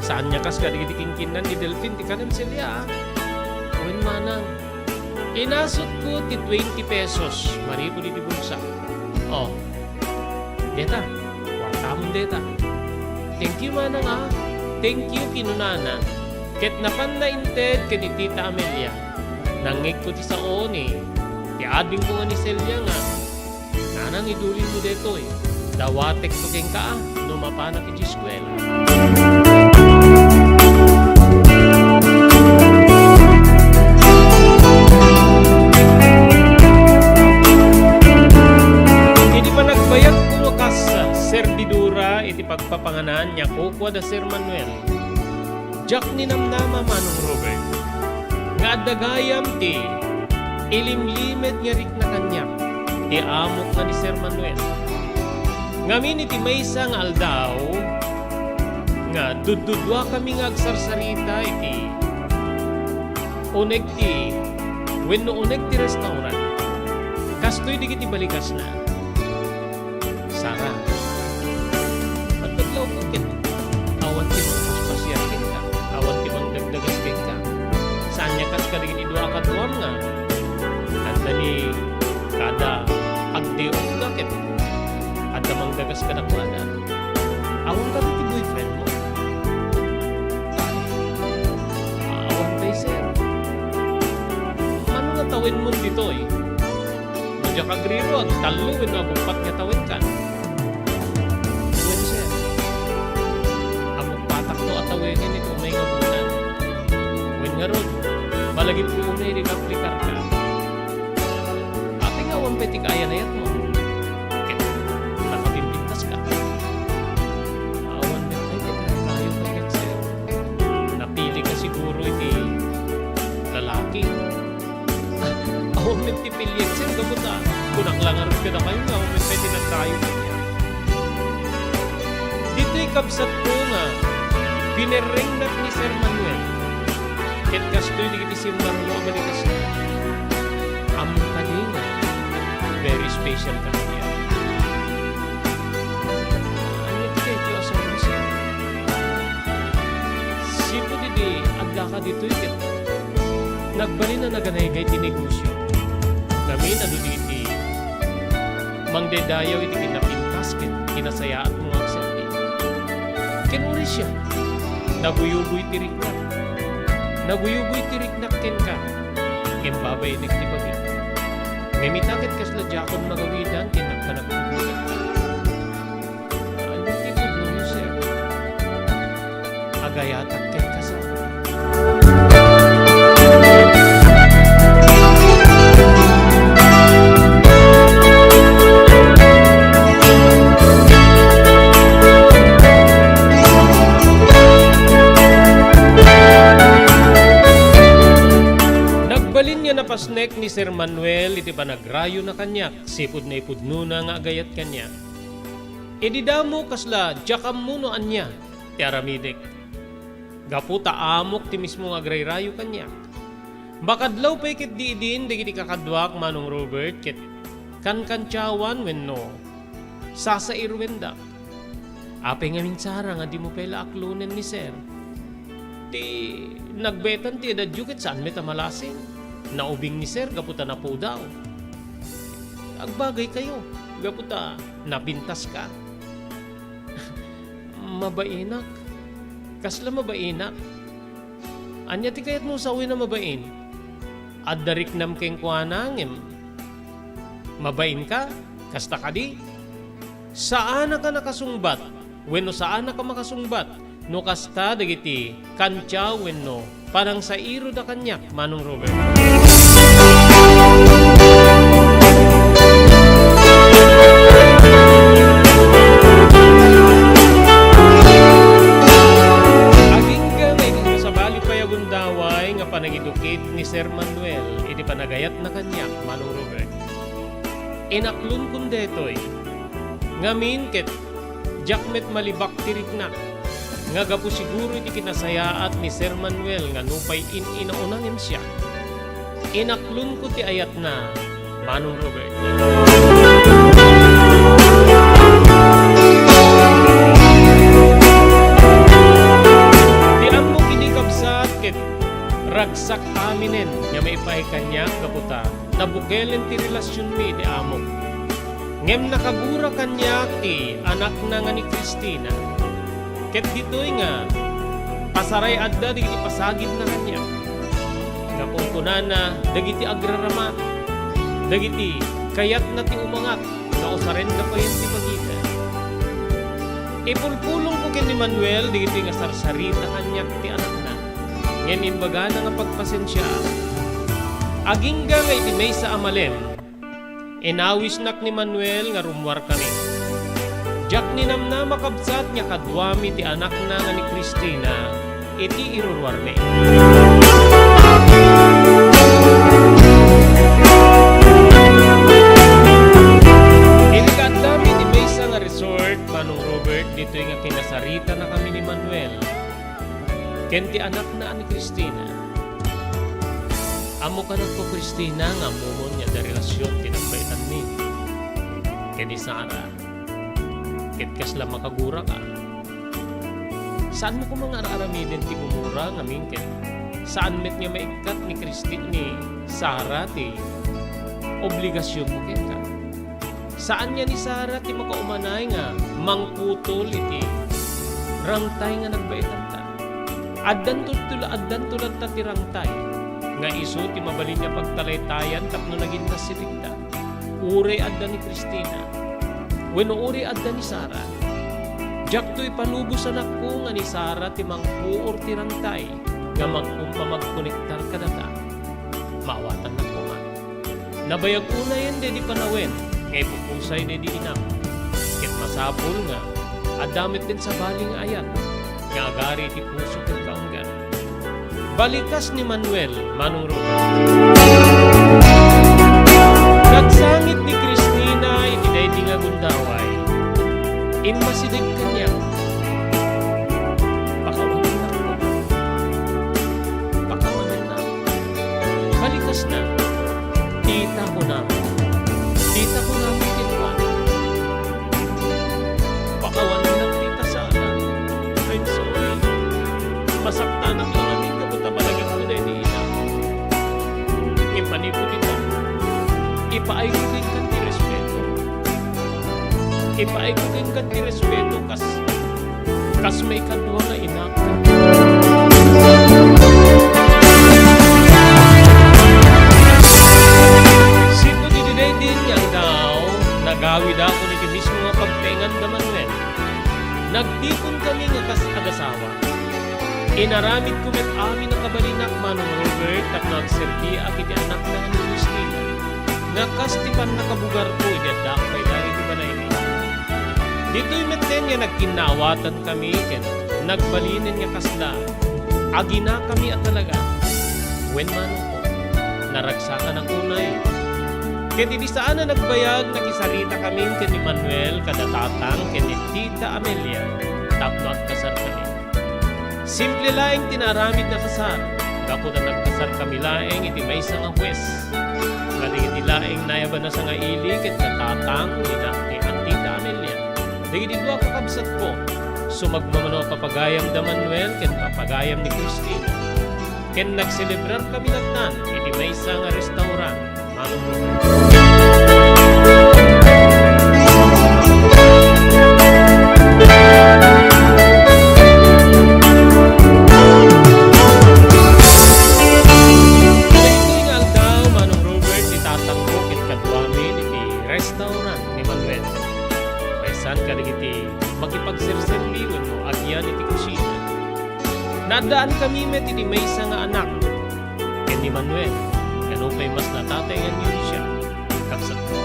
saan nga kas kadagiti kinkinnan ni Delfin ti kanem, Celia, a. Wen manang, inasutko ti twenty pesos manipud iti bulsa. O, deta, kuartamon deta. Thank you, manang, a. Thank you, kinunana. Ket napanna inted ken ni Tita Amelia. Nangngegko ti sao ni ti adingko nga ni Celia nga, "Nanang, idulinmo daytoy. Dawatekto kenka, a, no mapanak iti eskuela." Idi panagbayagko kas servidora iti pagpapanganan, ni a kukua da Sir Manuel. Diak ninamnama, Manong Robert, nga adda gayam ti ilimlimed nga rikna kaniak ti amok nga ni Sir Manuel. Ngamin iti maysa nga aldaw nga dudduduakami nga agsarsarita iti uneg ti wenno uneg ti restaurant. Kastoy dagiti balikasna. Sara, agdaglaw ket awan ti mangpaspasiar kenka, awan ti mangdagdagas kenka. Saan nga kas kadagiti dua a kaduam nga adda ni kada agdiopda ket adda mangdagas kadakuada. Awan kadi ti boyfriend mo? Awan pay, sir. Mano nga tawenmon ditoy? No diak agriro, agtallo wenno aguppat nga tawenkan. Wen, sir, aguppatakto a tawengen iti umay nga bulan. Wen ngarud, malagipko unay idi nga aplikarka. Apay nga awan pay ti kaayan-ayatmo? Ket nakabimbintaska. Awan met pay ti kayatkayo kaniak, sir. Napilika siguro iti lalaki. Awan met ti piliek, sir, gapu ta kunak la ngarud kadakayo nga awan met pay ti nagrayo kaniak. Ditoy kabsatko nga pinerrengnak ni Sir Manuel. Ket kastoy dagiti simmarno a balikasna. Ammok kadi nga very special ka kaniak. Ania ti kayatyo a sawen, sir? Sipud idi addaka ditoy ket nagbalin a naganaygay ti negosio. Ngamin adu dagiti mangdaydayaw iti kinapintas ken kinasayaatmo nga agserbi. Ken uray siak, naguyugoy ti riknak. Naguyugoy ti riknak kenka. Imbabainek ti bagik. Ngem ita ket kasla diakon magawidan ti nagpanagpudno. Ania ti pudno, Jose? Agayatak ket kasano. Nagbalin nga napasnek ni Sir Manuel iti panagrayona kaniak sipud naipudnona nga agayat kaniak. Idi damo, kasla diak ammo no ania ti aramidek. Gapu ta amok ti mismo nga agrayrayo kaniak. Makadlaw pay ketdi idin dagiti kakaduak, Manong Robert, ket kankantiawan wenno sasairuendak. Apay ngamin, Sara, nga dimo pay la aklonen ni Sir? Ti nagbaetan ti edadyo ket saan met a malasing. Naubing ni Sir gapu ta napudaw. Agbagaykayo gapu ta napintaska. Mabainak. Kasla mabainak? Ania ti kayatmo sawen a mabain? Adda riknam kenkuana ngem mabainka? Kasta kadi? Saanaka nakasungbat wenno saanaka makasungbat no kasta dagiti kantiaw wenno panangsairoda kaniak, Manong Robert. Agingga nga idi sabali pay a gundaway nga panagidukit ni Sir Manuel iti panagayatna kaniak, Manong Robert. Inaklonkon daytoy. Ngamin ket diak met malibak ti riknak nga gapu siguro iti kinasayaat ni Sir Manuel nga nupay in-inauna ngem siak. Inaklonko ti ayatna, Manong Robert. Ti ammok idi, kabsat, ket ragsak aminen nga maipaay kaniak gapu ta nabukelen ti relasionmi iti amok. Ngem nakagura kaniak ti anakna nga ni Cristina. Ket ditoy nga pasaray adda dagiti pasagidna kaniak. Nga kunkunana dagiti agraramat, dagiti kayatna ti umangat nga usarenda payen ti bagina. Ipulpulongko ken ni Manuel dagitoy nga sarsarita kaniak ti anakna. Ngem imbagana nga pagpasensiaak. Agingga nga iti maysa a malem, inawisnak ni Manuel nga rummuarkami. Diak ninamnama, kabsat, nga kaduami ti anakna nga ni Cristina iti iruruarmi. Idi kaaddami iti maysa nga resort, Manong Robert, ditoy nga kinasaritanakami ni Manuel ken ti anakna a ni Cristina. Ammoka, anakko Cristina, nga ammomon nga adda relasion ti nagbaetanmi ken ni Sara. Ket kasla makaguraka. Saanmo koma nga ar-aramiden ti gumura ngamin ket saan met nga maikkat ni Cristi-, ni Sara ti obligasionmo kenka. Saan nga ni Sara ti makaumanay nga mangputol iti rangtay nga nagbaetanta. Addanto, addanto latta ti rangtay nga isu ti mabalin nga pagtalaytayan tapno naginnasidegda. Uray adda ni Cristina wenno uray adda ni Sara, diakto ipalubos, anakko, nga ni Sara ti mangpuor ti rangtay nga mag-, magkonektar kadata. Maawatannak koma. Nabayag unayen daydi panawen nga ipupusay daydi inam. Ket masapul nga adda met ti sabali nga ayat nga agari iti puso ken kaanggan. Balikas ni Manuel, Manong Robert. Nagsangit ni Cristina iti daydi nga gundaway. Immasideg kaniak. Pakawanennak. Pakawanennak. Balikasna. Tita, kunam. Tita, kunam, kenkuana. Pakawanennak, Tita Sara. I'm sorry. Masaktanak la ngamin gapu ta malagipko daydi inam. Ngem manipud ita, ipaayko kenka ti respeto. Ipaayko kenka ti respeto kas, kas maikadua nga inak. Nagtiponkami nga kas agasawa. Inaramidko met amin a kabalinak, Manong Robert, tapno agserbiak iti anakna nga ni Christina, nga kas ti pannakabugarko idi addaak pay laeng iti balaymi. Ditoy metten nga nagkinnaawatankami ken nagbalinen nga kasla, aginakami a talaga. Wen, manongko, naragsakanak unay. Ket idi saan a nagbayag, nakisaritakami ken ni Manuel kada tatang ken ni Tita Amelia tapno agkasarkami. Simple laeng ti naaramid a kasar, gapu ta nagkasarkami laeng iti maysa nga hues. Kadagiti laeng nayaban a sangaili ket katatang ni na-, ni Tita Amelia. Dagiti dua a kakabsatko, sumagmamano a papagayam da Manuel ken papagayam ni Christina. Ken nagselebrarkami lattan iti maysa nga restaurant. Manong Robert. Daytoy nga aldaw, Manong Robert, ni tatangko ket kaduami iti restaurant ni Manuel. Maysan kadagiti makipagserserbi wenno agyan iti kusina. Naaddaankami met iti maysa nga anak ken ni Manuel, ken nupay mas natatay nga ni Lucia, kabsatko.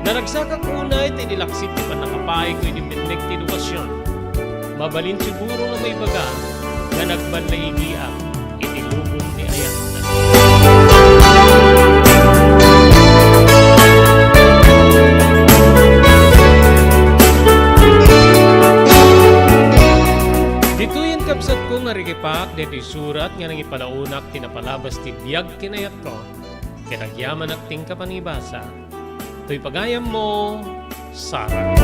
Naragsakak unay ta idi laksid ti pannakapaayko idi pinnek ti edukasion, mabalin siguro nga maibaga nga nagballaigiak iti lubong ni ayatna. Ditoyen, kabsatko, nga rikipak daytoy surat nga nangipalaunak ti napalabas ti biag ken ayatko, ket agyamanak ti inka panibasa. Toy pagayammo, Sara.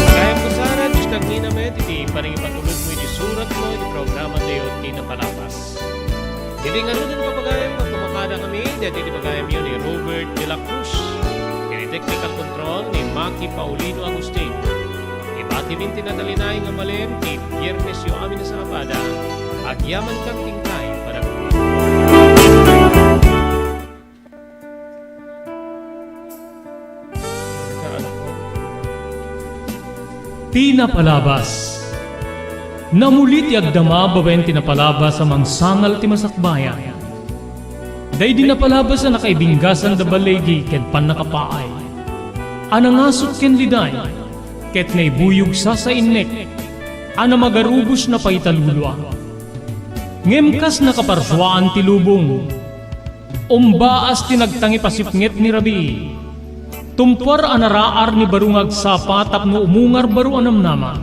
Pagayamko, Sara, Dios nagnina met iti panangipatulodmo iti suratmo iti programatayo ti napalabas. Iti ngaruden, papagayam, nga kumakada kami, daytoy ti pagayamyo ni Robert de la Cruz. Iti technical control ni Maki Paulino Agustin. Ibatimin ti natalinaed nga malem ti Biernesyo amin a sabado. Agyamankami ken kay panagbiag. Ti napalabas. Namuli ti agdama babaen ti napalabas a mangsangal ti masakbayan. Daydi napalabas a nakaibinggasan da balligi ken pannakapaay, a nangasut ken liday, ket naibuyog sasainnek, a namagarubos napaita lulua. Ngem kas nakaparsuaan ti lubong, umbaas ti nagtangipasipnget ni rabii. Tumpuar a naraar ni baro nga agsapa tapno umungar baro a namnama.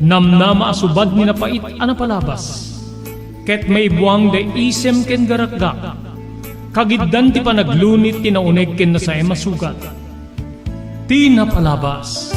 Namnama a subad ni napait a napalabas. Ket maibuang da isem ken garakgak. Kagiddan ti panaglunit ti nauneg ken nasaem a sugat. Ti napalabas.